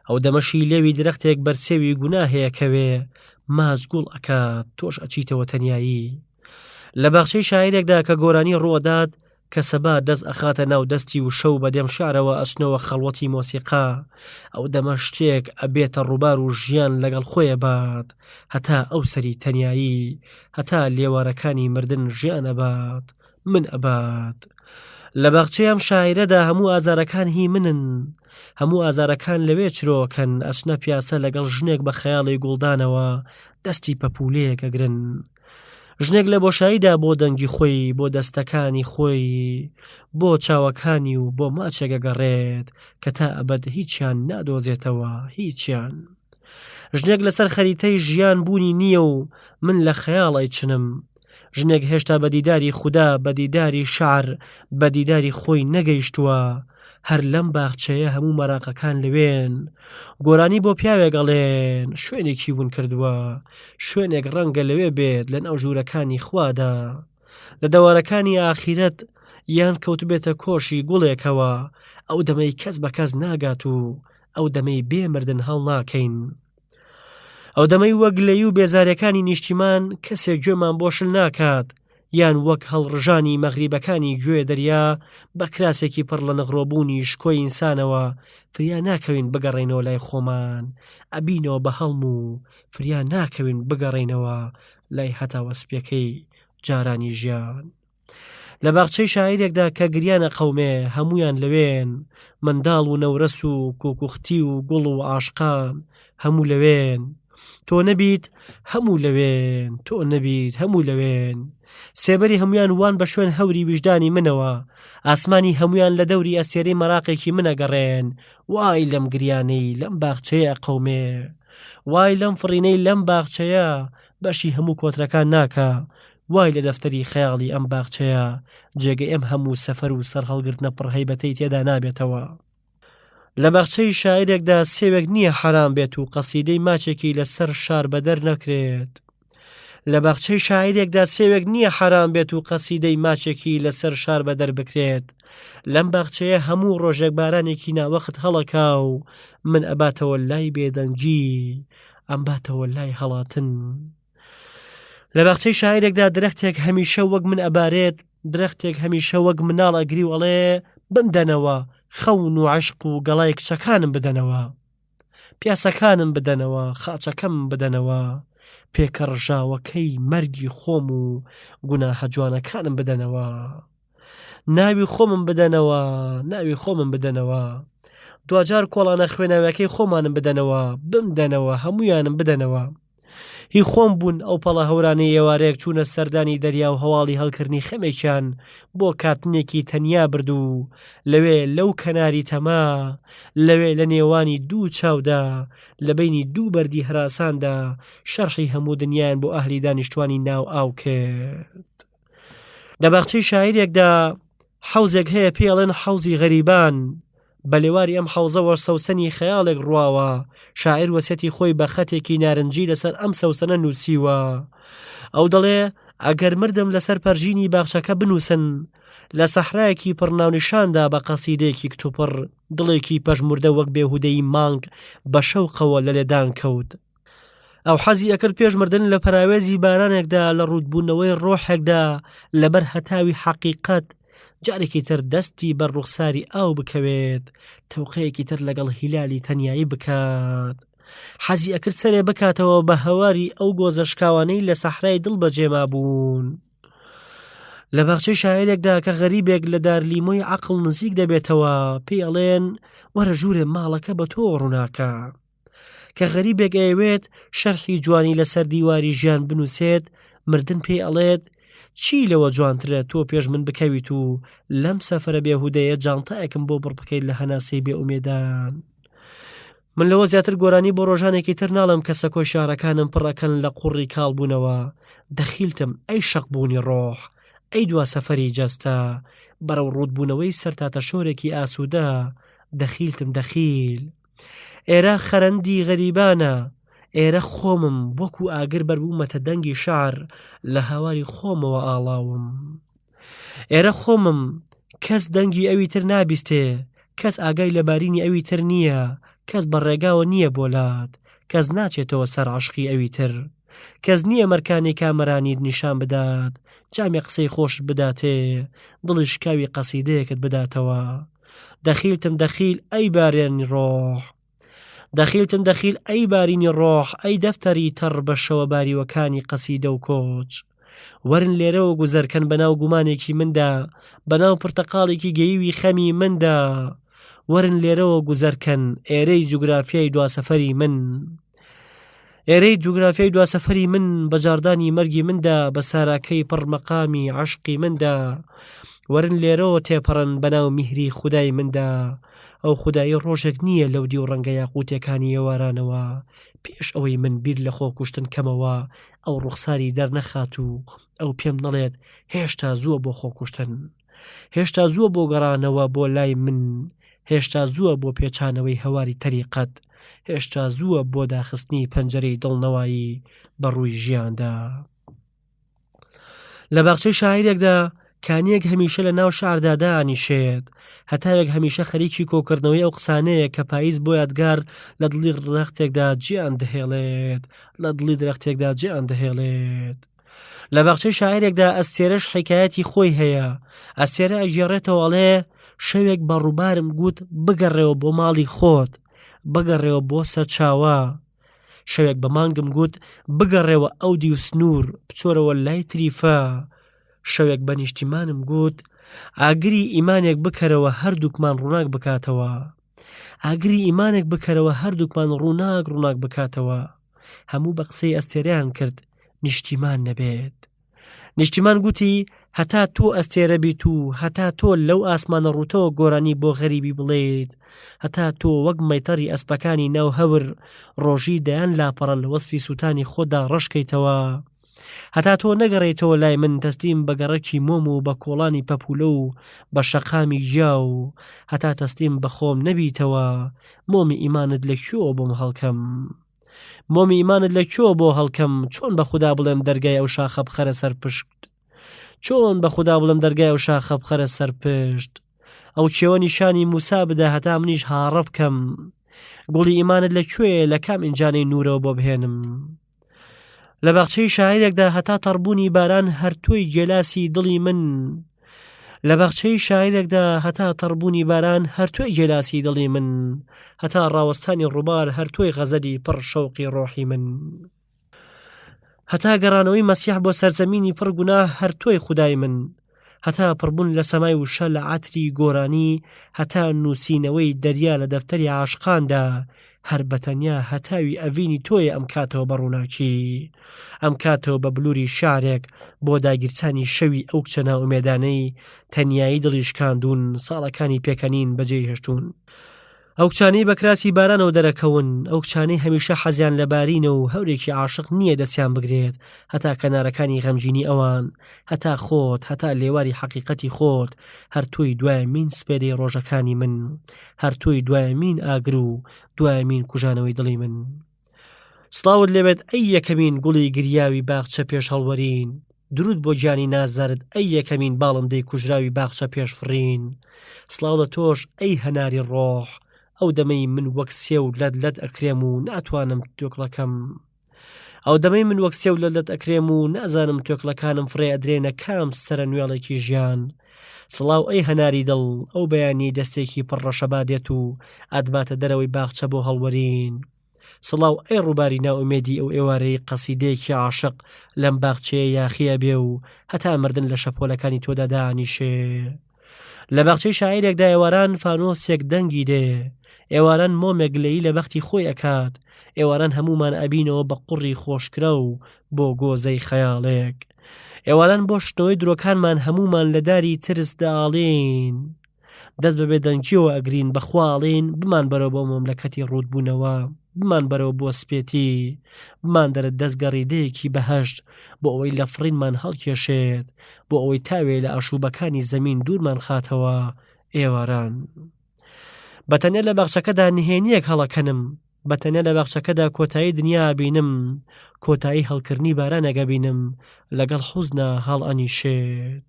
Speaker 1: ئەو دەمەشی لێوی درەختێک بەر سێوی گوناهێ ئەکەوێ، ماچ گوڵ ئەکات، تۆش ئەچیتەوە تەنیایی. لە باخچەی شاعیرێکدا کە گۆرانی ڕووئەدات، کە سەبا دەست ئەخاتە ناو دەستی و شەو بە دەم شعرەوە ئەچنەوە خەڵوەتی مۆسیقا، ئەو دەمە شتێک ئەبێتە ڕووبار و ژیان لەگەڵ خۆی ئەبات. هەتا ئەو سەری تەنیایی هەتا لێوارەکانی مردن ژیان ئەبات من ئەبات لە باخچەی ئەم شاعیرەدا هەموو ئازارەکان هی منن هەموو ئازارەکان لەوێ چرۆکەن ئەچنە پیاسە لەگەڵ ژنێک بە خەیاڵی گوڵدانەوە دەستی پەپولەیەک ئەگرن ژنێک لە بۆشاییدا بۆ دەنگی خۆی بۆ دەستەکانی خۆی بۆ چاوەکانی و بۆ ماچێک ئەگەڕێت کە تا ئەبەد هیچیان نادۆزێتەوە هیچیان. ژنێک لەسەر خەریتەی ژیان بوونی نییە و من لە خەیاڵ ئەیچنم. ژنێک هێشتا بە دیداری خودا، بە دیداری شەعر، بە دیداری خۆی نەگەیشتووە. هەر لەم باخچەیە هەموو مەراقەکان لەوێن. گۆرانی بۆ پیاوێک ئەڵێن، شوێنێکی ون کردووە. شوێنێک ڕەنگە لەوێ بێت لەناو ژوورەکانی خوادا. لە دەوارەکانی ئاخیرەت یان کەوتبێتە کۆشی گوڵێکەوە، ئەو دەمەی کەس بە کەس ناگات و ئەو دەمەی بێ مردن هەڵناکەین. ئەو دەمەی وەک گلەیی و بێزارەکانی نیشتیمان کەسێک گوێمان بۆ شل ناکات یان وەک هەڵڕژانی مەغریبەکانی گوێ دەریا بە کراسێکی پڕ لە نغرۆبوونی شکۆی ئینسانەوە فریا ناکەوین بگەڕێینەوە لای خۆمان ئەبینەوە بە هەڵم و فریا ناکەوین بگەڕێینەوە لای هەتاوە سپیەکەی جارانی ژیان. لە باخچەی شاعیرێکدا کە گریان ئەقەومێ هەموویان لەوێن، منداڵ و نەورەس و کوکوختی و گوڵ و عاشقان هەموو لەوێن. تۆ نەبیت هەموو لەوێن، تۆ نەبیت هەموو لەوێن. سێبەری هەموویان وان بە شوێن هەوری ویژدانی منەوە، ئاسمانی هەموویان لە دەوری ئەستێرەی مەراقێکی منە گەڕێن، وای لەم گریانەی لەم باخچەیە ئەقەومێ. وای لەم فڕینەی لەم باخچەیە بەشی هەموو کۆترەکان ناکا، وای لە دەفتەری خەیاڵی ئەم باخچەیە جێگەی ئەم هەموو سەفەر و سەرهەڵگرتنە پڕهەیبەتەی تێدا نابێتەوە. لە باخچەی شاعیرێکدا سێوێک نییە حەرام بێت و قەسیدەی ماچێکی لەسەر شار بەدەر نەکرێت. لە باخچەی شاعیرێکدا سێوێک نییە حەرام بێت و قەسیدەی ماچێکی لەسەر شار بەدەر بکرێت. لەم باخچەیە هەموو ڕۆژێک بارانێکی ناوەخت هەڵەکا و من ئەباتەوە لای بێدەنگی، ئەمباتەوە لای هەڵاتن. لە باخچەی شاعیرێکدا درەختێک هەمیشە وەک من ئەبارێت درەختێک هەمیشە وەک مناڵ ئەگری و ئەڵێ بمدەنەوە خەون و عشق و گەڵای کچەکانم بدەنەوە پیاسەکانم بدەنەوە خاچەکەم بدەنەوە پێکەڕژاوەکەی مەرگی خۆم و گوناهە جوانەکانم بدەنەوە ناوی خۆمم بدەنەوە ناوی خۆمم بدەنەوە. دواجار کۆڵانە خوێناویەکەی خۆمانم بدەنەوە، بمدەنەوە، هەموویانم بدەنەوە. هی خۆم بوون ئەو پەڵە هەورانەی ئێوارەیەک چوونە سەردانی دەریا و هەواڵی هەڵکردنی خەمێکیان بۆ کاپتنێکی تەنیا برد و لەوێ لەو کەناری تەما، لەوێ لە نێوانی دوو چاودا، لە بەینی دوو بەردی هەراساندا شەرحی هەموو دنیایان بۆ ئەهلی دانیشتوانی ناو ئاو کرد. لە باخچەی شاعیرێکدا حەوزێک هەیە پێی ئەڵێن حەوزی غەریبان، بە لێواری ئەم حەوزەوە سەوسەنی خەیاڵێک ڕواوە، شاعیر وەسیەتی خۆی بە خەتێکی نارنجی لەسەر ئەم سەوسەنە نووسیوە. ئەو دەڵێ، ئەگەر مردم لەسەر پەرژینی باخچەکە بنووسن، لە سەحرایەکی پڕ ناونیشاندا بە قەسیدەیەکی کتوپڕ، دڵێکی پەژموردە وەک بێهودەیی مانگ بە شەوقەوە لە لێدان کەوت. ئەو حەزی ئەکرد پێش مردن لە پەراوێزی بارانێکدا لە ڕووتبوونەوەی ڕۆحێکدا لەبەر هەتاوی حەقیقەت جارێکی تر دەستی بەر ڕوخساری ئاو بکەوێت تەوقەیەکی تر لەگەڵ هیلالی تەنیایی بکات حەزی ئەکرد سەرێ بکاتەوە بە هەواری ئەو گۆزە شکاوانەی لە سەحرای دڵ بەجێما بوون. لە باخچەی شاعرێکدا کە غەریبێک لە دارلیمۆی عەقڵ نزیک دەبێتەوە پێی ئەڵێن وەرە ژوورێ ماڵەکە بە تۆ ڕووناکە. کە غەریبێک ئەیەوێت شەرحی جوانی لەسەر دیواری ژیان بنووسێت مردن پێی ئەڵێت چی لەوە جوانترە تۆ پێش من بکەویت و لەم سەفرە بێهودەیە جانتایەکم بۆ بڕ بکەیت لە هەناسەی بێ ئومێدان من لەوە زیاتر گۆرانی بۆ ڕۆژانێکی تر ناڵم کە سەکۆی شارەکانم پڕەکەن لە قوڕی کاڵ بوونەوە دەخیلتم ئەی شەقبوونی ڕۆح ئەی دوا سەفەری جەستە بەرەو ڕووتبوونەوەی سەرتاتەشۆرێکی ئاسوودە دەخیلتم دەخیل ئێرە خەرەندی غەریبانە، ئێرە خۆمم، وەکو ئاگر بەربوومەتە دەنگی شار، لە هاواری خۆمەوە ئاڵاوم. ئێرە خۆمم، کەس دەنگی ئەوی تر نابیستێ، کەس ئاگای لە بارینی ئەوی تر نییە، کەس بە ڕێگاوە نییە بۆ لات، کەس ناچێتەوە سەر عەشقی ئەوی تر. کەس نییە مەرکانی کامەرانیت نیشان بدات، جامێ قسەی خۆشت بداتێ، دڵی شکاوی قەسیدەیەکت بداتەوە. دەخیلتم دەخیل ئەی بارێنی ڕۆح دەخیلتم دەخیل ئەی بارینی ڕۆح ئەی دەفتەری تەڕ بە شەوە باریوەکانی قەسیدە و کۆچ وەرن لێرەوە گوزەرکەن بەناو گومانێکی مندا بەناو پرتەقاڵێکی گەیوی خەمی مندا وەرن لێرەوە گوزەرکەن ئێرەی جوگرافیای دواسەفەری من. ئێرەی جوگرافیای دواسەفەری من بە جاڕدانی مەرگی مندا بە ساراکەی پڕ مەقامی عەشقی مندا وەرن لێرەوە تێپەڕن بەناو میهری خودای مندا ئەو خودایی ڕۆژێک نییە لەو دیو ڕەنگە یاقوتێکانی ئێوارانەوە پێش ئەوەی من بیر لە خۆکوشتن کەمەوە ئەو ڕوخساری دەرنەخات و ئەو پێم نەڵێت هێشتا زووە بۆ خۆکوشتن هێشتا زووە بۆ گەڕانەوە بۆ لای من هێشتا زووە بۆ پێچانەوەی هەواری تەریقەت، هێشتا زووە بۆ داخستنی پەنجەرەی دڵنەوایی بە ڕووی ژیاندا. لە باخچەی شاعیرێکدا کانیەک هەمیشە لە ناو شاردا دانیشێت، هەتاوێک هەمیشە خەریکی کۆکردنەوەی ئەو قسانەیە کە پاییز بۆ یادگار لە دڵی درەختێکدا جێیان دەهێڵێت، لە دڵی درەختێکدا جێیان دەهێڵێت. لە باخچەی شاعیرێکدا ئەستێرەش حیکایەتی خۆی هەیە ئەستێرە ئەگێڕێتەوە ئەڵێ شەوێک بە ڕووبارم گوت بگەڕێەوە بۆ ماڵی خۆت بگەڕێەوە بۆ سەرچاوە شەوێک بە مانگم گوت بگەڕێەوە ئەو دیو سنوور بچۆرەوە لای تریفە شەوێک بە نیشتیمانم گوت ئاگری ئیمانێک بکەرەوە هەردووکمان ڕووناک بکاتەوە ئاگری ئیمانێک بکەرەوە هەردووکمان ڕووناک ڕووناک بکاتەوە هەموو بە قسەی ئەستێرەیان کرد نیشتیمان نەبێت. نیشتیمان گوتی هەتا تۆ ئەستێرە بیت و هەتا تۆ لەو ئاسمانە ڕووتەوە گۆرانی بۆ غەریبی بڵێیت هەتا تۆ وەک مەیتەڕی ئەسپەکانی ناو هەور ڕۆژی دەیان لاپەڕە لە وەسفی سووتانی خۆتدا ڕەشکەیتەوە هەتا تۆ نەگەڕێیتەوە لای من تەسلیم بە گەڕەکی مۆم و بە کۆڵانی پەپوولە و بە شەقامی گیا و هەتا تەسلیم بە خۆم نەبیتەوە مۆمی ئیمانت لە کوێوە بۆم هەڵکەم مۆمی ئیمانت لە کوێوە بۆ هەڵکەم چۆن بە خودا بڵێم دەرگای ئەو شاخە بخەرە سەر پشت چۆن بە خودا بڵێم دەرگای ئەو شاخە بخەرە سەر پشت ئەو کێوە نیشانی موسا بدە هەتا منیش هاڕە بکەم گوڵی ئیمانت لە کوێ لە کام ئینجانەی نورەوە بۆ بهێنم لە باخچەی شاعیرێکدا هەتا تەڕبوونی باران هەر تۆی گێلاسی دڵی من لە باخچەی شاعیرێکدا هەتا تەڕبوونی باران هەر تۆی گێلاسی دڵی من هەتا ڕاوەستانی ڕووبار هەر تۆی غەزەلی پڕ شەوقی ڕۆحی من هەتا گەڕانەوەی مەسیح بۆ سەرزەمینی پڕ گوناه هەر تۆی خودای من. هەتا پڕبوون لە سەمای وشە لە عەتری گۆرانی، هەتا نووسینەوەی دەریا لە دەفتەری عاشقاندا، هەر بە تەنیا هەتاوی ئەڤینی تۆیە ئەم کاتەوە بە ڕووناکی، ئەم کاتەوە بە بلووری شارێک بۆ داگیرسانی شەوی ئەو کچە نائومێدانەی تەنیایی دڵی شکاندوون، ساڵەکانی پێکەنین بەجێی هێشتوون. ئەو کچانەی بە کراسی بارانەوە دەرەکەون، ئەو کچانەی هەمیشە حەزیان لە بارینە و هەورێکی عاشق نییە دەستیان بگرێت هەتا کەنارەکانی غەمگینی ئەوان، هەتا خۆت، هەتا لێواری حەقیقەتی خۆت، هەر تۆی دوایەمین سپێدەی ڕۆژەکانی من، هەر تۆی دوایەمین ئاگر و دوایەمین کوژانەوەی دڵی من. سڵاوت لێبێت ئەی یەکەمین گوڵی گریاوی باخچە پێش هەڵوەرین، دروود بۆ گیانی نازدارت ئەی یەکەمین باڵندەی کوژراوی باخچە پێش فڕین، سڵاو لە تۆش ئەی هەناری ڕۆح، ئەو دەمەی من وەک سێو لەت لەت ئەکرێم و ناتوانم توێکڵەکەم ئەو دەمەی من وەک سێو لەت لەت ئەکرێم و نازانم توێکڵەکانم فڕێ ئەدرێنە کام سەرە نوێڵێکی ژیان. سڵاو ئەی هەناری دڵ، ئەو بەیانیەی دەستێکی پڕ ڕەشەبا دێت و ئەتباتە دەرەوەی باخچە بۆ هەڵوەرین. سڵاو ئەی ڕووباری نائومێدی ئەو ئێوارەی قەسیدەیەکی عاشق لەم باخچەیە یاخی ئەبێ و هەتا مردن لە شەپۆلەکانی تۆدا دانیشێ. لە باخچەی شاعیرێکدا ئێواران فانۆسێک دەنگی دێ، ئێواران مۆمێک گلەیی لە بەختی خۆی ئەکات، ئێواران هەموومان ئەبینەوە بە قوڕی خۆشکراو بۆ گۆزەی خەیاڵێک. ئێواران بۆ شتنەوەی درۆکانمان هەموومان لە داری ترس دەئاڵێین. دەست بە بێدەنگیەوە ئەگرین بەخوا ئەڵێین بمان بەرەوە بۆ مەملەکەتی ڕووتبوونەوە بمان بەرەوە بۆ سپێتی بمان دەرە دەست گەڕیدەیەکی بەهەشت بۆ ئەوەی لە فڕینمان هەڵکێشێت بۆ ئەوەی تاوێ لە ئاشوبەکانی زەمین دوورمان خاتەوە ئێواران بەتەنیا لە باخچەکەدا نهێنیەک هەڵەکەنم بەتەنیا لە باخچەکەدا کۆتایی دنیا ئەبینم کۆتایی هەڵکردنی بارانێک ئەبینم لەگەڵ حوزنا هەڵئەنیشێت.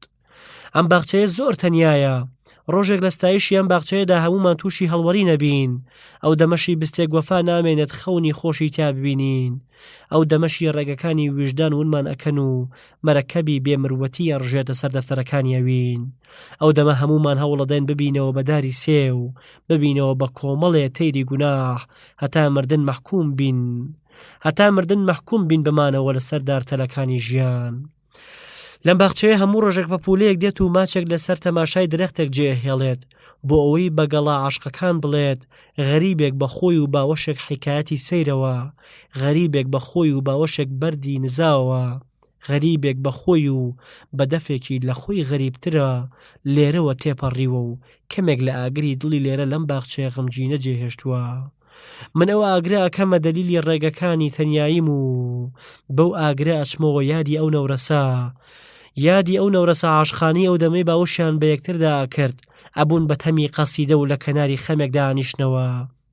Speaker 1: ئەم باخچەیە زۆر تەنیایە ڕۆژێک لە ستایشی ئەم باخچەیەدا هەمومان تووشی هەڵوەری نەبین ئەو دەمەشی بستێک وەفا نامێنێت خەونی خۆشی تیا ببینین ئەو دەمەشی ڕێگەکانی ویژدان ونمان ئەکەن و مەرەکەبی بێمروەتی ئەڕژێتە سەر دەفتەرەکانی ئەوین ئەو دەمە هەمومان هەوڵەدەین ببینەوە بە داری سێو ببینەوە بە کۆمەڵێ تەیری گوناح هەتا مردن مەحکوم بین هەتا مردن مەحکوم بین بمانەوە لەسەر دارتەلەکانی ژیان. لەم باخچەیە هەموو ڕۆژێک پەپوولەیەک دێت و ماچێک لەسەر تەماشای درەختێک جێهێڵێت بۆ ئەوەی بە گەڵا عاشقەکان بڵێت غەریبێک بە خۆی و باوەشێک حیکایەتی سەیرەوە غەریبێک بە خۆی و باوەشێک بەردی نزاوە غەریبێک بە خۆی و بە دەفێکی لە خۆی غەریبترە لێرەوە تێپەڕیوە و کەمێک لە ئاگری دڵی لێرە لەم باخچەیە غەمگینە جێهێشتووە. من ئەو ئاگرە ئەکەمە دەلیلی ڕێگەکانی تەنیاییم و بەو ئاگرە ئەچمەوە یادی ئەو نەورەسە یادی ئەو نەورەسە عاشقانی ئەو دەمەی باوەشیان بە یەکتردا ئەکرد ئەبوون بە تەمی قەسیدە و لە کەناری خەمێکدا ئەنیشتنەوە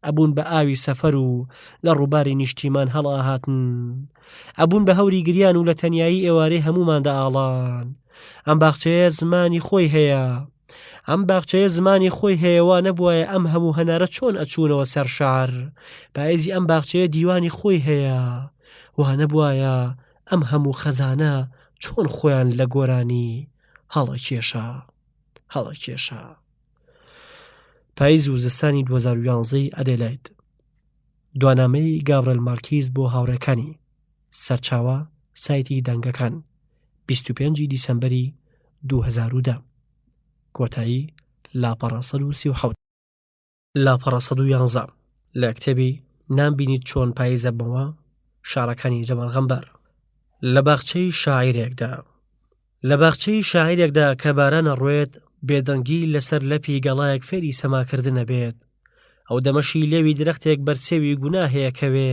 Speaker 1: ئەبوون بە ئاوی سەفەر و لە ڕووباری نیشتیمان هەڵئەهاتن ئەبوون بە هەوری گریان و لە تەنیایی ئێوارەی هەمووماندا ئاڵان ئەم باخچەیە زمانی خۆی هەیە ئەم باخچەیە زمانی خۆی هەیە وا نەبوایە ئەم هەموو هەنارە چۆن ئەچوونەوە سەر شار پایزی ئەم باخچەیە دیوانی خۆی هەیە وا نەبوایە ئەم هەموو خەزانە چۆن خۆیان لە گۆرانی هەڵەکێشا هەڵەکێشا پایز و زستانی 2011 ئەدێلایت دوانامەی گابرێل مارکیز بۆ هاوڕێکانی سەرچاوە سایتی دەنگەکان 25 دیسەمبەری 2010 کۆتایی لاپەڕە 137 لاپەڕە 111 لە کتێبی نامبینیت چۆن پاییزە بەوە شارەکانی جەمال غەمبار لە باخچەی شاعیرێکدا لە باخچەی شاعیرێکدا کە باران ئەڕوێت بێدەنگی لەسەر لەپی گەڵایەک فێری سەماکردن ئەبێت ئەو دەمەشی لێوی درەختێک بەر سێوی گوناهەیە کەوێ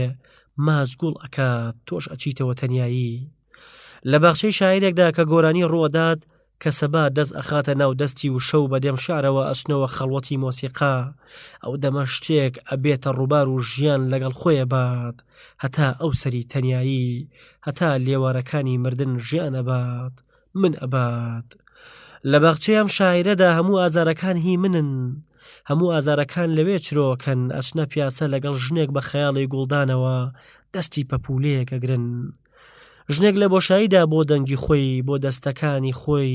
Speaker 1: ماچ گوڵ ئەکات تۆش ئەچیتەوە تەنیایی لە باخچەی شاعیرێکدا کە گۆرانی ڕووەدات کە سەبا دەست ئەخاتە ناو دەستی و شەو بە دێم شعرەوە ئەچنەوە خەڵوەتی مۆسیقا ئەو دەمە شتێک ئەبێتە ڕووبار و ژیان لەگەڵ خۆی ئەبات هەتا ئەو سەری تەنیایی هەتا لێوارەکانی مردن ژیان ئەبات من ئەبات لە باخچەی ئەم شاعیرەدا هەموو ئازارەکان هی منن هەموو ئازارەکان لەوێ چرۆکەن ئەچنە پیاسە لەگەڵ ژنێک بە خەیاڵی گوڵدانەوە دەستی پەپوولەیەک ئەگرن ژنێک لە بۆشاییدا بۆ دەنگی خۆی بۆ دەستەکانی خۆی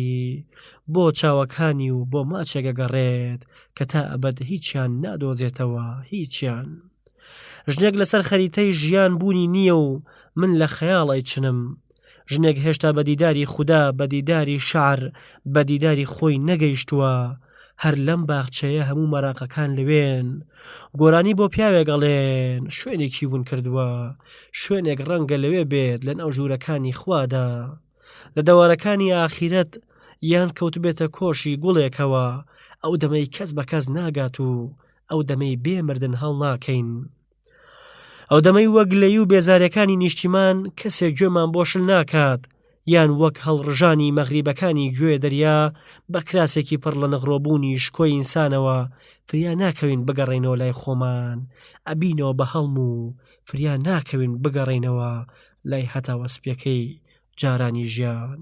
Speaker 1: بۆ چاوەکانی و بۆ ماچێک ئەگەڕێت کە تا ئەبەد هیچیان نادۆزێتەوە هیچیان ژنێک لەسەر خەریتەی ژیان بوونی نییە و من لە خەیاڵ ئەیچنم. ژنێک هێشتا بە دیداری خودا، بە دیداری شەعر، بە دیداری خۆی نەگەیشتووە. هەر لەم باخچەیە هەموو مەراقەکان لەوێن. گۆرانی بۆ پیاوێک ئەڵێن، شوێنێکی ون کردووە. شوێنێک ڕەنگە لەوێ بێت لەناو ژوورەکانی خوادا. لە دەوارەکانی ئاخیرەت یان کەوتبێتە کۆشی گوڵێکەوە، ئەو دەمەی کەس بە کەس ناگات و ئەو دەمەی بێ مردن هەڵناکەین. ئەو دەمەی وەک گلەیی و بێزارەکانی نیشتیمان کەسێک گوێمان بۆ شل ناکات یان وەک هەڵڕژانی مەغریبەکانی گوێ دەریا بە کراسێکی پڕ لە نغرۆبوونی شکۆی ئینسانەوە فریا ناکەوین بگەڕێینەوە لای خۆمان ئەبینەوە بە هەڵم و فریا ناکەوین بگەڕێینەوە لای هەتاوە سپیەکەی جارانی ژیان.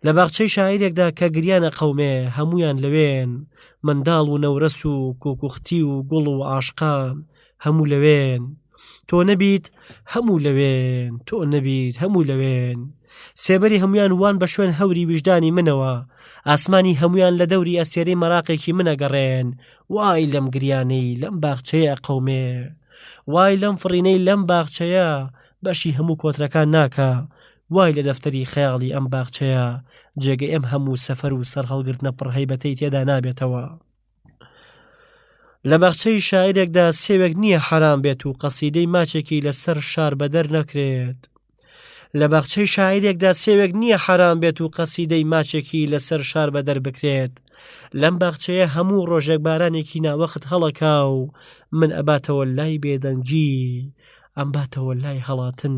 Speaker 1: لە باخچەی شاعیرێکدا کە گریان ئەقەومێ هەموویان لەوێن، منداڵ و نەورەس و کوکوختی و گوڵ و عاشقان هەموو لەوێن. تۆ نەبیت هەموو لەوێن، تۆ نەبیت هەموو لەوێن. سێبەری هەموویان وان بە شوێن هەوری ویژدانی منەوە، ئاسمانی هەموویان لە دەوری ئەستێرەی مەراقێکی من ئەگەڕێن، وای لەم گریانەی لەم باخچەیە ئەقەومێ، وای لەم فڕینەی لەم باخچەیە بەشی هەموو کۆترەکان ناکا، وای لە دەفتەری خەیاڵی ئەم باخچەیە جێگەی ئەم هەموو سەفەر و سەرهەڵگرتنە پڕ هەیبەتەی تێدا نابێتەوە. لە باخچەی شاعیرێکدا سێوێک نییە حەرام بێت و قەسیدەی ماچێکی لەسەر شار بەدەر نەکرێت. لە باخچەی شاعیرێکدا سێوێک نییە حەرام بێت و قەسیدەی ماچێکی لەسەر شار بەدەر بکرێت. لەم باخچەیە هەموو ڕۆژێک بارانێکی ناوەخت هەڵەکا و من ئەباتەوە لای بێدەنگی، ئەمباتەوە لای هەڵاتن.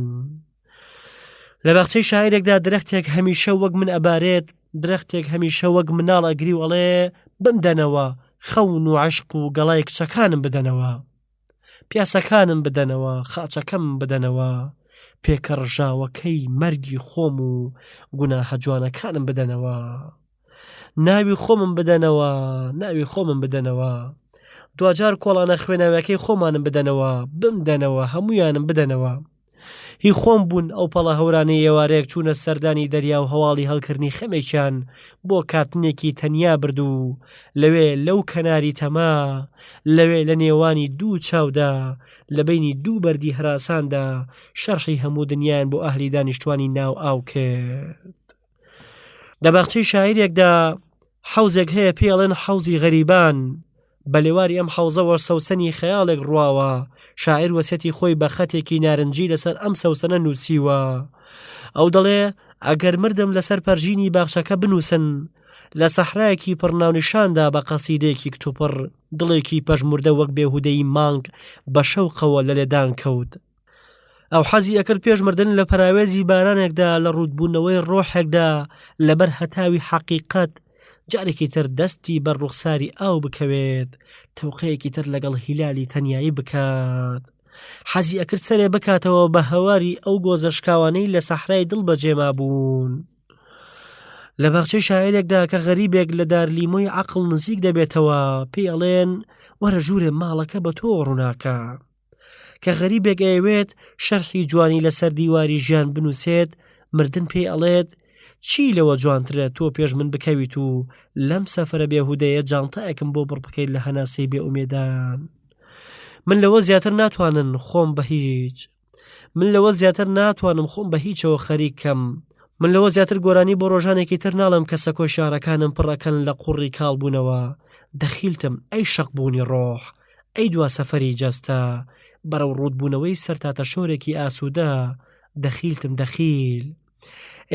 Speaker 1: لە باخچەی شاعیرێکدا درەختێک هەمیشە وەک من ئەبارێت درەختێک هەمیشە وەک مناڵ ئەگری و ئەڵێ بمدەنەوە خەون و عشق و گەڵای کچەکانم بدەنەوە پیاسەکانم بدەنەوە خاچەکەم بدەنەوە پێکەڕژاوەکەی مەرگی خۆم و گوناهە جوانەکانم بدەنەوە ناوی خۆمم بدەنەوە ناوی خۆمم بدەنەوە دواجار کۆڵانە خوێناویەکەی خۆمانم بدەنەوە بمدەنەوە هەمویانم بدەنەوە هی خۆم بوون ئەو پەڵە هەورانەی ئێوارەیەک چوونە سەردانی دەریا و هەواڵی هەڵکردنی خەمێکیان بۆ کاپتنێکی تەنیا برد و لەوێ لەو کەناری تەما لەوێ لە نێوانی دوو چاودا لە بەینی دوو بەردی هەراساندا شەرحی هەموو دنیایان بۆ ئەهلی دانیشتوانی ناو ئاو کرد. لە باخچەی شاعیرێکدا حەوزێک هەیە پێی ئەڵێن حەوزی غەریبان بە لێواری ئەم حەوزەوە سەوسەنی خەیاڵێک ڕواوە شاعیر وەسێتی خۆی بە خەتێکی نارنجی لەسەر ئەم سەوسەنە نووسیوە ئەو دەڵێ ئەگەر مردم لەسەر پەرژینی باخچەکە بنووسن لە سەحرایەکی پڕناونیشاندا بە قەسیدەیەکی کتوپڕ دڵێکی پەژموردە وەک بێهودەی مانگ بە شەوقەوە لە لێدان کەوت ئەو حەزی ئەکرد پێش مردن لە پەراوێزی بارانێکدا لە ڕووتبوونەوەی ڕۆحێکدا لەبەر هەتاوی حەقیقەت جارێکی تر دەستی بەر ڕوخساری ئاو بکەوێت تەوقەیەکی تر لەگەڵ هیلالی تەنیایی بکات حەزی ئەکرد سەرێ بکاتەوە بە هەواری ئەو گۆزە شکاوانەی لە سەحرای دڵ بەجێما بوون. لە باخچەی شاعیرێکدا کە غەریبێک لە دارلیمۆی عەقڵ نزیک دەبێتەوە پێی ئەڵێن وەرە ژوورێ ماڵەکە بە تۆ ڕووناکە. کە غەریبێک ئەیەوێت شەرحی جوانی لەسەر دیواری ژیان بنووسێت مردن پێی ئەڵێت چی لەوە جوانترە تۆ پێش من بکەویت و لەم سەفرە بێهودەیە جانتایەکم بۆ بڕ بکەیت لە هەناسەی بێئومێدان من لەوە زیاتر ناتوانن خۆم بە هیچ من لەوە زیاتر ناتوانم خۆم بە هیچەوە خەریک کەم من لەوە زیاتر گۆرانی بۆ ڕۆژانێکی تر ناڵێم کە سەکۆی شارەکانم پڕەکەن لە قوڕی کاڵ بوونەوە دەخیلتم ئەی شەقبوونی ڕۆح ئەی دوا سەفەری جەستە بەرەو ڕووتبوونەوەی سەر تاتەشۆرێکی ئاسوودە دەخیلتم دەخیل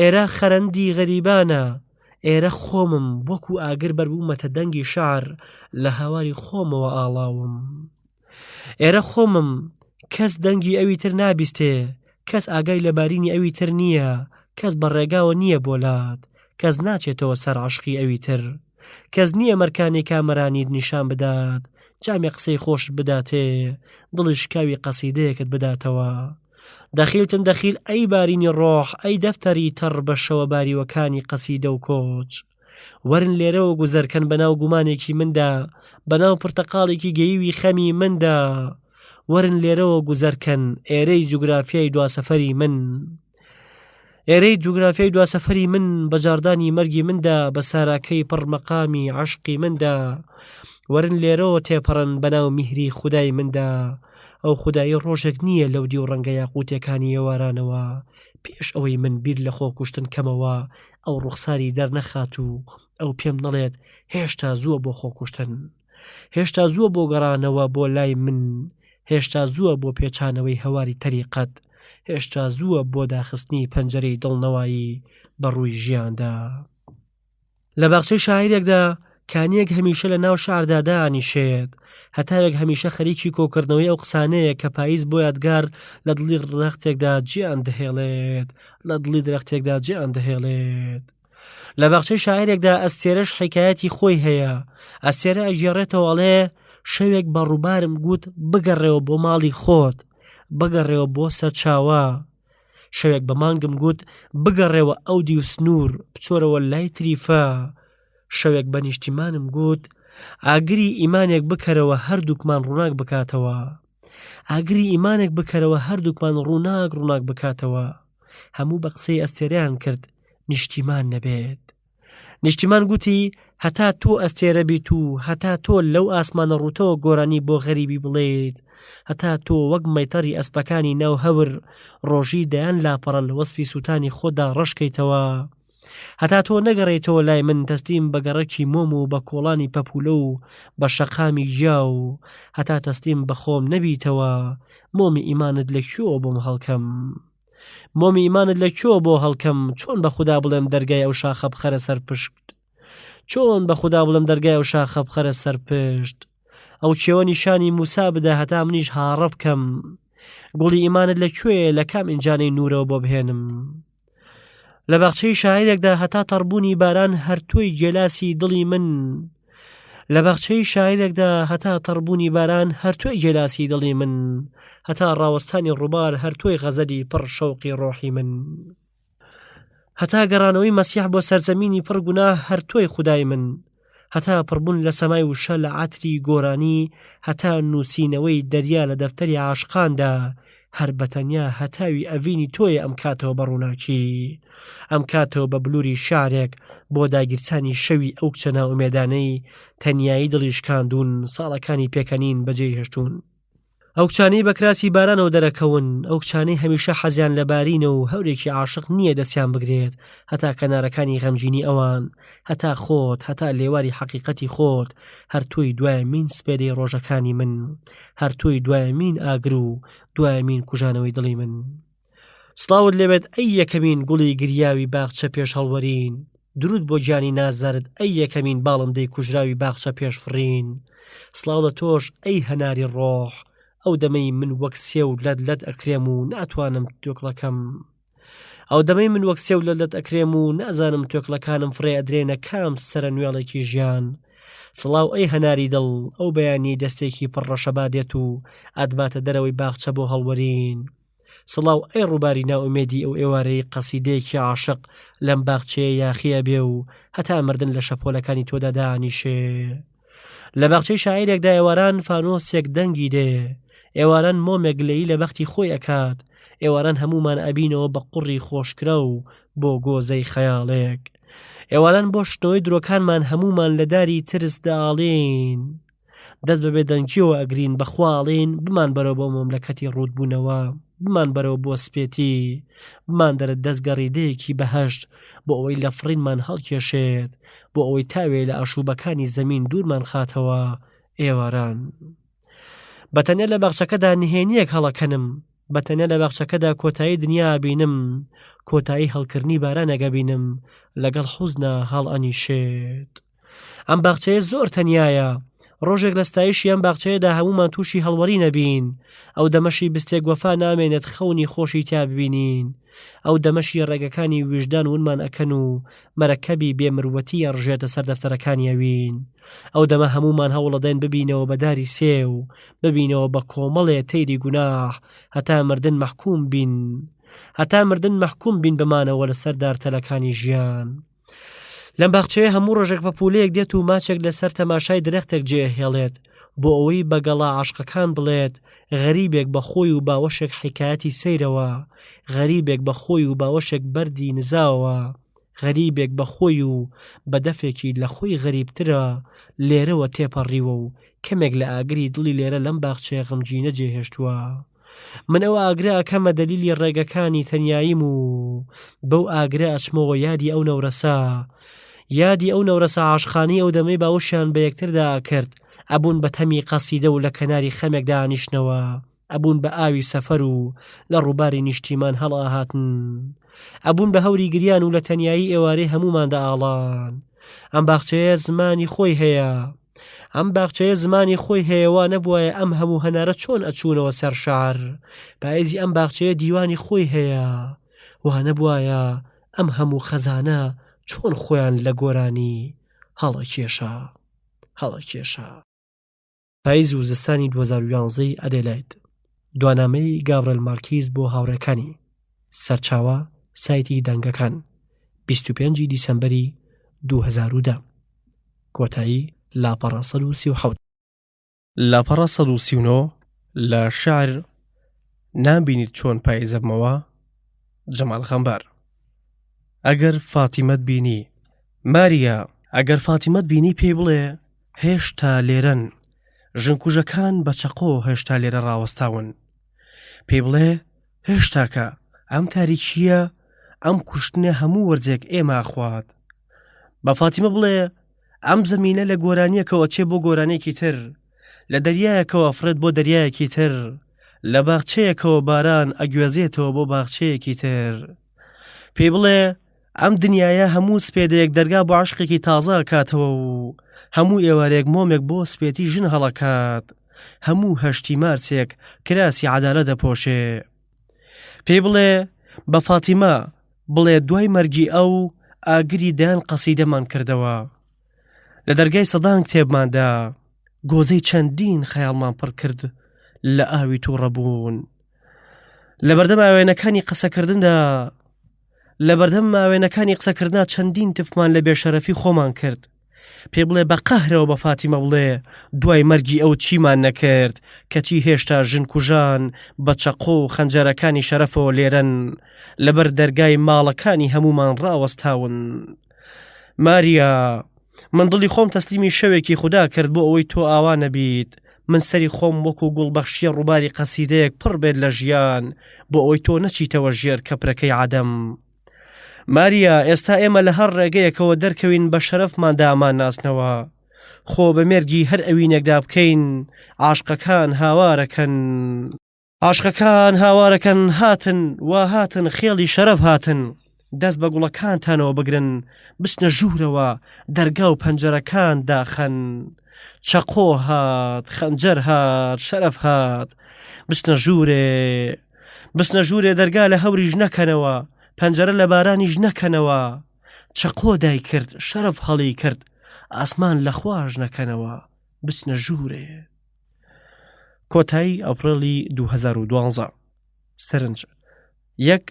Speaker 1: ئێرە خەرەندی غەریبانە ئێرە خۆمم وەکو ئاگر بەربوومەتە دەنگی شار لە هاواری خۆمەوە ئاڵاوم ئێرە خۆمم کەس دەنگی ئەوی تر نابیستێ کەس ئاگای لە بارینی ئەوی تر نییە کەس بە ڕێگاوە نییە بۆ لات کەس ناچێتەوە سەر عەشقی ئەوی تر کەس نییە مەرکانی کامەرانیت نیشان بدات جامی قسەی خۆشت بداتێ دڵی شکاوی قەسیدەیەکت بداتەوە دەخیلتم دەخیل ئەی بارینی ڕۆح ئەی دەفتەری تەڕ بە شەوە باریوەکانی قەسیدە و کۆچ وەرن لێرەوە گوزەرکەن بەناو گومانێکی مندا بەناو پرتەقاڵێکی گەیوی خەمی مندا وەرن لێرەوە گوزەرکەن ئێرەی جوگرافیای دواسەفەری من ئێرەی جوگرافیای دواسەفەری من بە جاردانی مەرگی مندا بە ساراکەی پڕ مەقامی عەشقی مندا وەرن لێرەوە تێپەڕن بەناو میهری خودای مندا ئەو خودایی ڕۆژێک نییە لەو دیو ڕەنگە یاقوتەکانی ئێوارانەوە. پێش ئەوەی من بیر لە خۆکوشتن کەمەوە ئەو ڕوخساری دەرنەخات و ئەو پێم نەڵێت هێشتا زووە بۆ خۆکوشتن. هێشتا زووە بۆ گەڕانەوە بۆ لای من، هێشتا زووە بۆ پێچانەوەی هەواری تەریقەت، هێشتا زووە بۆ داخستنی پەنجەرەی دڵنەوایی بە ڕووی ژیاندا. لە باخچەی شاعیرێکدا کانییەک هەمیشە لە ناو شاردا دانیشێت، هەتاوێک هەمیشە خەریکی کۆکردنەوەی ئەو قسانەیە کە پاییز بۆ یادگار لە دڵی ڕەختێکدا جێیان دەهێڵێت، لە دڵی درەختێکدا جێیان دەهێڵێت. لە باخچەی شاعیرێکدا ئەستێرەش حیکایەتی خۆی هەیە، ئەستێرە ئەگێڕێتەوە ئەڵێ شەوێک بە ڕووبارم گوت بگەڕێوە بۆ ماڵی خۆت، بگەڕێوە بۆ سەرچاوە. شەوێک بە مانگم گوت بگەڕێوە ئەو دیو سنوور، بچۆرەوە لای تریفە. شەوێک بە نیشتیمانم گوت ئاگری ئیمانێک بکەرەوە هەردووکمان ڕووناک بکاتەوە. ئاگری ئیمانێک بکەرەوە هەردووکمان ڕووناک ڕووناک بکاتەوە. هەموو بە قسەی ئەستێرەیان کرد نیشتیمان نەبێت. نیشتیمان گوتی هەتا تۆ ئەستێرە بیت و هەتا تۆ لەو ئاسمانە ڕووتەوە گۆرانی بۆ غەریبی بڵێیت، هەتا تۆ وەک مەیتەڕی ئەسپەکانی ناو هەور ڕۆژی دەیان لاپەڕە لە وەسفی سووتانی خۆتدا ڕەشکەیتەوە، هەتا تۆ نەگەڕێیتەوە لای من تەسلیم بە گەڕەکی مۆم و بە کۆڵانی پەپوولە و بە شەقامی گیا و هەتا تەسلیم بە خۆم نەبیتەوە مۆمی ئیمانت لە کوێوە بۆم هەڵکەم؟ مۆمی ئیمانت لە کوێوە بۆ هەڵکەم چۆن بە خودا بڵێم دەرگای ئەو شاخە بخەرە سەر پشت چۆن بە خودا بڵێم دەرگای ئەو شاخە بخەرە سەر پشت ئەو کێوە نیشانی موسا بدە هەتا منیش هاڕە بکەم گوڵی ئیمانت لە کوێیە لە کام ئینجانەی نورەوە بۆ بهێنم لە باخچەی شاعیرێکدا هەتا تەڕبوونی باران هەر تۆی گێلاسی دڵی من لە باخچەی شاعیرێکدا هەتا تەڕبوونی باران هەر تۆی گێلاسی دڵی من هەتا ڕاوەستانی ڕووبار هەر تۆی غەزەلی پڕ شەوقی ڕۆحی من هەتا گەڕانەوەی مەسیح بۆ سەرزەمینی پڕ گوناه هەر تۆی خودای من هەتا پڕبوون لە سەمای وشە لە عەتری گۆرانی هەتا نووسینەوەی دەریا لە دەفتەری عاشقاندا هەر بەتەنیا هەتاوی ئەڤینی تۆیە ئەم کاتەوە بە ڕووناکی ئەم کاتەوە بە بلوری شارێک بۆ داگیرسانی شەوی ئەو کچە نائومێدانەی تەنیایی دڵی شکاندوون ساڵەکانی پێکەنین بەجێی هێشتوون. ئەو کچانەی بە کراسی بارانەوە دەرەکەون، ئەو کچانەی هەمیشە حەزیان لە بارینە و هەورێکی عاشق نییە دەستیان بگرێت هەتا کەنارەکانی غەمگینی ئەوان، هەتا خۆت، هەتا لێواری حەقیقەتی خۆت، هەر تۆی دوایەمین سپێدەی ڕۆژەکانی من، هەر تۆی دوایەمین ئاگر و دوایەمین کوژانەوەی دڵی من. سڵاوت لێبێت ئەی یەکەمین گوڵی گریاوی باخچە پێش هەڵوەرین، دروود بۆ گیانی نازدارت ئەی یەکەمین باڵندەی کوژراوی باخچە پێش فڕین، سڵاو لە تۆش ئەی هەناری ڕۆح، ئەو دەمەی من وەک سێو لەت لەت ئەکرێم و ناتوانم توێکڵەکەم ئەو دەمەی من وەک سێو لەت لەت ئەکرێم و نازانم توێکڵەکانم فڕێ ئەدرێنە کام سەرە نوێڵێکی ژیان. سڵاو ئەی هەناری دڵ، ئەو بەیانیەی دەستێکی پڕ ڕەشەبا دێت و ئەتباتە دەرەوەی باخچە بۆ هەڵوەرین. سڵاو ئەی ڕووباری نائومێدی ئەو ئێوارەی قەسیدەیەکی عاشق لەم باخچەیە یاخی ئەبێ و هەتا مردن لە شەپۆلەکانی تۆدا دانیشێ. لە باخچەی شاعیرێکدا ئێواران فانۆسێک دەنگی دێ، ئێواران مۆمێک گلەیی لە بەختی خۆی ئەکات، ئێواران هەموومان ئەبینەوە بە قوڕی خۆشکراو بۆ گۆزەی خەیاڵێک. ئێواران بۆ شتنەوەی درۆکانمان هەموومان لە داری ترس دەئاڵێین. دەست بە بێدەنگیەوە ئەگرین بەخوا ئەڵێین بمان بەرەوە بۆ مەملەکەتی ڕووتبوونەوە بمان بەرەوە بۆ سپێتی بمان دەرە دەست گەڕیدەیەکی بەهەشت بۆ ئەوەی لە فڕینمان هەڵکێشێت بۆ ئەوەی تاوێ لە ئاشوبەکانی زەمین دوورمان خاتەوە ئێواران بەتەنیا لە باخچەکەدا نهێنیەک هەڵەکەنم بەتەنیا لە باخچەکەدا کۆتایی دنیا ئەبینم کۆتایی هەڵکردنی بارانێک ئەبینم لەگەڵ حوزنا هەڵئەنیشێت. ئەم باخچەیە زۆر تەنیایە ڕۆژێک لە ستایشی ئەم باخچەیەدا هەمومان تووشی هەڵوەری نەبین ئەو دەمەشی بستێک وەفا نامێنێت خەونی خۆشی تیا ببینین ئەو دەمەشی ڕێگەکانی ویژدان ونمان ئەکەن و مەرەکەبی بێمروەتی ئەڕژێتە سەر دەفتەرەکانی ئەوین ئەو دەمە هەمومان هەوڵەدەین ببینەوە بە داری سێو ببینەوە بە کۆمەڵێ تەیری گوناح هەتا مردن مەحکوم بین هەتا مردن مەحکوم بین بمانەوە لەسەر دارتەلەکانی ژیان. لەم باخچەیە هەموو ڕۆژێک پەپوولەیەک دێت و ماچێک لەسەر تەماشای درەختێک جێهێڵێت بۆ ئەوەی بە گەڵا عاشقەکان بڵێت غەریبێک بە خۆی و باوەشێک حیکایەتی سەیرەوە غەریبێک بە خۆی و باوەشێک بەردی نزاوە غەریبێک بە خۆی و بە دەفێکی لە خۆی غەریبترە لێرەوە تێپەڕیوە و کەمێک لە ئاگری دڵی لێرە لەم باخچەیە غەمگینە جێهێشتووە. من ئەو ئاگرە ئەکەمە دەلیلی ڕێگەکانی تەنیاییم و بەو ئاگرە ئەچمەوە یادی ئەو نەورەسە یادی ئەو نەورەسە عاشقانەی ئەو دەمەی باوەشیان بە یەکتردا ئەکرد ئەبوون بە تەمی قەسیدە و لە کەناری خەمێکدا ئەنیشتنەوە ئەبوون بە ئاوی سەفەر و لە ڕووباری نیشتیمان هەڵئەهاتن ئەبوون بە هەوری گریان و لە تەنیایی ئێوارەی هەموومان دەئاڵان ئەم باخچەیە زمانی خۆی هەیە ئەم باخچەیە زمانی خۆی هەیە وا نەبوایە ئەم هەموو هەنارە چۆن ئەچوونەوە سەر شار پایزی ئەم باخچەیە دیوانی خۆی هەیە وا نەبوایە ئەم هەموو خەزانە چۆن خۆیان لە گۆرانی هەڵەکێشا هەڵەکێشا. پایز و زستانی 2011 ی ئەدێلاید دوانامەی گابرێل مارکیز بۆ هاوڕێکانی سەرچاوە سایتی دەنگەکان 25 ی دیسەمبەری 2010 کۆتایی لاپەڕە 137. لاپەڕە 139 لە شعر نامبینیت چۆن پایزەبمەوە جەمال غەمبار ئەگەر فاتیمەت بینی ماریا ئەگەر فاتیمەت بینی پێی بڵێ هێشتا لێرەن، ژنکوژەکان بە چەقۆ هێشتا لێرە ڕاوەستاون. پێی بڵێ هێشتاکە ئەم تاریکییە، ئەم کوشتنە هەموو وەرزێک ئێمە ئەخوات. بە فاتیمە بڵێ ئەم زەمینە لە گۆرانییەکەوە ئەچێ بۆ گۆرانییەکی تر، لە دەریایەکەوە ئەفڕێت بۆ دەریایەکی تر، لە باخچەیەکەوە باران ئەگوێزێتەوە بۆ باخچەیەکی تر. پێی بڵێ ئەم دنیایە هەموو سپێدەیەک دەرگا بۆ عەشقێکی تازە ئەکاتەوە و هەموو ئێوارێک مۆمێک بۆ سپێتی ژن هەڵەکات، هەموو هەشتی مارسێک کراسی عەدالەت ئەپۆشێ. پێی بڵێ بە فاتیمە بڵێ دوای مەرگی ئەو ئاگری دەیان قەسیدەمان کردەوە. لە دەرگای سەدان کتێبماندا گۆزەی چەندین خەیاڵمان پڕ کرد لە ئاوی تووڕەبوون. لەبەردەم ئاوێنەکانی قسەکردندا لەبەردەم ئاوێنەکانی قسەکردنا چەندین تفمان لە بێشەرەفی خۆمان کرد پێ بڵێ بە قەهرەوە بە فاتیمە بڵێ دوای مەرگی ئەو چیمان نەکرد کەچی هێشتا ژن کوژان بە چەقۆ و خەنجەرەکانی شەرەفەوە لێرەن لەبەر دەرگای ماڵەکانی هەمومان ڕاوەستاون ماریا من دڵی خۆم تەسلیمی شەوێکی خودا کرد بۆ ئەوەی تۆ ئاوا نەبیت من سەری خۆم وەکو گوڵ بەخشیە ڕووباری قەسیدەیەک پڕ بێت لە ژیان بۆ ئەوەی تۆ نەچیتەوە ژێر کەپرەکەی عەدەم ماریا ئێستا ئێمە لە هەر ڕێگەیەکەوە دەرکەوین بە شەرەفمان دامان ناسنەوە خۆ بە مێرگی هەر ئەوینێکدا بکەین عاشقەکان هاوارەکەن عاشقەکان هاوارەکەن هاتن وا هاتن خێڵی شەرەف هاتن دەست بە گوڵەکانتانەوە بگرن بچنە ژوورەوە دەرگا و پەنجەرەکان داخەن چەقۆ هات خەنجەر هات شەرەف هات بچنە ژوورێ بچنە ژوورێ دەرگا لە هەوریش نەکەنەوە پەنجەرە لە بارانیش نەکەنەوە چەقۆ دای کرد شەرەف هەڵی کرد ئاسمان لە خواش نەکەنەوە بچنە ژوورێ کۆتایی ئەپڕێلی 2012 سەرنج یەک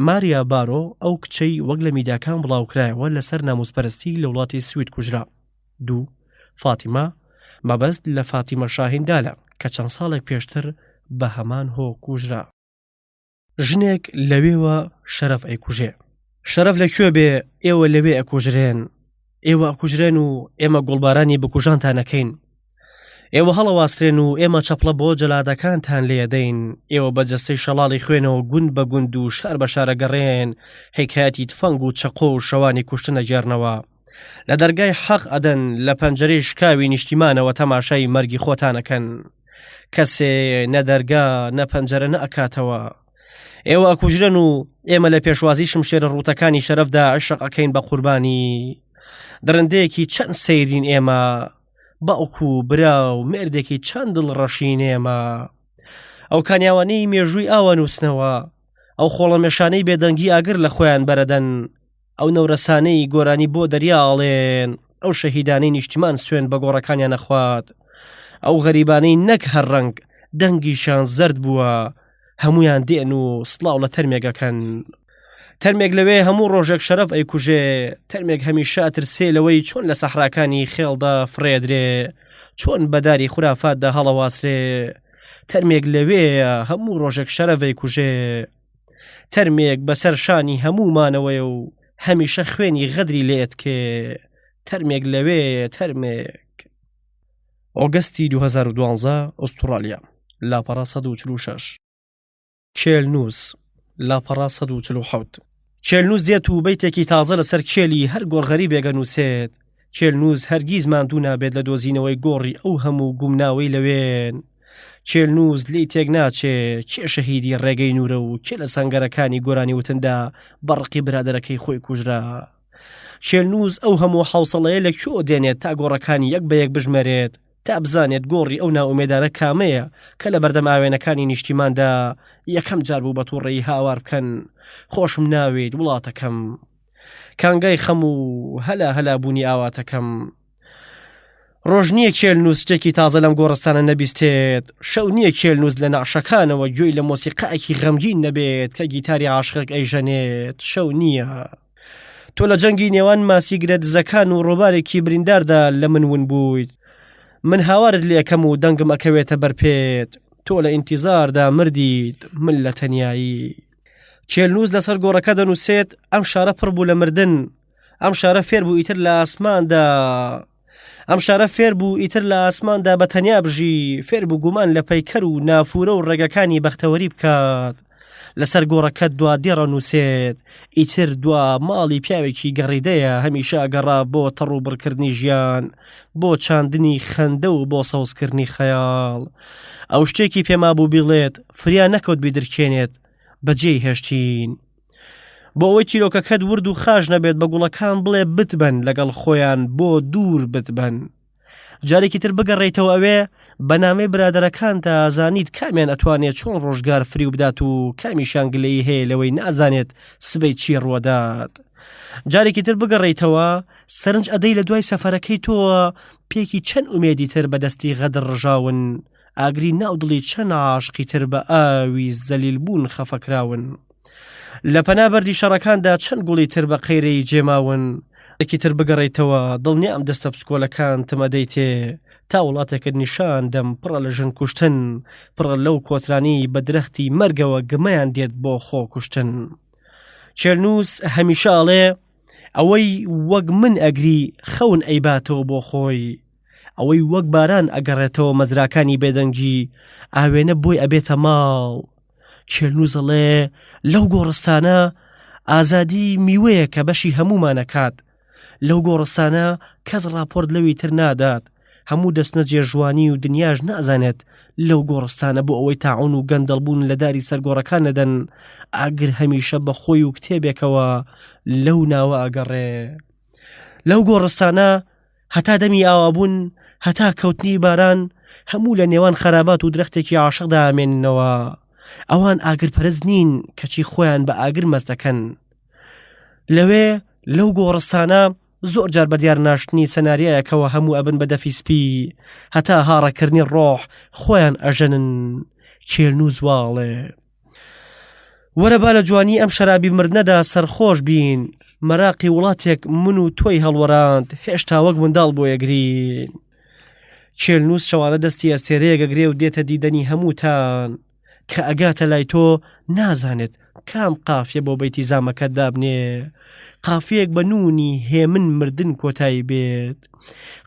Speaker 1: ماریا بارۆ ئەو کچەی وەک لە میدیاکان بڵاوکرایەوە لەسەر ناموسپەرستی لە وڵاتی سوید کوژرا دوو فاتیمە مەبەست لە فاتیمە شاهیندالە کە چەند ساڵێک پێشتر بە هەمان هۆ کوژرا ژنێک لەوێوە شەرەف ئەیکوژێ شەرەف لە کوێ بێ ئێوە لەوێ ئەکوژرێن ئێوە ئەکوژرێن و ئێمە گوڵبارانی بکوژانتان ئەکەین ئێوە هەڵەواسرێن و ئێمە چەپڵە بۆ جەلادەکانتان لێدەین ئێوە بە جەستەی شەڵاڵی خوێنەوە گوند بە گوند و شار بە شارە گەڕێن حیکایەتی تفەنگ و چەقۆ و شەوانی کوشتن ئەگێڕنەوە لە دەرگای حەق ئەدەن لە پەنجەرەی شکاوی نیشتیمانەوە تەماشای مەرگی خۆتانەکەن کەسێ نە دەرگا نە پەنجەرە نەئەکاتەوە ئێوە ئەکوژرن و ئێمە لە پێشوازی شمشێرە ڕووتەکانی شەرەفدا عشق ئەکەین بە قوربانی دڕندەیەکی چەند سەیرین ئێمە باوک و برا و مێردێکی چەند دڵڕەشین ئێمە ئەو کانیاوانەی مێژووی ئاوا نووسنەوە ئەو خۆڵەمێشانەی بێدەنگی ئاگر لە خۆیان بەرەدەن ئەو نەورەسانەی گۆرانی بۆ دەریا ئاڵێن ئەو شەهیدانەی نیشتیمان سوێن بە گۆڕەکانیان ئەخوات ئەو غەریبانەی نەک هەر ڕەنگ دەنگیشان زەرد بووە هەمویان دێن و سڵاو لە تەرمێگەکەن تەرمێک لەوێ هەموو ڕۆژێک شەرەف ئەیکوژێ تەرمێک هەمیشە ئەترسێ لەوەی چۆن لە سەحراکانی خێڵدا فڕێدرێ چۆن بەداری خورافاتدا هەڵەواسرێ تەرمێک لەوێیە هەموو ڕۆژێک شەرەف ئەیکوژێ تەرمێک بەسەر شانی هەموومانەوەیە و هەمیشە خوێنی غەدری لێتکێ تەرمێک لەوێ تەرمێک ئۆگەستی 2012 ئوسترالیا لاپەڕە 146. کێلنووس، لاپەڕە 147. کێلنووس دێت و بەیتێکی تازە لەسەر کێلی هەر گۆڕغەریبێک ئەنووسێت. کێلنووس هەرگیز ماندوو نابێت لە دۆزینەوەی گۆڕی ئەو هەموو گومناوەی لەوێن. کێلنووس لێی تێک ناچێ کێ شەهیدی ڕێگەی نوورە و کێ لە سەنگەرەکانی گۆرانی وتندا بە ڕقی برادەرەکەی خۆی کوژرا. کێلنووس ئەو هەموو حەوسەڵەیە لە کوێوە دێنێت تا گۆڕەکانی یەک بە یەک بژمێرێت تا بزانێت گۆڕی ئەو نائومێدانە کامەیە کە لە بەردەم ئاوێنەکانی نیشتیماندا یەکەم جار بوو بە تووڕەیی هاوار بکەن خۆشم ناوێیت وڵاتەکەم کانگای خەم و هەلا هەلا بوونی ئاواتەکەم. ڕۆژ نییە کێلنووس شتێکی تازە لەم گۆڕستانە نەبیستێت شەو نییە کێلنووس لە نەعشەکانەوە گوێی لە مۆسیقایەکی غەمگین نەبێت کە گیتاری عاشقێک ئەیژەنێت شەو نییە تۆ لە جەنگی نێوان ماسیگرە دزەکان و ڕۆبارێکی برینداردا لە من ون بوویت من هاوارت لێکەم و دەنگم ئەکەوێتە بەرپێت تۆ لە ئینتیزاردا مردیت من لە تەنیایی چێلنووس لەسەر گۆڕەکە دەنووسێت ئەم شارە پڕ بوو لە مردن ئەم شارە فێر بوو ئیتر لە ئاسماندا ئەم شارە فێر بوو ئیتر لە ئاسماندا بە تەنیا بژی فێر بوو گومان لە پەیکەر و نافورە و ڕێگەکانی بەختەوەری بکات لەسەر گۆڕەکەت دوا دێڕە نووسێت ئیتر دوا ماڵی پیاوێکی گەڕیدەیە هەمیشە گەڕا بۆ تەڕ و بڕکردنی ژیان بۆ چاندنی خەندە و بۆ سەوزکردنی خەیاڵ ئەو شتێکی پێما بوو بیڵێت فریا نەکەوت بیدرکێنێت بەجێی هێشتین. بۆ ئەوەی چیرۆکەکەت ورد و خاش نەبێت بە گوڵەکان بڵێ بتبەن لەگەڵ خۆیان بۆ دوور بتبەن جارێکی تر بگەڕێیتەوە ئەوێ بە نامەی برادەرەکانتا زانیت کامیان ئەتوانێت چۆن ڕۆژگار فریو بدات و کامیشان گلەیی هەیە لەوەی نازانێت سبەی چی ڕوەدات جارێکی تر بگەڕێیتەوە سەرنج ئەدەی لە دوای سەفەرەکەی تۆوە پێکی چەند ئومێدی تر بەدەستی غەدر ڕژاون ئاگری ناو دڵی چەند عاشقی تر بە ئاوی زەلیل بوون خەفەکراون. لە پەنا بەردی شەڕەکاندا چەند گوڵی تر بە قەیرەی جێماون. ێکی تر بگەڕێیتەوە دڵنیام دەستە بچکۆلەکان تمەدەیتێ تا وڵاتێکت نیشان دەم پڕە لە ژن کوشتن پڕە لەو کۆترانی بە درەختی مەرگەوە گمەیان دێت بۆ خۆ کوشتن. چێلنووس هەمیشە ئەڵێ ئەوەی وەک من ئەگری خەون ئەیباتەوە بۆ خۆی. ئەوەی وەک باران ئەگەڕێتەوە مەزراکانی بێدەنگی ئاوێنە بۆی ئەبێتە ماڵ کێلنووس ئەڵێ لەو گۆڕستانە ئازادی میوەیە کە بەشی هەمومانەکات لەو گۆڕستانە کەس راپۆرت لەوی تر نادات هەموو دەستنە جێژوانی و دنیاش نازانێت لەو گۆڕستانە بۆ ئەوەی تاعون و گەندەڵبوون لە داری سەرگۆڕەکان نەدەن ئاگر هەمیشە بە خۆی و کتێبێکەوە لەو ناوە ئەگەڕێ لەو گۆڕستانە هەتا دەمی ئاوابوون، هەتا کەوتنی باران، هەموو لە نێوان خەرابات و درەختێکی عاشقدا ئەمێننەوە. ئەوان ئاگرپەرست نین، کەچی خۆیان بە ئاگر مەست دەکەن. لەوێ، لەو گۆڕستانە، زۆر جار بە دیار ناشتنی سەناریایەکەوە هەموو ئەبن بە دەفی سپی، هەتا هاڕەکردنی ڕۆح خۆیان ئەژەنن. کێلنووس واڵێ. وەرە با لە جوانی ئەم شەرابی مردنەدا سەرخۆش بین مەراقی وڵاتێک من و تۆی هەڵوەراند هێشتا وەک منداڵ بۆ یەگرین کێلنووس شەوانە دەستی ئەستێرەیەک ئەگرێ و دێتە دیدەنی هەمووتان کە ئەگاتە لای تۆ نازانێت کام قافیە بۆ بەیتی زامەکەت دابنێ قافیەک بە نونی هێمن مردن کۆتایی بێت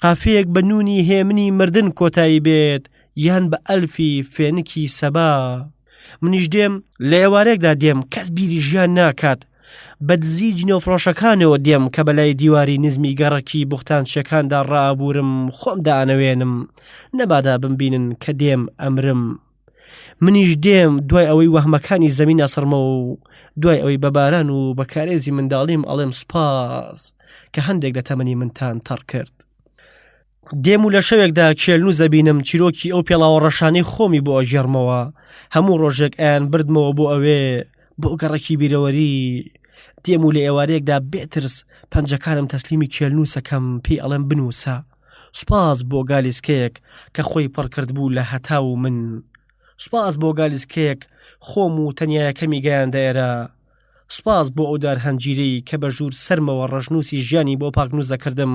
Speaker 1: قافیەک بە نونی هێمنی مردن کۆتایی بێت یان بە ئەلفی فێنکی سەبا منیش دێم لە ئێوارێکدا دێم کەس بیری ژیان ناکات بە دزی جنێوفرۆشەکانەوە دێم کە بەلای دیواری نزمی گەڕەکی بوختانچیەکاندا ڕائەبوورم خۆم دانەوێنم نەبادا بمبینن کە دێم ئەمرم منیش دێم دوای ئەوەی وەهمەکانی زەمین ئەسڕمەوە و دوای ئەوەی بە باران و بە کارێزی منداڵیم ئەڵێم سوپاس کە هەندێک لە تەمەنی منتان تەڕ کرد. دێم و لە شەوێکدا کێلنووس دەبینم چیرۆکی ئەو پێڵاوە ڕەشانەی خۆمی بۆ ئەگێڕمەوە هەموو ڕۆژێک ئەیان بردمەوە بۆ ئەوێ بۆ گەڕەکی بیرەوەری دێم و لە ئێوارەیەکدا بێترس پەنجەکانم تەسلیمی کێلنووسەکەم پێی ئەڵێم بنووسە سوپاس بۆ گالیسکەیەک کە خۆی پڕ کردبوو لە هەتاو و من سوپاس بۆ گالیسکەیەک خۆم و تەنیایەکەمی گەیاندە ئێرە سوپاس بۆ ئەو دار هەنجیرەی کە بە ژوور سەرمەوە ڕەشنووسی ژیانی بۆ پاکنووس دەکردم.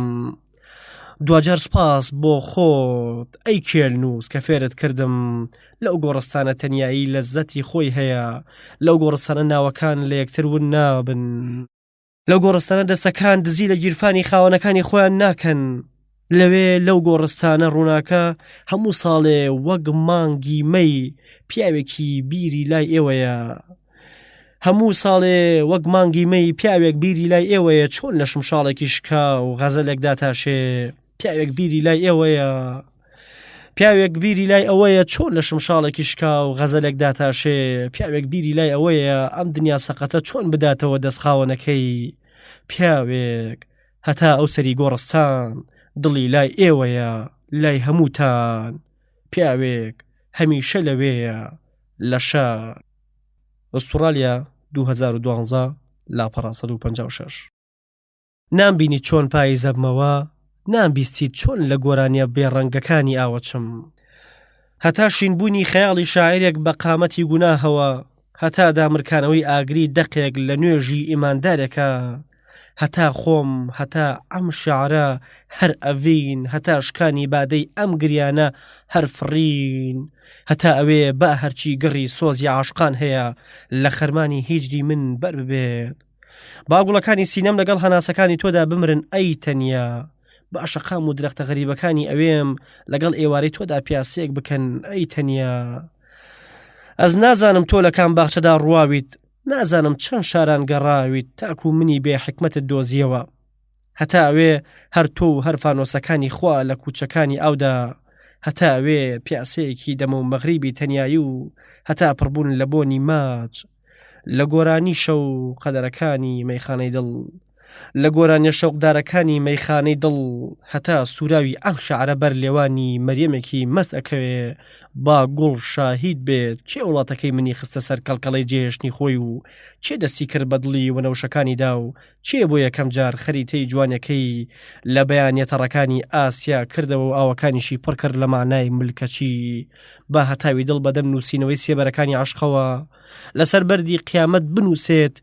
Speaker 1: دواجار سوپاس بۆ خۆت ئەی کێلنووس کە فێرت کردم لەو گۆڕستانە تەنیایی لەزەتی خۆی هەیە، لەو گۆڕستانە ناوەکان لە یەکتر ون نابن. لەو گۆڕستانە دەستەکان دزی لە گیرفانی خاوەنەکانی خۆیان ناکەن. لەوێ لەو گۆڕستانە ڕووناکە هەموو ساڵێ وەک مانگی مەی پیاوێکی بیری لای ئێوەیە. هەموو ساڵێ وەک مانگی مەی پیاوێک بیری لای ئێوەیە چۆن لە شمشاڵێکی شکا و غەزەلێک داتاشێ پیاوێک بیری لای ئێوەیە پیاوێک بیری لای ئەوەیە چۆن لە شمشاڵێکی شکا و غەزەلێک داتاشێ پیاوێک بیری لای ئەوەیە ئەم دنیا سەقەتە چۆن بداتەوە دەستخاوەنەکەی پیاوێک هەتا ئەو سەری گۆڕستان دڵی لای ئێوەیە لای هەمووتان پیاوێک هەمیشە لەوێیە لە شار ئوسترالیا 2012 لاپەڕە 156. نامبینیت چۆن پاییزەبمەوە نامبیستیت چۆن لە گۆرانیە بێڕەنگەکانی ئاوەچم هەتا شینبوونی خەیاڵی شاعیرێک بە قامەتی گوناهەوە هەتا دامرکانەوەی ئاگری دەقێک لە نوێژی ئیماندارێکە هەتا خۆم هەتا ئەم شعرە هەر ئەڤین هەتا شکانی بادەی ئەم گریانە هەر فڕین هەتا ئەوێ با هەرچی گڕی سۆزی عاشقان هەیە لە خەرمانی هیجری من بەر ببێت با گوڵەکانی سینەم لەگەڵ هەناسەکانی تۆدا بمرن ئەی تەنیا با شەقام و درەختە غەریبەکانی ئەوێم لەگەڵ ئێوارەی تۆدا پیاسەیەک بکەن ئەی تەنیا ئەز نازانم تۆ لە کام باخچەدا ڕواویت نازانم چەند شاران گەڕاویت تاکو منی بێ حکمتت دۆزیەوە هەتا ئەوێ هەر تۆ و هەر فانۆسەکانی خوا لە کوچەکانی ئاودا هەتا ئەوێ پیاسەیەکی دەمە و مەغریبی تەنیایی و هەتا پڕبوون لە بۆنی ماچ لە گۆرانی شەو قەدەرەکانی مەیخانەی دڵ لە گۆرانیە شەوقدارەکانی مەیخانەی دڵ هەتا سوراوی ئەم شعرە بەر لێوانی مەریەمێکی مەست ئەکەوێ با گوڵ شاهید بێت کێ وڵاتەکەی منی خستە سەر کەڵکەڵەی جێهێشتنی خۆی و کێ دەستی کرد بە دڵی وەنەوشەکانیدا و کێ بۆ یەکەم جار خەریتەی جوانەکەی لە بەیانیە تەڕەکانی ئاسیا کردەوە و ئاوەکانیشی پڕ کرد لە مانای ملکەچی با هەتاوی دڵ بەدەم نووسینەوەی سێبەرەکانی عەشقەوە لەسەر بەردی قیامەت بنووسێت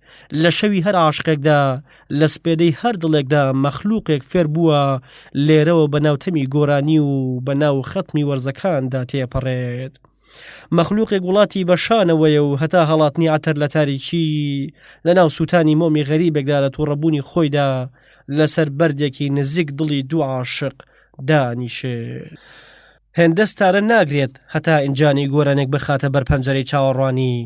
Speaker 1: لە شەوی هەر عاشقێکدا لە سپێدەی هەر دڵێکدا مەخلوقێک فێر بووە لێرەوە بە ناو تەمی گۆرانی و بە ناو خەتمی وەرزەکاندا تێپەڕێت. مەخلوقێک وڵاتی بە شانەوەیە و هەتا هەڵاتنی عەتەر لە تاریکی لە ناو سووتانی مۆمی غەریبێکدا لە تووڕەبوونی خۆیدا لەسەر بەردێکی نزیک دڵی دوو عاشق دانیشێ. هێندە ستارە ناگرێت هەتا ئینجانی گۆرانێک بخاتە بەر پەنجەرەی چاوەڕوانی.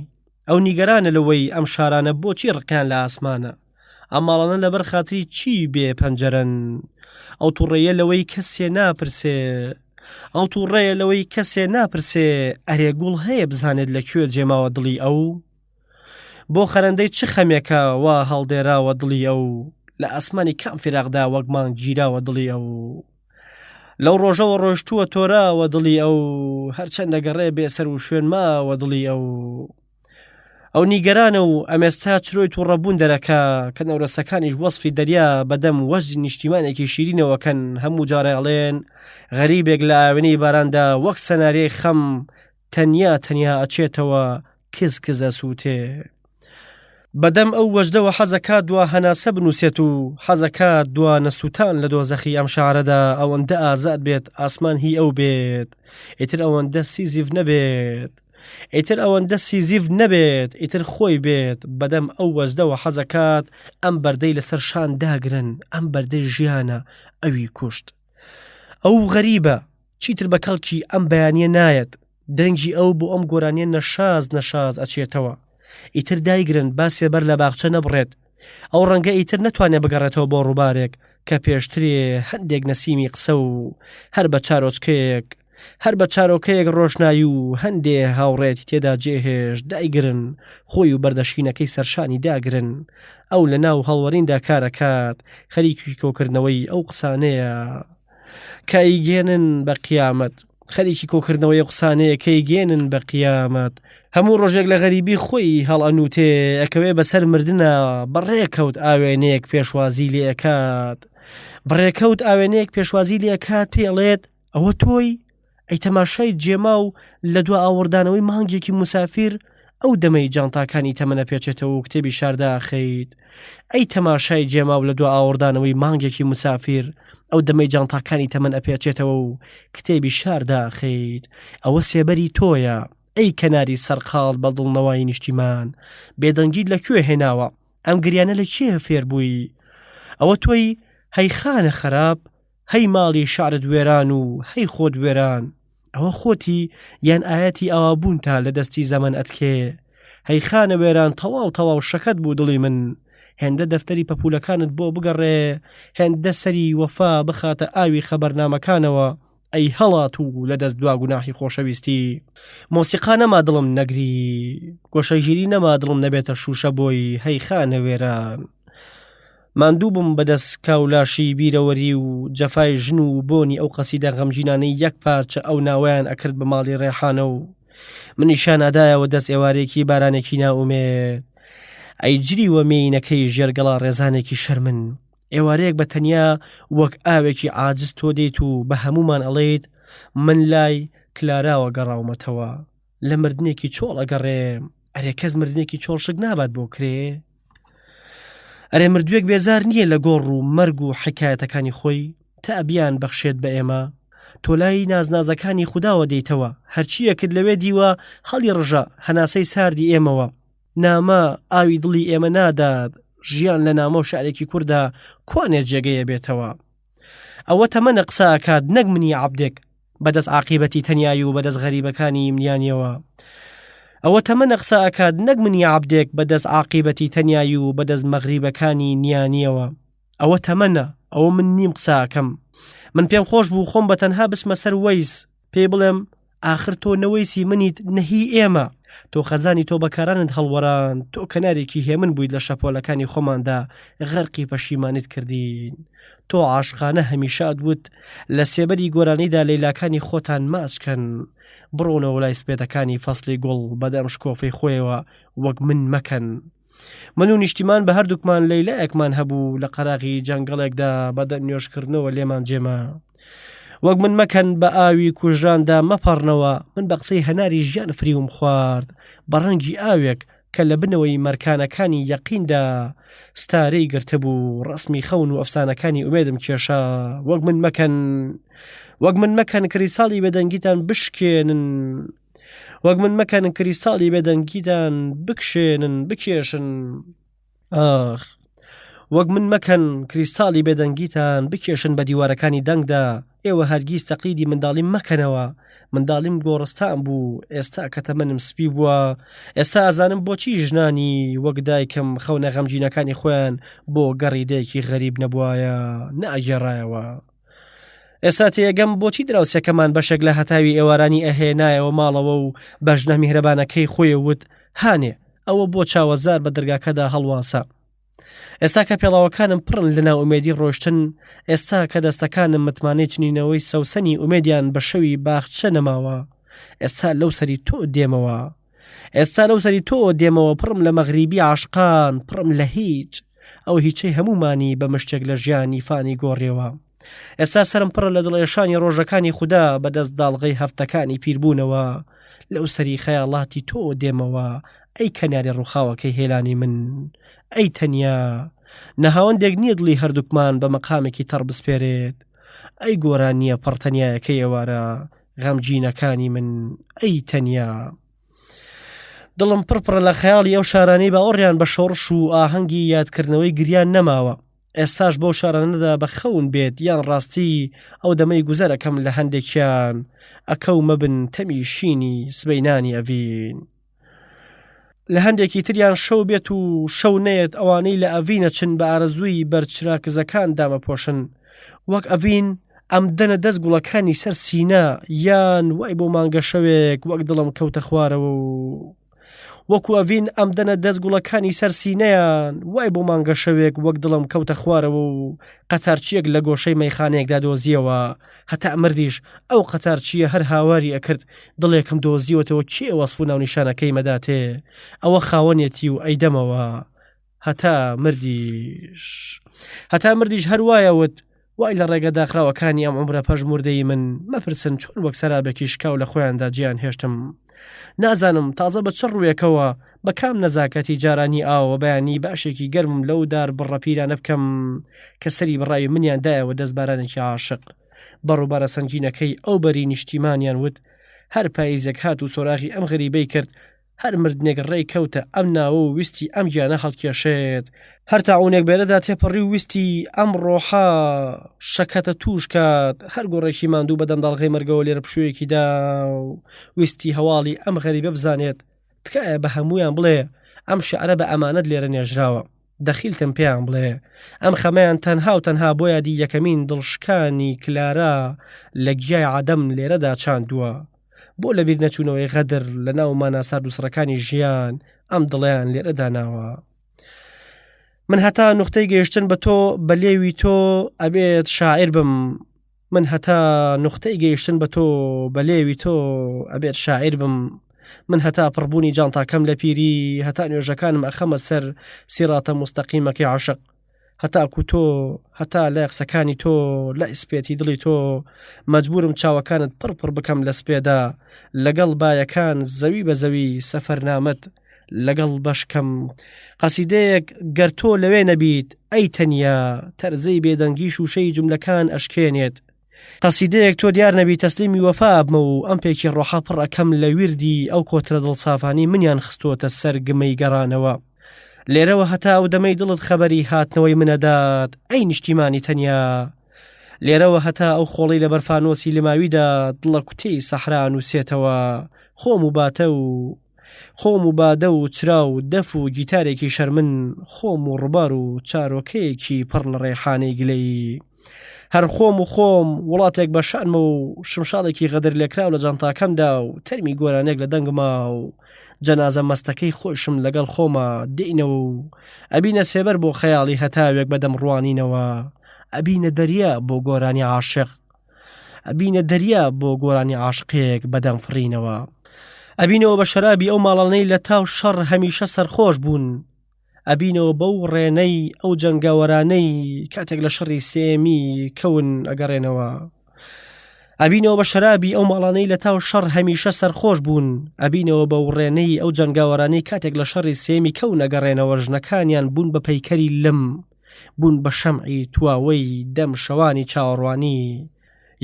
Speaker 1: ئەو نیگەرانە لەوەی ئەم شارانە بۆچی ڕقیان لە ئاسمانە. ئەم ماڵانە لەبەر خاتری چی بێ پەنجەرەن. ئەو توڕەیە لەوەی کەسێ ناپرسێ. ئەو توڕەیە لەوەی کەسێ ناپرسێ ئەرێ گوڵ هەیە بزانێت لە کوێ جێماوە دڵی ئەو؟ بۆ خەرەندەی چ خەمێکە وا هەڵدێراوە دڵی ئەو؟ لە ئاسمانی کام فیراقدا وەک مانگ گیراوە دڵی ئەو؟ لەو ڕۆژەوە ڕۆشتووە تۆراوە دڵی ئەو هەرچەند دەگەڕێ بێ سەر و شوێن ماوە دڵی ئەو ئەو نیگەرانە و ئەمێستا چرۆی تووڕەبوون دەرەکە کە نەورەسەکانیش وەصفی دەریا بەدەم وەجدی نیشتیمانێکی شیرینەوەکەن هەموو جارێ ئەڵێن غەریبێک لە ئاوێنەی باراندا وەک سەناریای خەم تەنیا تەنیا ئەچێتەوە کز کز ئەسووتێ. بەدەم ئەو وەجدەوە حەزەکات دوا هەناسە بنووسێت و حەزەکات دوا نەسووتان لە دۆزەخی ئەم شارەدا ئەوەندە ئازاد بێت ئاسمان هی ئەو بێت ئیتر ئەوەندە سیزیف نەبێت ئیتر ئەوەندە سیزیف نەبێت ئیتر خۆی بێت بەدەم ئەو وەجدەوە حەزەکات ئەم بەردەی لەسەر شان داگرن ئەم بەردەی ژیانە ئەوی کوشت ئەو غەریبە چیتر بە کەڵکی ئەم بەیانیە نایەت دەنگی ئەو بۆ ئەم گۆرانیە نەشاز نەشاز ئەچێتەوە ئیتر دایگرن با سێبەر لە باخچە نەبڕێت ئەو ڕەنگە ئیتر نەتوانێت بگەڕێتەوە بۆ ڕووبارێک کە پێشترێ هەندێک نەسیمی قسە و هەر بە چارۆچکەیەک هەر بە چارۆکەیەک ڕۆشنایی و هەندێ هاوڕێتی تێدا جێهێشت دایگرن خۆی و بەردەشینەکەی سەرشانی داگرن ئەو لە ناو هەڵوەریندا کارەکات خەریکی کۆکردنەوەی ئەو قسانەیە کە ئەیگەێنن بە قیامەت خەریکی کۆکردنەوەی ئەو قسانەیە کە ئەیگەێنن بە قیامەت هەموو ڕۆژێک لە غەریبی خۆی هەڵئەنووتێ ئەکەوێ بەسەر مردنا بەڕێکەوت ئاوێنەیەک پێشوازی لێ ئەکات بڕێکەوت ئاوێنەیەک پێشوازی لێ ئەکات پێی ئەڵێت ئەوە تۆی؟ ئەی تەماشای جێماو لە دوا ئاوڕدانەوەی مانگێکی موسافیر ئەو دەمەی جانتاکانی تەمەنە پێچێتەوە و کتێبی شار داخەیت ئەی تەماشای جێماو لە دوا ئاوڕدانەوەی مانگێکی موسافیر ئەو دەمەی جانتاکانی تەمەن ئەپێچێتەوە و کتێبی شار داخەیت ئەوە سێبەری تۆیە ئەی کەناری سەرقاڵ بە دڵنەوایی نیشتیمان بێدەنگیت لە کوێ هێناوە ئەم گریانە لە کێ فێر بووی ئەوە تۆی هەی خانە خراپ؟ هەی ماڵی شعرت وێران و هەی خۆت وێران ئەوە خۆتی یان ئایەتی ئاوابوونتە لە دەستی زەمەن ئەتکێ هەی خانە وێران تەواو تەواو شەکەت بوو دڵی من هێندە دەفتەری پەپوولەکانت بۆ بگەڕێ هێندە سەری وەفا بخاتە ئاوی خەبەرنامەکانەوە ئەی هەڵاتوو لە دەست دوا گوناحی خۆشەویستی مۆسیقا نەما دڵم نەگری گۆشەگیری نەما دڵم نەبێتە شووشە بۆی هەی خانە وێران ماندوو بووم بەدەست کاولاشی بیرەوەری و جەفای ژن و بۆنی ئەو قەسیدە غەمگینانەی یەک پارچە ئەو ناوەیان ئەکرد بە ماڵی ڕێحانە و منیشیان ئەدایەوە دەست ئێوارێکی بارانێکی نائومێد ئەی جریوە مێینەکەی ژێر گەڵا ڕێزانێکی شەرمن ئێوارەیەک بە تەنیا وەک ئاوێکی عاجز تۆ دێیت و بە هەموومان ئەڵێیت من لای کلاراوە گەڕاومەتەوە لە مردنێکی چۆڵ ئەگەڕێم ئەرێ کەس مردنێکی چۆڵ شک نابات بۆ کرێ ئەرێ مردوێک بێزار نییە لە گۆڕ و مەرگ و حکایەتەکانی خۆی تا بیان بەخشێت بە ئێمە تۆ لای نازنازەکانی خودداوە دێیتەوە هەرچیەکت لەوێ دیوە هەڵی ڕژە هەناسەی ساردی ئێمەوە نامە ئاوی دڵی ئێمە نادات ژیان لە نامە و شعرێکی کووردا کوانێ جێگەیە بێتەوە ئەوە تەمەنە قسە ئەکات نەک منی عەبدێک بەدەست عاقیبەتی تەنیایی و بەدەست غەریبەکانی منیانیەوە ئەوە تەمەنە قسە ئەکات نەک منی عەبدێک بەدەست عاقیبەتی تەنیایی و بەدەست مەغریبەکانی نیانیەوە ئەوە تەمەنە ئەوە من نیم قسە ئەکەم من پێم خۆش بوو خۆم بە تەنها بچمە سەر وەیس پێی بڵێم ئاخر تۆ نەوەیسی منیت نەهی ئێمە تۆ خەزانی تۆ بەکارانت هەڵوەران تۆ کەنارێکی هێمن بوویت لە شەپۆلەکانی خۆماندا غەرقی پەشیمانیت کردین تۆ عاشقانە هەمیشە ئەتوت لە سێبەری گۆرانیدا لەیلاکانی خۆتان ماچکەن بڕۆنەوە لای سپێدەکانی فەسلی گوڵ بەدەم شکۆفەی خۆیەوە وەک من مەکەن من و نیشتیمان بە هەردووکمان لەیلایەکمان هەبوو لە قەراغی جەنگەڵێکدا بەدەم نوێژکردنەوە لێمان جێما وەک من مەکەن بە ئاوی کوژراندا مەپەڕنەوە من بە قسەی هەناری ژیان فریوم خوارد بە ڕەنگی ئاوێک کە لە بنەوەی مەرکانەکانی یەقیندا ستارەی گرتبوو ڕەسمی خەون و ئەفسانەکانی ئومێدم کێشا وەک من مەکەن وەک من مەکەن کریساڵی بێدەنگیتان بشکێنن وەک من مەکەن کریستاڵی بێدەنگیتان بکشێنن بکێشن ئاخ وەک من مەکەن کریستاڵی بێدەنگیتان بکێشن بە دیوارەکانی دەنگدا ئێوە هەرگیز تەقلیدی منداڵیم مەکەنەوە منداڵیم گۆڕستان بوو ئێستا کە تەمەنم سپی بووە ئێستا ئازانم بۆچی ژنانی وەک دایکم خەونە غەمگینەکانی خۆیان بۆ گەڕیدەیەکی غەریب نەبوایە نەئەگێڕایەوە ئێستا تێگەم بۆچی دراوسێکەمان بەشێک لە هەتاوی ئێوارانی ئەهێنایەوە ماڵەوە و بە ژنە میهرەبانەکەی خۆی وت هانێ ئەوە بۆ چاوەزار بە دەرگاکەدا هەڵواسە ئێستا کە پێڵاوەکانم پڕن لە ناومێدی ڕۆشتن ئێستا کە دەستەکانم متمانەی چنینەوەی سەوسەنی ئومێدیان بە شەوی باخچە نەماوە ئێستا لەو سەری تۆ دێمەوە ئێستا لەو سەری تۆ دێمەوە پڕم لە مەغریبی عاشقان پڕم لە هیچ ئەو هیچەی هەمومانی بە مشتێک لە ژیانی فانی گۆڕیەوە ئێستا سرم پڕە لە دڵێشانی ڕۆژەکانی خودا بەدەست داڵغەی هەفتەکانی پیربوونەوە لەو سەری خەیاڵاتی تۆ دێمەوە ئەی کەناری ڕووخاوەکەی هێلانی من ئەی تەنیا نەهاوەندێک نییە دڵی هەردووکمان بە مەقامێکی تەڕ بسپێرێت ئەی گۆرانییە پڕ تەنیایەکەی ئێوارە غەمگینەکانی من ئەی تەنیا دڵم پڕپڕە لە خەیاڵی ئەو شارانەی باوەڕیان بە شۆڕش و ئاهەنگی یادکردنەوەی گریان نەماوە ئێستاش بەو شارانەدا بە خەون بێت یان ڕاستی ئەو دەمەی گوزەرەکەم لە هەندێکیان ئەکەومە بن تەمی شینی سبەینانی ئەڤین لە هەندێکی تریان شەو بێت و شەو نەیەت ئەوانەی لە ئەڤینە چن بە ئارەزووی بەر چراکزەکان دامەپۆشن وەک ئەڤین ئەم دەنە دەست گوڵەکانی سەر سینە یان وای بۆ مانگە شەوێک وەک دڵم کەوتە خوارەوە و وەکو ئەڤین ئەم دەنە دەست گوڵەکانی سەر سینەیان وای بۆ مانگە شەوێک وەک دڵم کەوتە خوارەوە و قەتارچیەک لە گۆشەی مەیخانەیەکدا دۆزیەوە هەتا مردیش ئەو قەتارچییە هەر هاواری ئەکرد دڵێکم دۆزیوەتەوە کێ وەسف و ناونیشانەکەی مەداتێ ئەوە خاوەنێتی و ئەیدەمەوە هەتا مردیش هەتا مردیش هەر وایە وت وای لە ڕێگە داخراوەکانی ئەم عمرە پەژموردەی من مەپرسن چۆن وەک سەرابێکی شکاو لە خۆیاندا جیان هێشتم نازانم تازە بە چ ڕوویەکەوە بە کام نەزاکەتی جارانی ئاوە بەیانی باشێکی گەرمم لەو دار بڕە پیرانە بکەم کە سەری بڕاوی منیان دایەوە دەست بارانێکی عاشق بە ڕووبارە سەنگینەکەی ئەو بەری نیشتیمانیان وت هەر پاییزێک هات و سۆراغی ئەم غەریبەی کرد. هەر مردنێک ڕێی کەوتە ئەم ناوە و ویستی ئەم گیانە هەڵکێشێت، هەر تاعوونێک بێرەدا تێپەڕی و ویستی ئەم ڕۆحە شەکەتە تووش کات، هەر گۆڕێکی ماندوو بە دەم داڵغەی مەرگەوە لێرە پشوویەکی دا و ویستی هەواڵی ئەم غەریبە بزانێت، تکایە بە هەموویان بڵێ ئەم شیعرە بە ئەمانەت لێرە نێژراوە. دەخیلتم پێیان بڵێ ئەم خەمەیان تەنها و تەنها بۆ یادی یەکەمین دڵشکانی کلارا لە گیای عەدەم لێرەدا چاندووە. بۆ لەبیر نەچوونەوەی غەدر لە ناو مانا سارد و سڕەکانی ژیان ئەم دڵیان لێرە داناوە. من هەتا نوختەی گەیشتن بە تۆ بە لێوی تۆ ئەبێت شاعیر بم من هەتا نوختەی گەیشتن بە تۆ بە لێوی تۆ ئەبێت شاعیر بم من هەتا پڕبوونی جانتاکەم لە پیری هەتا نوێژەکانم ئەخەمە سەر سیڕاتە موستەقیمەکەی عەشق هەتاکو تۆ هەتا لای قسەکانی تۆ لای سپێتی دڵی تۆ مەجبورم چاوەکانت پڕ پڕ بکەم لە سپێدا لەگەڵ بایەکان زەوی بە زەوی سەفەرنامەت لەگەڵ بەشکەم قەسیدەیەک گەر تۆ لەوێ نەبیت ئەی تەنیا تەرزەی بێدەنگی شووشەی جملەکان ئەشکێنێت قەسیدەیەک تۆ دیار نەبی تەسلیمی وەفا ئەبمە و ئەم پێکی ڕۆحە پڕ ئەکەم لە ویردی ئەو کۆترە دڵسافانەی منیان خستۆتە سەر گمەی گەڕانەوە لێرەوە هەتا ئەو دەمەی دڵت خەبەری هاتنەوەی منەدات ئەی نیشتیمانی تەنیا لێرەوە هەتا ئەو خۆڵی لە بەرفانۆسی لماویدا دڵە کوتێی سەحرا نووسێتەوە خۆم و باتە و خۆم و بادە و چرا و دەف و گیتارێکی شەرمن خۆم و ڕووبار و چارۆکەیەکی پڕ لە ڕێحانەی گلەیی هەر خۆم و خۆم وڵاتێک بە شانمە و شمشاڵێکی غەدر لێکراو لە جانتاکەمدا و تەرمی گۆرانێک لە دەنگما و جەنازە مەستەکەی خۆشم لەگەڵ خۆما دێینەوە و ئەبینە سێبەر بۆ خەیاڵی هەتاوێک بەدەم ڕوانینەوە ئەبینە دەریا بۆ گۆرانی عاشق ئەبینە دەریا بۆ گۆرانی عاشقێک بەدەم فڕینەوە ئەبینەوە بە شەرابی ئەو ماڵانەی لە تاو شەڕ هەمیشە سەرخۆش بوون ئەبینەوە بەو ڕێنەی ئەو جەنگاوەرانەی کاتێک لە شەڕی سێمی کەون ئەگەڕێنەوە ئەبینەوە بە شەرابی ئەو ماڵانەی لە تاو شەڕ هەمیشە سەرخۆش بوون ئەبینەوە بە وڕێنەی ئەو جەنگاوەرانەی کاتێک لە شەڕی سێمی کەون ئەگەڕێنەوە ژنەکانیان بوون بە پەیکەری لم بوون بە شەمعی تواوەی دەم شەوانی چاوەڕوانی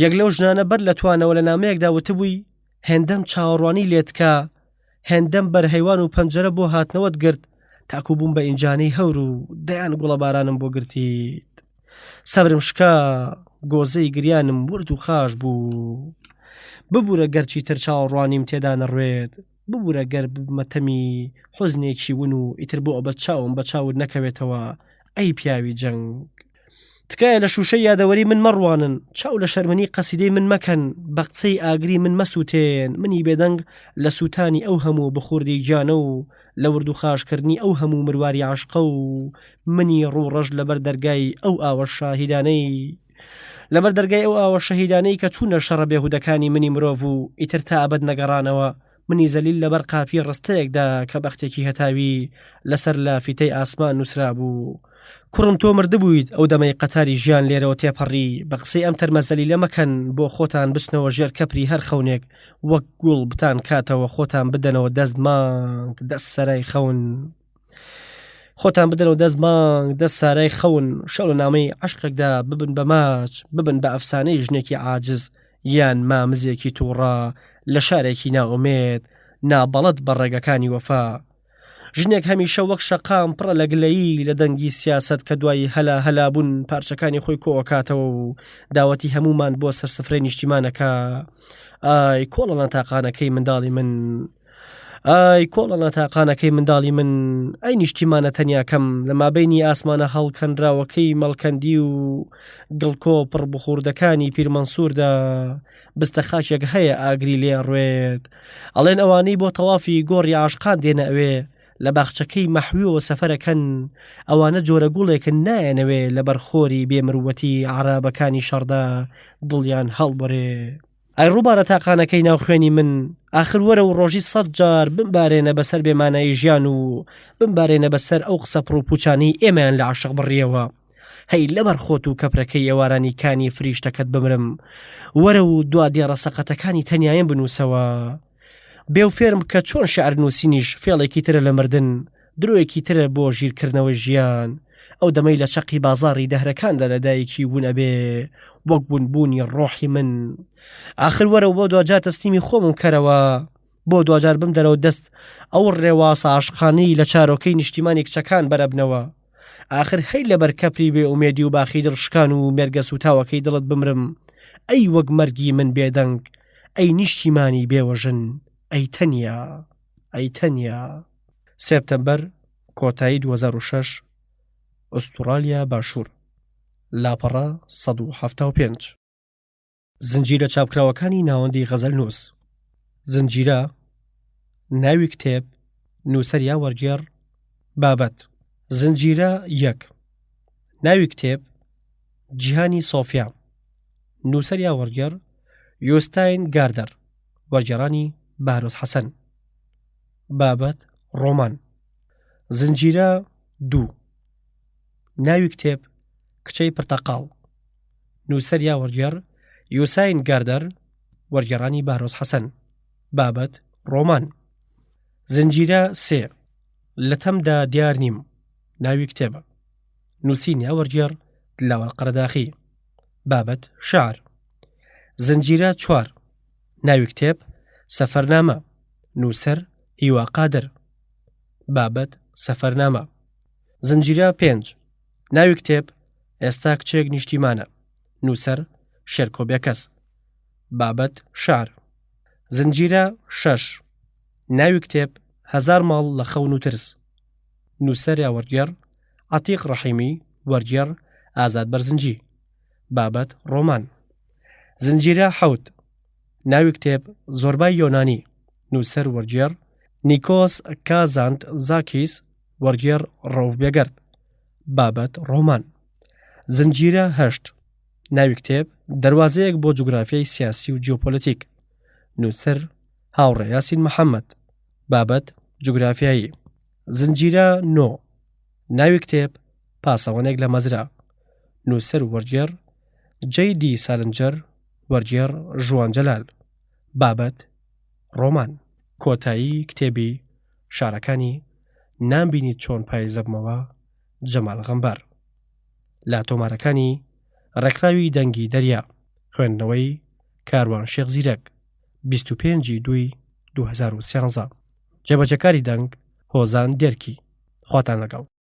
Speaker 1: یەک لەو ژنانە بەر لە توانەوە لە نامەیەکدا وتبووی هێندەم چاوەڕوانی لێتکە هێندەم بەر هەیوان و پەنجەرە بۆ هاتنەوەت گرت تاکو بووم بە ئینجانەی هەور و دەیان گوڵەبارانم بۆ گرتیت سەبرم شکا گۆزەی گریانم ورد و خاش بوو ببوورە گەرچی تر چاوەڕوانیم تێدا نەڕوێت ببوورە گەر ببمە تەمی حوزنێکی ون و ئیتر بۆ ئەبەد چاوم بە چاوت نەکەوێتەوە ئەی پیاوی جەنگ تکایە لە شووشەی یادەوەری من مەڕوانن، چاو لە شەرمنی قەسیدەی من مەکەن، بە قسەی ئاگری من مەسووتێن، منی بێدەنگ لە سووتانی ئەو هەموو بخووردی گیانە و لە وردوخاشکردنی ئەو هەموو مرواری عەشقە و منی ڕووڕەش لەبەر دەرگای ئەو ئاوە شاهیدانەی لەبەر دەرگای ئەو ئاوە شەهیدانەی کە چوونە شەڕە بێهودەکانی منی مرۆڤ و ئیتر تا ئەبەد نەگەڕانەوە منی زەلیل لەبەر قاپی ڕستەیەکدا کە بەختێکی هەتاوی لەسەر لافیتەی ئاسمان نووسرابوو کوڕم تۆ مردبوویت ئەو دەمەی قەتاری ژیان لێرەوە تێپەڕی بە قسەی ئەم تەرمە زەلیلە مەکەن بۆ خۆتان بچنەوە ژێر کەپری هەر خەونێک وەک گوڵ بتان کاتەوە خۆتان بدەنەوە دەست مانگ دەست سەرای خەون خۆتان بدەنەوە دەست مانگ دەست سارای خەون شەو لە نامەی عەشقێکدا ببن بە ماچ ببن بە ئەفسانەی ژنێکی عاجز یان مامزێکی تووڕە لە شارێکی نائومێد نابەڵەد بە ڕێگەکانی وەفا ژنێک هەمیشە وەک شەقام پڕە لە گلەیی لە دەنگی سیاسەت کە دوای هەلا هەلابوون پارچەکانی خۆی کۆئەکاتەوە و داوەتی هەموومان بۆ سەر سفرەی نیشتیمانەکە ئای کۆڵە تاقانەکەی منداڵی من ئای کۆڵەنە تاقانەکەی منداڵی من ئەی نیشتیمانە تەنیاکەم لە مابینی ئاسمانە هەڵکەنراوەکەی مەڵکەندی و گڵکۆ پڕ بخوردەکانی پیرمەنسووردا بستە خاکێک هەیە ئاگری لێ ڕوێت ئەڵێن ئەوانەی بۆ تەوافی گۆڕی عاشقان دێنە ئەوێ لە باخچەکەی مەحویەوە سەفەرەکەن ئەوانە جۆرە گوڵێکن نایەنەوێ لەبەر خۆری بێمروەتی عەرابەکانی شەڕدا دڵیان هەڵبڕێ. ئەی ڕووبارە تاقانەکەی ناو خوێنی من، ئاخر وەرە و ڕۆژی سەت جار بمبارێنە بەسەر بێمانایی ژیان و بمبارێنە بەسەر ئەو قسە پڕوپووچانەی ئێمەیان لە عەشق بڕییەوە. هەی لەبەر خۆت و کەپرەکەی ئێوارانی کانی فریشتەکەت بمرم. وەرە و دوا دێڕە سەقەتەکانی تەنیایم بنووسەوە. بێ و فێرم بکە چۆن شیعر نووسینیش فێڵێکی ترە لە مردن، درۆیەکی ترە بۆ ژیرکردنەوەی ژیان. ئەو دەمەی لە چەقی بازاڕی دەهرەکاندا لە دایکی ون ئەبێ وەک ونبوونی ڕۆحی من. ئاخر وەرە و بۆ دواجار تەسلیمی خۆمم کەرەوە. بۆ دواجار بمدەرەوە دەست ئەو ڕێواسە عاشقانەی لە چارۆکەی نیشتیمانی کچەکان بەرەبنەوە. ئاخر هەی لەبەر کەپری بێ ئومێدی و باخی دڵشکان و مێرگە سووتاوەکەی دڵت بمرم، ئەی وەک مەرگی من بێدەنگ، ئەی نیشتیمانی بێوەژن، ئەی تەنیا، ئەی تەنیا. سێپتەمبەر، کۆتایی 2006، ئوستوڕالیا باشوور، لاپەڕە 175. زنجیرە چاپکراوەکانی ناوەندی غەزەلنووس زنجیرە ناوی کتێب نووسەر یا وەرگێڕ بابەت زنجیرە یەک ناوی کتێب جیهانی سۆفیا نووسەر یا وەرگێڕ یۆستاین گاردەر وەرگێڕانی بارۆز حەسەن بابەت ڕۆمان زنجیرە دوو ناوی کتێب کچەی پرتەقاڵ نووسەر یا وەرگێڕ یوساین گاردەر وەرگێڕانی بارۆز حەسەن بابەت ڕۆمان زنجیرە سێ لە تەمدا دیار نیم ناوی کتێبە نووسین یا وەرگێڕ دلاوەر قەرەداخی بابەت شعر زنجیرە چوار ناوی کتێب سەفەرنامە نووسەر هیوا قادر بابەت سەفەرنامە زنجیرە پێنج ناوی کتێب ئێستا کچێک نیشتیمانە نووسەر شێرکۆ بێکەس بابەت شعر زنجیرە شەش ناوی کتێب هەزار ماڵ لە خەون و ترس نووسەر یا وەرگێڕ عەتیق ڕەحیمی وەرگێڕ ئازاد بەرزنجی بابەت ڕۆمان زنجیرە حەوت ناوی کتێب زۆربای یۆنانی نووسەر وەرگێڕ نیکۆس کازانت زاکیس وەرگێڕ ڕەوف بێگەرد بابەت ڕۆمان زنجیرە هەشت ناوی کتێب دەواازەیەک بۆ جوگرافیای سیاسی و جیۆپۆلەتیک نووسەر هاوڕێ یاسین محەممەد بابەت جوگرافیایی زنجیرە نۆ ناوی کتێب پاسەوانێک لە مەزرا نووسەر وەرگێڕ جەیدی سالنجەر وەرگێڕ ژوان جەلال بابەت ڕۆمان کۆتایی کتێبی شارەکانی نامبینیت چۆن پایزەبمەوە جەمال غەمبار لە تۆمارەکانی ڕێکخراوی دەنگی دەریا خوێندنەوەی کاروان شێخ زیرەک 25 دوی 2013 جێبەجەکاری دەنگ هۆزان دێرکی خواتان لەگەڵ.